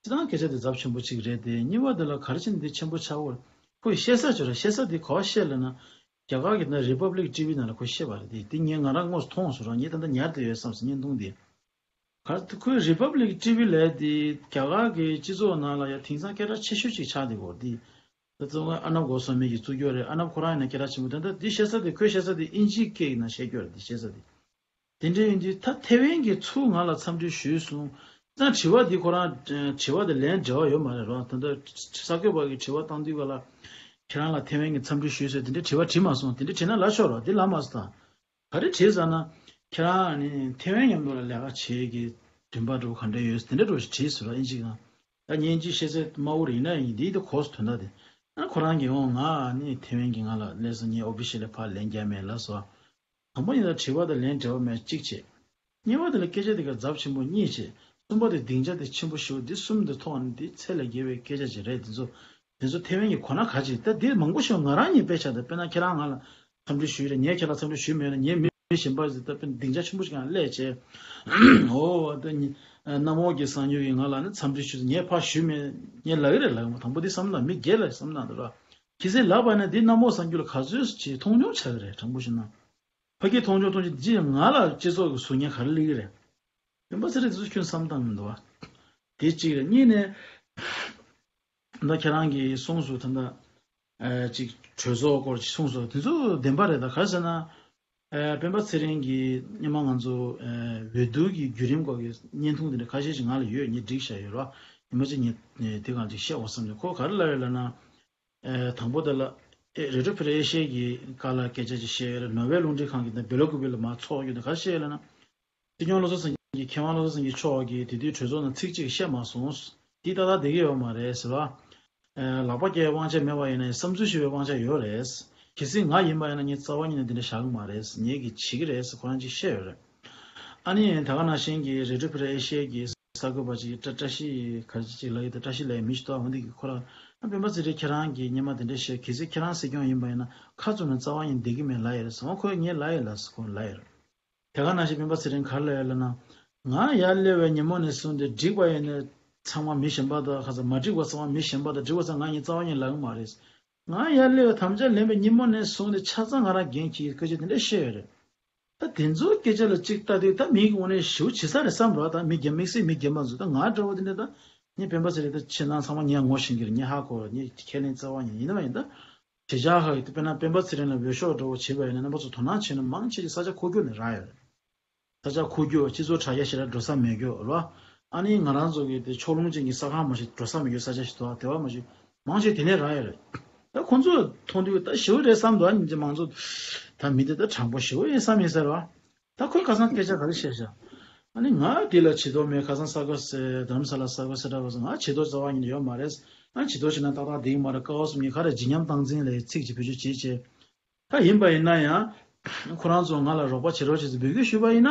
སྤྱིར་བཏང་སྐད་ཆ་འདི་ཚབས་ཆེན་པོ་གཅིག་རེད་དེ། གཉིས་པ་འདི་ལ་ག་རེ་བྱས་ནས་འདི་ཆེན་པོ་ཆགས་ཡོད་རེད། ཁོས་བཤད་ས་ཅིག་ཡོད་རེད། བཤད་ས་འདི་ག་པར་བཤད་ལབ་ན། རྒྱ་གར་གྱི་ད་རི་པབ་ལིག་ཊི་ཝི་ནང་ལ་ཁོས་བཤད་པ་རེད་དེ། འདི་ངས་ང་རང་དངོས་སུ་མཐོང་སོང་ར། ངས་ད་ལྟ་ཉར་བསྡད་ཡོད་བསམ་སོང་བརྙན་ཐུང་འདི། ག་རེ་ཁོས་རི་པབ་ལིག་ཊི་ཝི་ལབ་དེ་རྒྱ་གར་གྱི་སྤྱི་ཚོགས་ནང་ལ་ཡ་དེང་སང་སྐད་གྲགས་ཆེ་ཤོས་ཅིག་ཆགས་བསྡད་ཡོད་རེད་དེ། ད་ཚོ་ཨར་ནབ་གོ་སོ་མི་གིས་བཙུགས་ཡོད་རེད། ཨར་ནབ་ཁོ་རང་ཡིན་ན་སྐད་གྲགས་ཆེན་པོ། ད་ལྟ་འདི་བཤད་ས་དེ་ཁོས་བཤད་ས་དེ་ཨིན་ཇིའི་སྐད་ཡིན་ན་བཤད་རྒྱུ་རེད། འདི་བཤད་ས་དེ། དེ་འདྲ་ཡིན་དུས་ད་ཐེ་ཝན་གྱིས་ཚུར་ང་ལ་འཚམས་འདྲི་ཞུས་སོང་། ད་དྲི་བ་འདི་ཁོ་རང་དྲི་བ་དེ་ལན་འབྲེལ་བ་ཡོད་མ་རེད་རོ། ད་ལྟ་གསར་འགོད་པ་གིས་དྲི་བ་བཏང་དུས་ག་ལ་ཁྱེད་རང་ལ་ཐེ་ཝན་གྱིས་འཚམས་འདྲི་ཞུས་སོང་དེ་འདྲ་དྲི་བ་དྲིས་མ་སོང་། དེ་འདྲ་དྲིས་ན་ལབ་ཆོག་རོ། དེ་ལབ་མ་སོང་། ད་ག་རེ་དྲིས་ཟེར་ན། ཁྱེད་རང་ནི་ཐེ་ཝན་མཉམ་དུ་ལ་ལས་ཀ་བྱེད་ཀྱི་འདུན་པ་འདྲ་བོ་ག་འདྲ་ཡོད་དེ་འདྲ་འདྲ་བོ་ཞིག་དྲིས་སོང་ར། ཨིན་ཇི་གང་། ད་ངས་ཨིན་ཇི་བཤད་ཚད་དམའ་བོ་རེད། ཡིན་ན་ཡང་འདིའི་དེ་གོ་སོང་དོན་དག་དེ། ཨ་ཁོ་རང་གིས་འོ་ང་ནི་ཐེ་ཝན་གྱིས་ང་ལ་ལབ་སོང་། ངས་ཨོ་ཕི་ཤལ་ལི་ཕར་ལན་རྒྱག་མེད་ལབ་སོང་། དང་པོ་ཡིན་ན་དྲི་བ་དང་ལན་འབྲེལ་བ་མེད་གཅིག་བྱས། གཉིས་པ་དེ་ལ་སྐད་ཆ་དེ་ག་ཚབས་ཆེན་པོ་གཉིས་བྱས། གསུམ་པ་དེ་སྡིངས་ཆ་དེ་ཆེན་པོ་ཞེ་པོ། འདི་གསུམ་དེ་ཐོག་ནས་འདི་ཚད་ལས་བརྒལ་བའི་སྐད་ཆ་ཅིག་རེད། འདི་ཚོ་འདི་ཚོ་ཐེ་ཝན་གྱི་གོ་ན་ག་ཅིག་ད་འདི་མང་པོ་ཞིག་ང་རང་ཉིད་དཔེ་ཆ་དང་དཔེར་ན་ཁྱེད་རང་ང་ལ་འཚམས་འདྲི་ཞུས་རེད། ངས་ཁྱེད་ལ་འཚམས་འདྲི་ཞུས་མེད་ན། ངས་མི་གཞན་པ་ཞིག་ད་དཔེར་ན་སྡིངས་ཆ་ཆེན་པོ་ཞིག་གང་སླེབས་བྱས། ཨོ་ད་ནི་གནམ་འོག་གི་གསང་ཉུལ་གྱིས་ང་ལ་ནི་འཚམས་འདྲི་ཞུས། ངས་ཕར་ཞུས་མེད། ངས་ལབ་ཀྱི་རེད། ལབ་ཀྱི་མ། དང་པོ་འདི་བསམ་བློ་མི་སྒེར་ལ་བསམ་བློ་བཏང་དང་ར། གལ་སྲིད་ལབ་པ་ན་འདི་གནམ་འོག་གསང་ཉུལ་ལ་ག་ཚོད་ཅིག་མཐོང་ཆུང་ཆགས་ཀྱི་རེད། དྲང་པོ་བཤད་ན། ཕ་གི་མཐོང་ཆུང་མཐོང་ཆུང་ཅིག་ང་ལ་སྤྱི་ཚོགས་ཀྱི་གཟུགས་བརྙན་ག་རེ་སླེབས་ཀྱི་རེད། སྤེན་པ་ཚེ་རིང་དེ་ཚོ་ཁྱོན་བསམ་བཏང་མི་འདུག་བ། དེ་གཅིག་རེད། གཉིས་ནས། ད་ཁྱེད་རང་གིས་གསུངས་སོང་། ད་ལྟ་ཨ་ཅིག་གྲོས་ཚོགས་སྐོར་ཅིག་གསུངས་སོང་། དེ་ཚོ་བདེན་པ་རེད། ད་ག་རེ་ཟེར་ན། ཨ་སྤེན་པ་ཚེ་རིང་གིས་སྔོན་མ་ང་ཚོ་ཨ་འོས་བསྡུ་གི་བརྒྱུད་རིམ་སྐོར་གྱི་བརྙན་ཐུང་དེ་འདྲ་ཁ་ཤས་ཤིག་ང་ལ་ཡོད། ངས་བསྒྲིགས་བཞག་ཡོད་ར། ཉི་མ་གཅིག་ངས་དེ་གང་ཅིག་བཤད་འོ་བསམ་ནས། ཁོ་ག་རེ་ལབ་ཡོད་ལབ་ན། ཨ་དང་པོ་དེ་ལ་ཨེ་རེ་ཌི་ཡོ་ཕི་རི་ཨེ་ཤི་ཡ་གི་སྐོར་ལ་སྐད་ཆ་ཅིག་བཤད་ཡོད་ར། ནོར་ཝེ་རླུང་འཕྲིན་ཁང་གི་ད་བྷེ་ལོ་ཀུ་བི་ལ་མར་ཚོགས་ཡོད་དེ་ག་རེ་བཤད་ཡོད་ལབ་ན། སྲིད་སྐྱོང་བློ་བཟང་སེང་གེ། མཁས་དབང་བློ་བཟང་སེང་གེ་མཆོག་གིས་དེ་དུས་གྲོས་ཚོགས་ནང་ཚིག་གཅིག་བཤད་མ་སོང་། འདི་ཏག་ཏག་བསྡད་ཀྱི་ཡོད་མ་རེད་ཟེར་བ། ཨ་ལག་པ་བཀྱག་པའི་དབང་ཆ་མེད་པ་ཡིན་ན་ཡང་བསམ་ཚུལ་ཞུ་བའི་དབང་ཆ་ཡོད་རེད། གལ་སྲིད་ང་ཡིན་པ་ཡིན་ན་ངས་རྩ་བ་ཉིད་ནས་འདི་འདྲ་བཞག་གི་མ་རེད། ངས་གི་བྱེད་ཀྱི་རེད་ཟེར་ཁོ་རང་ཅིག་བཤད་ཡོད་རེད། ཨ་ནི་ད་ག་ནང་བཞིན་གྱི་རེ་ཌི་ཡོ་ཕི་རི་ཨེ་ཤི་ཡ་གི་གསར་འགོད་པ་ཅིག་བཀྲ་བཀྲ་ཤིས་ག་རེ་ཅིག་ལབ་ཡོད་དེ། བཀྲ་ཤིས་ལབ་ཡ་མི་ཞིག་འདུག་འོ་འདི་གི་ཁོ་རང་ཨ་སྤེན་པ་ཚེ་རིང་ཁྱེད་རང་གིས་སྔོན་མ་དེ་འདྲ་བཤད། གལ་སྲིད་ཁྱེད་རང་སྲིད་སྐྱོང་ཡིན་པ་ཡིན་ན་ཁ་བཙུམ་ནས་རྩ་བ་ཉིད་བསྡད་ཀྱི་མེད་ལབ་ཡོད་རེད་ཟེར་བ། ཁོས་ངས་ལབ་ཡོད་ལབ་ཟེར་ཁོ་ལབ་ཡོད་རེད། དེ་ག་ནང་བཞིན་སྤེན་པ་ཚེ་རིང་ག་རེ་ལབ་ཡོད་ལབ་ན། ང་ཡར་སླེབས་པའི་ཉིན་མོ་ནས་བཟུང་སྟེ་འགྲིག་པ་ཡིན་ན་ཚང་མ་མི་གཞན་པ་དང་ཁ་སང་མ་འགྲིག་པ་ཚང་མ་མི་གཞན་པ་དང་། འགྲིག་པ་ཚང་ང་ཡིན་རྩ་བ་ཉིད་ལབ་ཀྱི་མ་རེད། ང་ཡར་སླེབས་པའི་དམ་བཅའ་ལེན་པའི་ཉིན་མོ་ནས་བཟུང་སྟེ་ཆ་ཚང་ང་རང་འགན་འཁྱེར། སྐད་ཆ་དེ་འདྲ་བཤད་ཡོད་རེད། ད་དེ་ཚོའི་སྐད་ཆ་ལ་གཅིག་ལྟ་དུས་ད་མིའི་དངོས་གནས་ཞེ་པོ་བྱེད་ས་རེད་བསམ་རོགས། ད་མི་རྒན་དམིགས་བསལ་མི་རྒན་པ་ཚོ། ད་ང་འདྲ་བོ་དེ་འདྲ་ད་ངས་སྤེན་པ་ཚེ་རིང་ད་ཁྱེད་རང་ཚང་མ་ངས་ངོ་ཤེས་ཀྱི་རེད། ངས་ཧ་གོ་རེད། ངས་ཁས་ལེན་རྩ་བ་ཉིད་ཡིན་ནམ་ཡིན། ད་བྱེད་བྱ་ཧ་གི་དཔེར་ན་སྤེན་པ་ཚེ་རིང་ལ་འོས་ཤོག་འདྲ་བོ་བྱེད་པ་ཡིན་ན། རྣམ་པ་ཚོ་དོ་སྣང་བྱས་ན་མང་ཆེ་ཅིག་ས་ཆ་འཁོར་རྒྱུག་ནས་རག་ཡོད་རེད། ས་ཆ་འཁོར་རྒྱུག་སྤྱི་ཚོགས་དྲ་རྒྱ་ཞེ་དྲག་འགྲོ་ས་མེད་རྒྱུ་རེད་བ། ཨ་ནི་ང་རང་ཚོ་གི་དེ་ཕྱོགས་ལྷུང་ཅན་གྱི་ས་ཁང་མ་ཞིག་འགྲོ་ས་མེད་རྒྱུ། ས་ཆ་ཞིག་འདུག་དེ་བ་མ་ཞིག་མང་ཆེ་དེ་ནས་རག་ཡོད་རེད། ད་ཁོང་ཚོས་མཐོང་དུས་ད་ཞེ་པོ་རེད་བསམ་འདུག་ཨ་ནི་མང་ཚོགས་ད་མི་དེ་ད་དྲང་པོ་ཞེ་པོ་ཡིན་བསམ་ཡིན་ཟེར་བ། ད་ཁོས་ཁ་སང་སྐད་ཆ་ག་རེ་བཤད་བཞག་ཨ་ནི་ང་དེ་ལ་བྱེད་དོ་མེད། ཁ་སང་ས་གོ་སེ་རྡ་རམ་ས་ལ་ས་གོ་སེ་འདྲ་བ་སོང་། ང་བྱེད་དོ་རྩ་བ་ཉིད་ནས་ཡོད་མ་རེད། ང་བྱེད་དོ་བྱེད་ན་ཏག་ཏག་བསྡད་ཀྱི་མ་རེད། ཀ་བ་གསུམ་གཉིས་ག་རེ་བརྗིད་ཉམས་སྟངས་འཛིན་ལས་ཚིག་ཅིག་བེད་སྤྱོད་བྱེད་བྱེད། ད་ཡིན་པ་ཡིན་ན་ཡང་ཁོ་རང་ཚོ་ང་ལ་རོགས་པ་བྱེད་རོགས་བྱེད་ཟེར་འབོད་སྐུལ་ཞུས་པ་ཡིན་ན།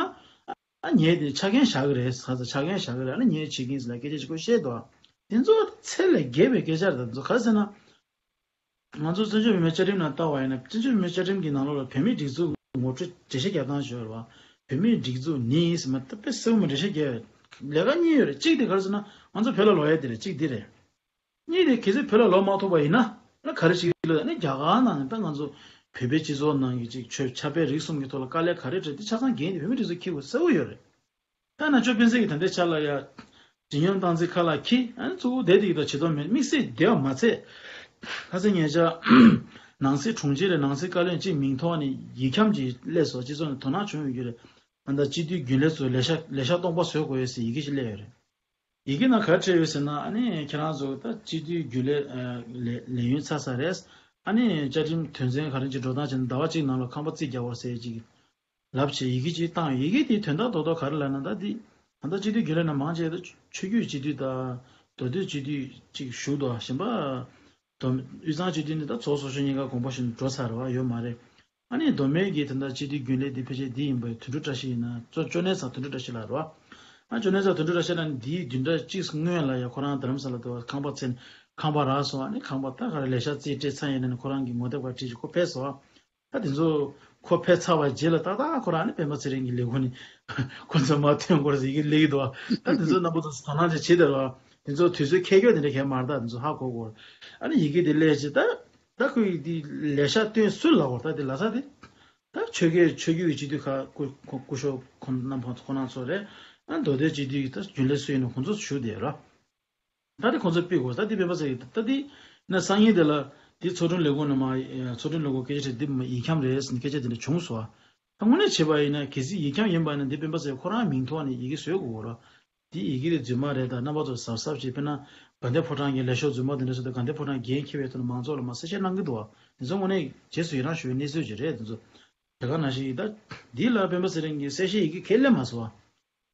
ཨ་ངས་དེ་ཆ་རྐྱེན་བཞག་གི་རེད། ཁ་ཚ་ཆ་རྐྱེན་བཞག་གི་རེད། ཨ་ནི་ངས་བྱེད་ཀྱིན་ཟེར་ལ་སྐད་ཆ་ཅིག་ཁོས་བཤད་འདུག་དེ་ཚོ་ཚད་ལས་བརྒལ་བའི་སྐད་ཆ་རེད། ད་དེ་ཚོ་ག་རེ་ཟེར་ན། ང་ཚོ་བཙན་བྱོལ་བོད་མིའི་བཅའ་ཁྲིམས་ནང་ལྟ་བ་ཡིན་ན། བཙན་བྱོལ་བོད་མིའི་བཅའ་ཁྲིམས་ཀྱི་ནང་ལོགས་ལ་བོད་མིའི་སྒྲིག་འཛུགས་ངོ་སྤྲོད་འགྲེལ་བཤད་རྒྱག་སྟངས་ཞིག་ཡོད་རེད་བ། བོད་མིའི་སྒྲིག་འཛུགས་ནི་ཟེར་མ་ད་དཔེ་གསལ་པོ་མ་འགྲེལ་བཤད་རྒྱག་ཡོད། ལས་ཀ་གཉིས་ཡོད་རེད། གཅིག་དེ་ག་རེ་ཟེར་ན་ང་ཚོ་བོད་ལ་ལོག་ཡ་དེ་རེད། གཅིག་དེ་རེད། གཉིས་དེ་གལ་སྲིད་བོད་ལ་ལོག་མ་ཐུབ་པ་ཡིན་ན། ཨ་ག་རེ་བྱེད་ཀྱི་ལབ་ན། རྒྱ་གར་ནང་ནས་ད་ང་ཚོ་བོད་པའི་སྤྱི་ཚོགས་ནང་གི་ཅིག་ཆོས་ཕྱག་དཔེ་རིགས་གསུམ་གྱི་ཐོག་ལ་དཀའ་ལས་ག་རེ་འཕྲད་དེ་ཆ་ཚང་འགན་དེ་བོད་མིའི་སྒྲིག་འཛུགས་འཁྱེར་དགོས་གསལ་པོ་ཡོད་རེད། ད་ནང་ཆོས་སྤེན་ཚེ་གིས་ད་ལྟའི་ཆ་ལ་ཡ་བརྗིད་ཉམས་སྟངས་འཛིན་ཁ་ལག་འཁྱེར། ཨ་ནི་གཙོ་བོ་བསྡད་དེ་ཡིན་ད་བྱེད་དོ་མེད། དམིགས་བསལ་བསྡད་པ་མ་ཚད། ཁ་སང་ཉེ་ཆར་ནང་སྲིད་དྲུང་ཆེ་རེད། ནང་སྲིད་བཀའ་བློན་གཅིག་མིང་ཐོག་ནས་ཡིག་ཁྱམས་ཅིག་སླེབས་སོང་། སྤྱི་ཚོགས་ནས་དོ་སྣང་བྱུང་ཡོད་རྒྱུ་རེད། ཨ་ད་སྤྱི་འཐུས་རྒྱུན་ལས་ཚོ་ལས་ཤག་ལས་ཤག་སྟོང་པ་བཟོ་དགོས་ཡོད་ཟེར་ཡི་གེ་ཞིག་སླེབས་ཡོད་རེད། ཡི་གེ་ནང་ག་རེ་བྲིས་ཡོད་ཟེར་ན། ཨ་ནི་ཁྱེད་རང་ཚོ་ད་སྤྱི་འཐུས་རྒྱུན་ལས་ཨ་ལས་ལས་ཡུན་ཚར་ཚར་རེད། ཨ་ནི་བཅའ་ཁྲིམས་དོན་ཚན་ག་རེ་ཅིག་འགྲོ་སྟངས་བྱས་ན་ཟླ་བ་གཅིག་ནང་ལ་ཁང་པ་རྩིས་རྒྱག་དགོས་ཟེར་ཅིག་ལབ་བྱས་ཡི་གེ་ཅིག་བཏང་ཡོད། ཡི་གེ་དེའི་དོན་དག་རྡོག་རྡོག་ག་རེ་ལབ་ན། ད་འདི་ད་ལྟ་སྤྱི་འཐུས་རྒྱུན་ལས་ནང་མང་ཆེ་ད་ཆོས་བརྒྱུད་སྤྱི་འཐུས་དང་མདོ་སྟོད་སྤྱི་འཐུས་ཅིག་བཞུགས་འདུག་གཞན་པ་མདོ་དབུས་གཙང་སྤྱི་འཐུས་འདི་ད་ཚོགས་གཙོ་ཚོགས་གཞོན་གཉིས་ཀ་དགོངས་པ་བཞིན་འགྲོ་ཚར་བ་ཡོད་མ་རེད། ཨ་ནི་མདོ་སྨད་ཀྱི་ད་ལྟ་སྤྱི་འཐུས་རྒྱུན་ལས་འདི་ཕལ་ཆེར་འདི་ཡིན་པའི་དོན་གྲུབ་བཀྲ་ཤིས་ཡིན་ན། ཅོ་ཅོ་ནེ་ཚང་དོན་གྲུབ་བཀྲ་ཤིས་ལགས་རེད་བ། ཨ་ཅོ་ནེ་ཚང་དོན་གྲུབ་བཀྲ་ཤིས་ལགས་ནི་འདིའི་བདུན་ཕྲག་གཅིག་སྔོན་ལ་ཡ་ཁོ་རང་རྡ་རམ་ས་ལ་དུ་ཁང་པ་བཙལ་ནས་ཁང་པ་རག་སོང་། ཨ་ནི་ཁང་པ་ད་ག་རེ་ལས་ཤག་རྩིས་སྤྲད་ཚར་ཡིན་ན་ནི་ཁོ་རང་གི་ངོ་དེབ་ཁར་བྲིས་ཀྱི་ཁོ་ཕེབས་སོང་། ད་དེ་ཚོ་ཁོ་ཕེབས་ཚར་བའི་རྗེས་ལ་ཏག་ཏག་ཁོ་རང་ནི་སྤེན་པ་ཚེ་རིང་གི་ལས་ཁུངས་ནས་ཁོ་ཚོ་མར་ཐོན་དགོས་ཟེར་ཡི་གེ་སླེབས་ཀྱི་འདུག་ད་དེ་ཚོ་རྣམ་པ་ཚོ་དོ་སྣང་ཅིག་བྱེད་དེ་ར། དེ་ཚོ་དུས་ཚོད་ཁེ་གྱོགས་དེ་འདྲ་གས་མ་རེད། ད་དེ་ཚོ་ཧ་གོ་དགོས། ཨ་ནི་ཡི་གེ་དེ་སླེབས་རྗེས་ད་ད་ཁོས་དེ་ལས་ཤག་སྟོན་སུ་ལབ་དགོས། ད་དེ་ལབ་ས་དེ་ད་ཆོས་རྒྱལ་ཆོས་བརྒྱུད་ཀྱི་སྤྱི་འཐུས་ཁག་སྐུ་སྐུ་སྐུ་ཞབས་ཁོང་རྣམ་པ་ཁོ་རང་ཚོ་རེད། ཨ་མདོ་སྟོད་སྤྱི་འཐུས་ཀྱི་ད་རྒྱུན་ལས་སུ་ཡིན་ན་ཁོང་ཚོ་ཞུ་བསྡད་ར། ད་དེ་ཁོང་ཚོ་ཕུད་དགོས། ད་དེ་སྤེན་པ་ཚེ་རིང་ད་དེ་ན་སང་ཉིན་དེ་ལ་དེ་ཚོགས་དྲུང་ལས་ཁུངས་ནས་མར་ཚོགས་དྲུང་ལས་ཁུངས་སྐད་ཆ་དྲིས། འདི་མ་ཡིག་ཁྱམས་རེད་ཟེར་ནས་སྐད་ཆ་དེ་འདྲ་བྱུང་སོང་། ད་དངོས་གནས་བྱས་པ་ཡིན་ན་གལ་སྲིད་ཡིག་ཁྱམས་ཡིན་པ་ཡིན་ན་འདི་སྤེན་པ་ཚེ་རིང་ཁོ་རང་མིང་ཐོག་ནས་ཡི་གེ་བཟོས་དགོས་ར། དེ་ཡི་གེ་དེ་རྫུན་མ་རེད། ད་རྣམ་པ་ཚོ་གཟབ་གཟབ་བྱས། དཔེར་ན་དགའ་ལྡན་ཕོ་བྲང་གི་ལས་ཤོག་རྫུན་མ་དེ་འདྲ་བཟོས་ཏེ་དགའ་ལྡན་ཕོ་བྲང་འགན་འཁྱེར་བའི་ཐོག་ནས་མང་ཚོགས་ལ་མར་གསལ་བཤད་གནང་གི་འདུག་བ། དེ་ཚོ་དངོས་གནས་རྗེས་སུ་ཡི་རང་ཞུ་བའི་གནས་ཚུལ་ཅིག་རེད། དེ་ཚོ་དེ་ག་ནང་བཞིན་ཡིན། ད་འདི་ལ་སྤེན་པ་ཚེ་རིང་གིས་གསལ་བཤད་ཡི་གེ་ཁས་ལེན་མ་སོང་བ།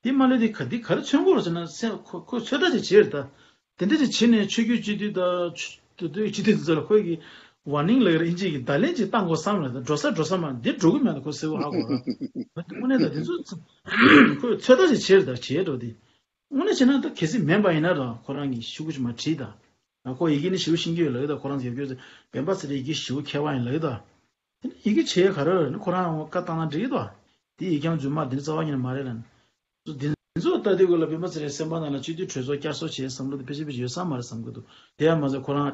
དེ་མ་ལས་དེ་ག་འདི་ག་རེ་མཚོན་གྱི་རེད་ཟེར་ན། སེམས་ཁོ་ཁོས་ཚོད་ལྟ་ཅིག་བྱས་རེད། ད་དེ་འདྲ་ཅིག་བྱས་ནས་ཆོས་བརྒྱུད་སྤྱི་འཐུས་དང་མདོ་སྟོད་སྤྱི་འཐུས་དེ་ཚོ་ལ་ཁོས་ཀྱིས་ ཝར་ནིང་ལབ་ཀྱི་རེད། ཨིན་ཇི་གི་བརྡ་ལན་ཅིག་བཏང་དགོས་བསམ་ལ། འགྲོ་ས་འགྲོ་ས་མ་འདི་འགྲོ་གི་མེད་ད། ཁོ་གསལ་པོ་ཧ་གོ་ར། དངོས་གནས་ད་འདི་ཚོ་ཁོས་ཚོད་ལྟ་ཅིག་བྱས་རེད་ད། བྱས་འགྲོ་དེ། དངོས་གནས་བྱས་ན་ད་གལ་སྲིད་མིན་པ་ཡིན་ན་ར་ཁོ་རང་གིས་ཞེ་པོ་ཅིག་མར་བྲིས་ད། ཁོ་ཡི་གེ་ནི་ཞེ་པོ་ཤེས་ཀྱི་ཡོད་ལབ་ཀྱི་ད། ཁོ་རང་ཚོ་ཡར་སྐྱོད་ཚེ་སྤེན་པ་ཚེ་རིང་ཡི་གེ་ཞེ་པོ་མཁས་པ་ཡིན་ལབ་ཀྱི་ད། དེ་ནི་ཡི་གེ་བྱེད་ཡ་ག་རེ་རེད་ནི། ཁོ་རང་བཀའ་བཏང་ན་འགྲིག་གི་ད། དེ་ཡི་གེ་ཡང་རྫུན་མ་འདི་འདྲ་རྩ་བ་ཉིད་ནས་མ་རེད་ལབ་ནི། འདི་ཚོ་ལྟ་དུས་སྐབས་ལ་སྤེན་པ་ཚེ་རིང་སེམས་པ་ནང་ལ་སྤྱི་འཐུས་གྲོས་ཚོགས་བསྐྱར་གསོ་བྱེད་བསམ་བློ་དེ་ཕལ་ཆེར་ཕལ་ཆེར་ཡོད་ས་མ་རེད་བསམ་གྱི་འདུག་དེ་ཡང་མ་ཟད་ཁོ་རང་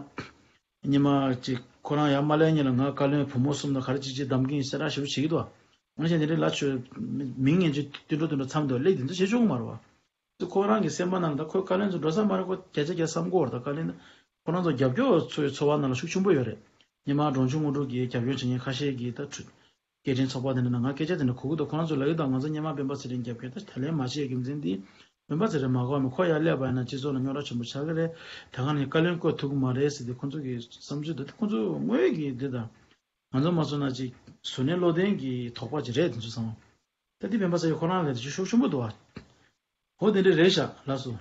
ཉི་མ་གཅིག་ཁོ་རང་ཡར་མ་སླེབས་སྔོན་ལ་ང་བཀའ་བློན་བུ་མོ་གསུམ་དང་ག་རེ་གཅིག་གཅིག་གདམ་གྱི་ཡིན་ཟེར་ར་ཞེ་པོ་བྱེད་ཀྱི་འདུག་འོན་ཀྱང་དེ་འདྲའི་ལ་ཆོས་མིང་ངན་ཅིག་བསྟུན་འགྲོ་བསྟུན་འགྲོ་མཚམས་དུ་སླེབས་དེ་ཚོ་བྱེད་ཆོག་གི་མ་རེད་བ། དེ་ཁོ་རང་གི་སེམས་པ་ནང་ལ་ད་ཁོའི་བཀའ་བློན་ཚོ་འགྲོ་ས་མ་རེད། ཁོ་བརྒྱ་ཆ་བརྒྱ་བསམ་གྱི་ཡོད་རེད། ད་བཀའ་བློན་ཁོ་རང་ཚོ་རྒྱབ་སྐྱོར་ཚོའི་ཚོར་བ་ནང་ལ་ཤུགས་ཆེན་པོ་ཡོད་རེད། ཉི་མ་འབྲོང་ཆུང་དངོས་གྲུབ་ཀྱིས་རྒྱབ་སྐྱོར་བྱེད་མཁན་ཁ་ཤས་ཀྱིས་ད་སྐད་འཕྲིན་ཚོགས་པ་དེ་འདྲ་ནང་ང་སྐད་ཆ་དེ་འདྲ་གོ་གི་འདུག་ཁོ་རང་ཚོ་ལབ་ཀྱི་འདུག་ང་ཚོ་སྔོན་མ་སྤེན་པ་ཚེ་རིང་རྒྱབ་སྐྱོར་ད་ད་ལན་མ་བྱེད་རྒྱུ་མཚན་འདི། སྤེན་པ་ཚེ་རིང་མ་དགོས་མེད། ཁོ་ཡར་སླེབས་པ་ཡིན་ན་སྤྱི་ཚོགས་ལ་རྙོག་དྲ་ཆེན་པོ་ཆགས་ཀྱི་རེད། དེ་ག་ནས་བཀའ་བློན་བསྐོ་ཐུབ་ཀྱི་མ་རེད་ཟེར་ཏེ་ཁོ་ཚོ་གི་བསམ་ཚུལ་འདུག་དེ་ཁོ་ཚོ་དངོས་ཡོད་ཀྱི་འདི་དང་། ང་ཚོ་མ་སོང་ན་ཅིག་གཟུར་གནས་བློ་ལྡན་གྱི་དོགས་པ་ཅིག་རེད། དེ་ཚོ་ཚང་མ་ད་འདི་སྤེན་པ་ཚེ་རིང་ཁོ་རང་ལ་ཤུགས་ཆེན་པོ་འདུག་ཨ། འོ་དེ་འདྲ་རེད་ཤག་ལགས་སོ།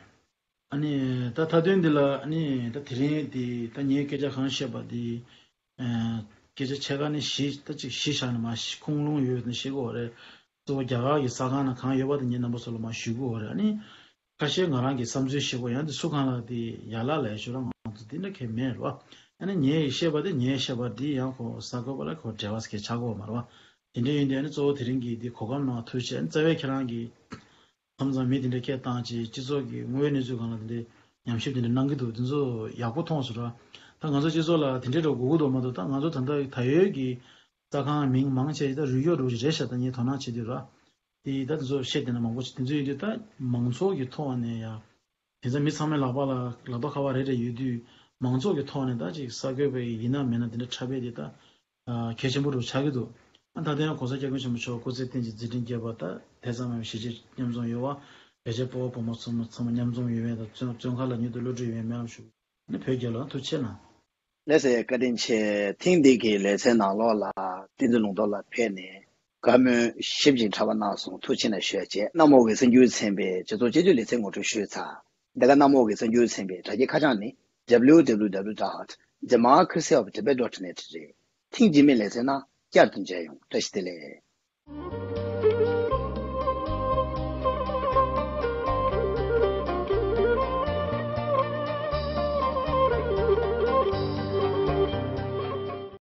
ཨ་ནི་ད་མཐའ་དོན་འདི་ལ་ཨ་ནི་ད་དེ་རིང་འདི་ད་ངས་སྐད་ཆ་གང་བཤད་པ་འདི། ཨ། སྐད་ཆ་ཕྱེད་ཀ་ནི་བཞི་ད་ཅིག་བཞི་བཞག་ནས་མར་ཁུངས་ལུང་ཡོད་ནི་བཤད་དགོས་རེད། གཙོ་བོ་རྒྱ་གར་གྱི་གསར་ཁང་ནང་གང་ཡོད་པ་དེ་ངས་རྣམ་པ་ཚོ་ལ་མར་ཞུ་དགོས་རེད། ཨ་ནི་ཁ་ཤས་ང་རང་གི་བསམ་ཚུལ་བཤད་དགོས། ཡང་དེ་སུ་གང་ལ་དེ་ཡ་ལ་ལ་ཡ་ཤོད་ར། ང་ཚོ་དེ་འདྲ་གལ་མེད་རེད་བ། ཨ་ནི་ངས་བཤད་པ་དེ་ངས་བཤད་པ་འདི་ཡང་ཁོ་གསར་འགོད་པ་ལ་ཁོ་འབྲེལ་བ་གལ་ཆགས་དགོས་མ་རེད་བ། དེ་འདྲ་ཡིན་དུས་ཨ་ནི་གཙོ་བོ་དེ་རིང་གི་འདི་གོ་སྐབས་གནང་བ་ཐུགས་རྗེ་ཆེ། ཨ་ནི་རྩ་བའི་ཁྱེད་རང་གི་མཚམས་མཚམས་མི་དེ་འདྲ་སྐད་བཏང་བྱས་སྤྱི་ཚོགས་ཀྱི་དངོས་ཡོད་གནས་ཚུལ་སྒང་ལ་དེ་འདྲའི་ཉམས་ཞིབ་དེ་འདྲ་གནང་གི་འདུག་དེ་ཚོ་ཡག་པོ་མཐོང་སོང་ར། ད་ང་ཚོ་སྤྱི་ཚོགས་ལ་དེ་འདྲའི་འགྲོ་དགོས་ཀྱི་འདུག་མ་གཏོགས། ད་ང་ཚོ་ད་ལྟ་ད་ཡོད་ཀྱི་གསར་ཁང་མིང་མང་ཆེ་ད་རུལ་སུངས་འགྲོ་གི་རེད་ཤག་ད་ངས་དོ་སྣང་བྱེད་དུས་ར། དེ་ད་དེ་ཚོ་བཤད་བསྡད་ན་མང་པོ་ཞིག་དེ་ཚོ་ཡིན་དུས་ད་མང་ཚོགས་ཀྱི་ཐོག་ནས་ཡ། དེ་ཚོ་མི་ཚང་མའི་ལག་པ་ལ་ལག་ཐོག་ཁ་པར་རེ་རེ་ཡོད་དུས་མང་ཚོགས་ཀྱི་ཐོག་ནས་ད་ཅིག་གསར་འགོད་པ་ཡིན་ན་མིན་ན་དེ་འདྲ་འཁྲབ་པའི་དེ་ད། གལ་ཆེན་པོ་རུ་ཆགས་ཀྱི་འདུག་ཨ་ད་ལྟ་ཡང་གོང་ས་སྐྱབས་མགོན་ཆེན་པོ་མཆོག་སྐུ་ཚེ་བརྟན་ཅིང་མཛད་འཕྲིན་རྒྱས་པ་དང་། དེ་ཙམ་མམ་གཞིས་བྱེས་མཉམ་འཛོམས་ཡོང་བ། བོད་རྒྱ་དཔའ་བོ་བུ་མོ་ཚོ་ཚང་མ་མཉམ་འཛོམས་ཡོང་བའི་དང་། བཙོན་བཙོན་ཁང་ལ་མྱུར་དུ་གློད་གྲོལ་ཡོང་བའི་སྨོན་ལམ་ཞུ། ཨ་ནི་བོད་རྒྱལ་ལོ་ཐུགས་རྗེ་ཆེ་གནང་། ལགས་སོ། བཀའ་དྲིན་ཆེ། ཐེངས་འདི་གི་ལེ་ཚན་ནང་ལོགས་ལ་བསྟན་འཛིན་ལུང་རྟོགས་ལགས་ཕེབས་ནས་བཀའ་མོལ་ཞིབ་ཅིང་ཕྲ་བ་གནང་སོང་། ཐུགས་རྗེ་ཆེ་གནང་ཞུ་ཡ་བྱས། གནམ་འོག་གི་གསར་འགྱུར་ཚན་པའི་སྤྱི་ཚོགས་དཔྱད་བརྗོད་ལེ་ཚན་ངོ་སྤྲོད་ཞུས་ཚར། འདི་ག་གནམ་འོག་གི་གསར་འགྱུར་ཚན་པའི་དྲ་རྒྱའི་ཁ་བྱང་ནི། W W W dot democracy of tibet dot net རེད། ཐེངས་རྗེས་མའི་ལེ་ཚན་ནང་བསྐྱར་དུ་མཇལ་ཡོང་། བཀྲ་ཤིས་བདེ་ལེགས།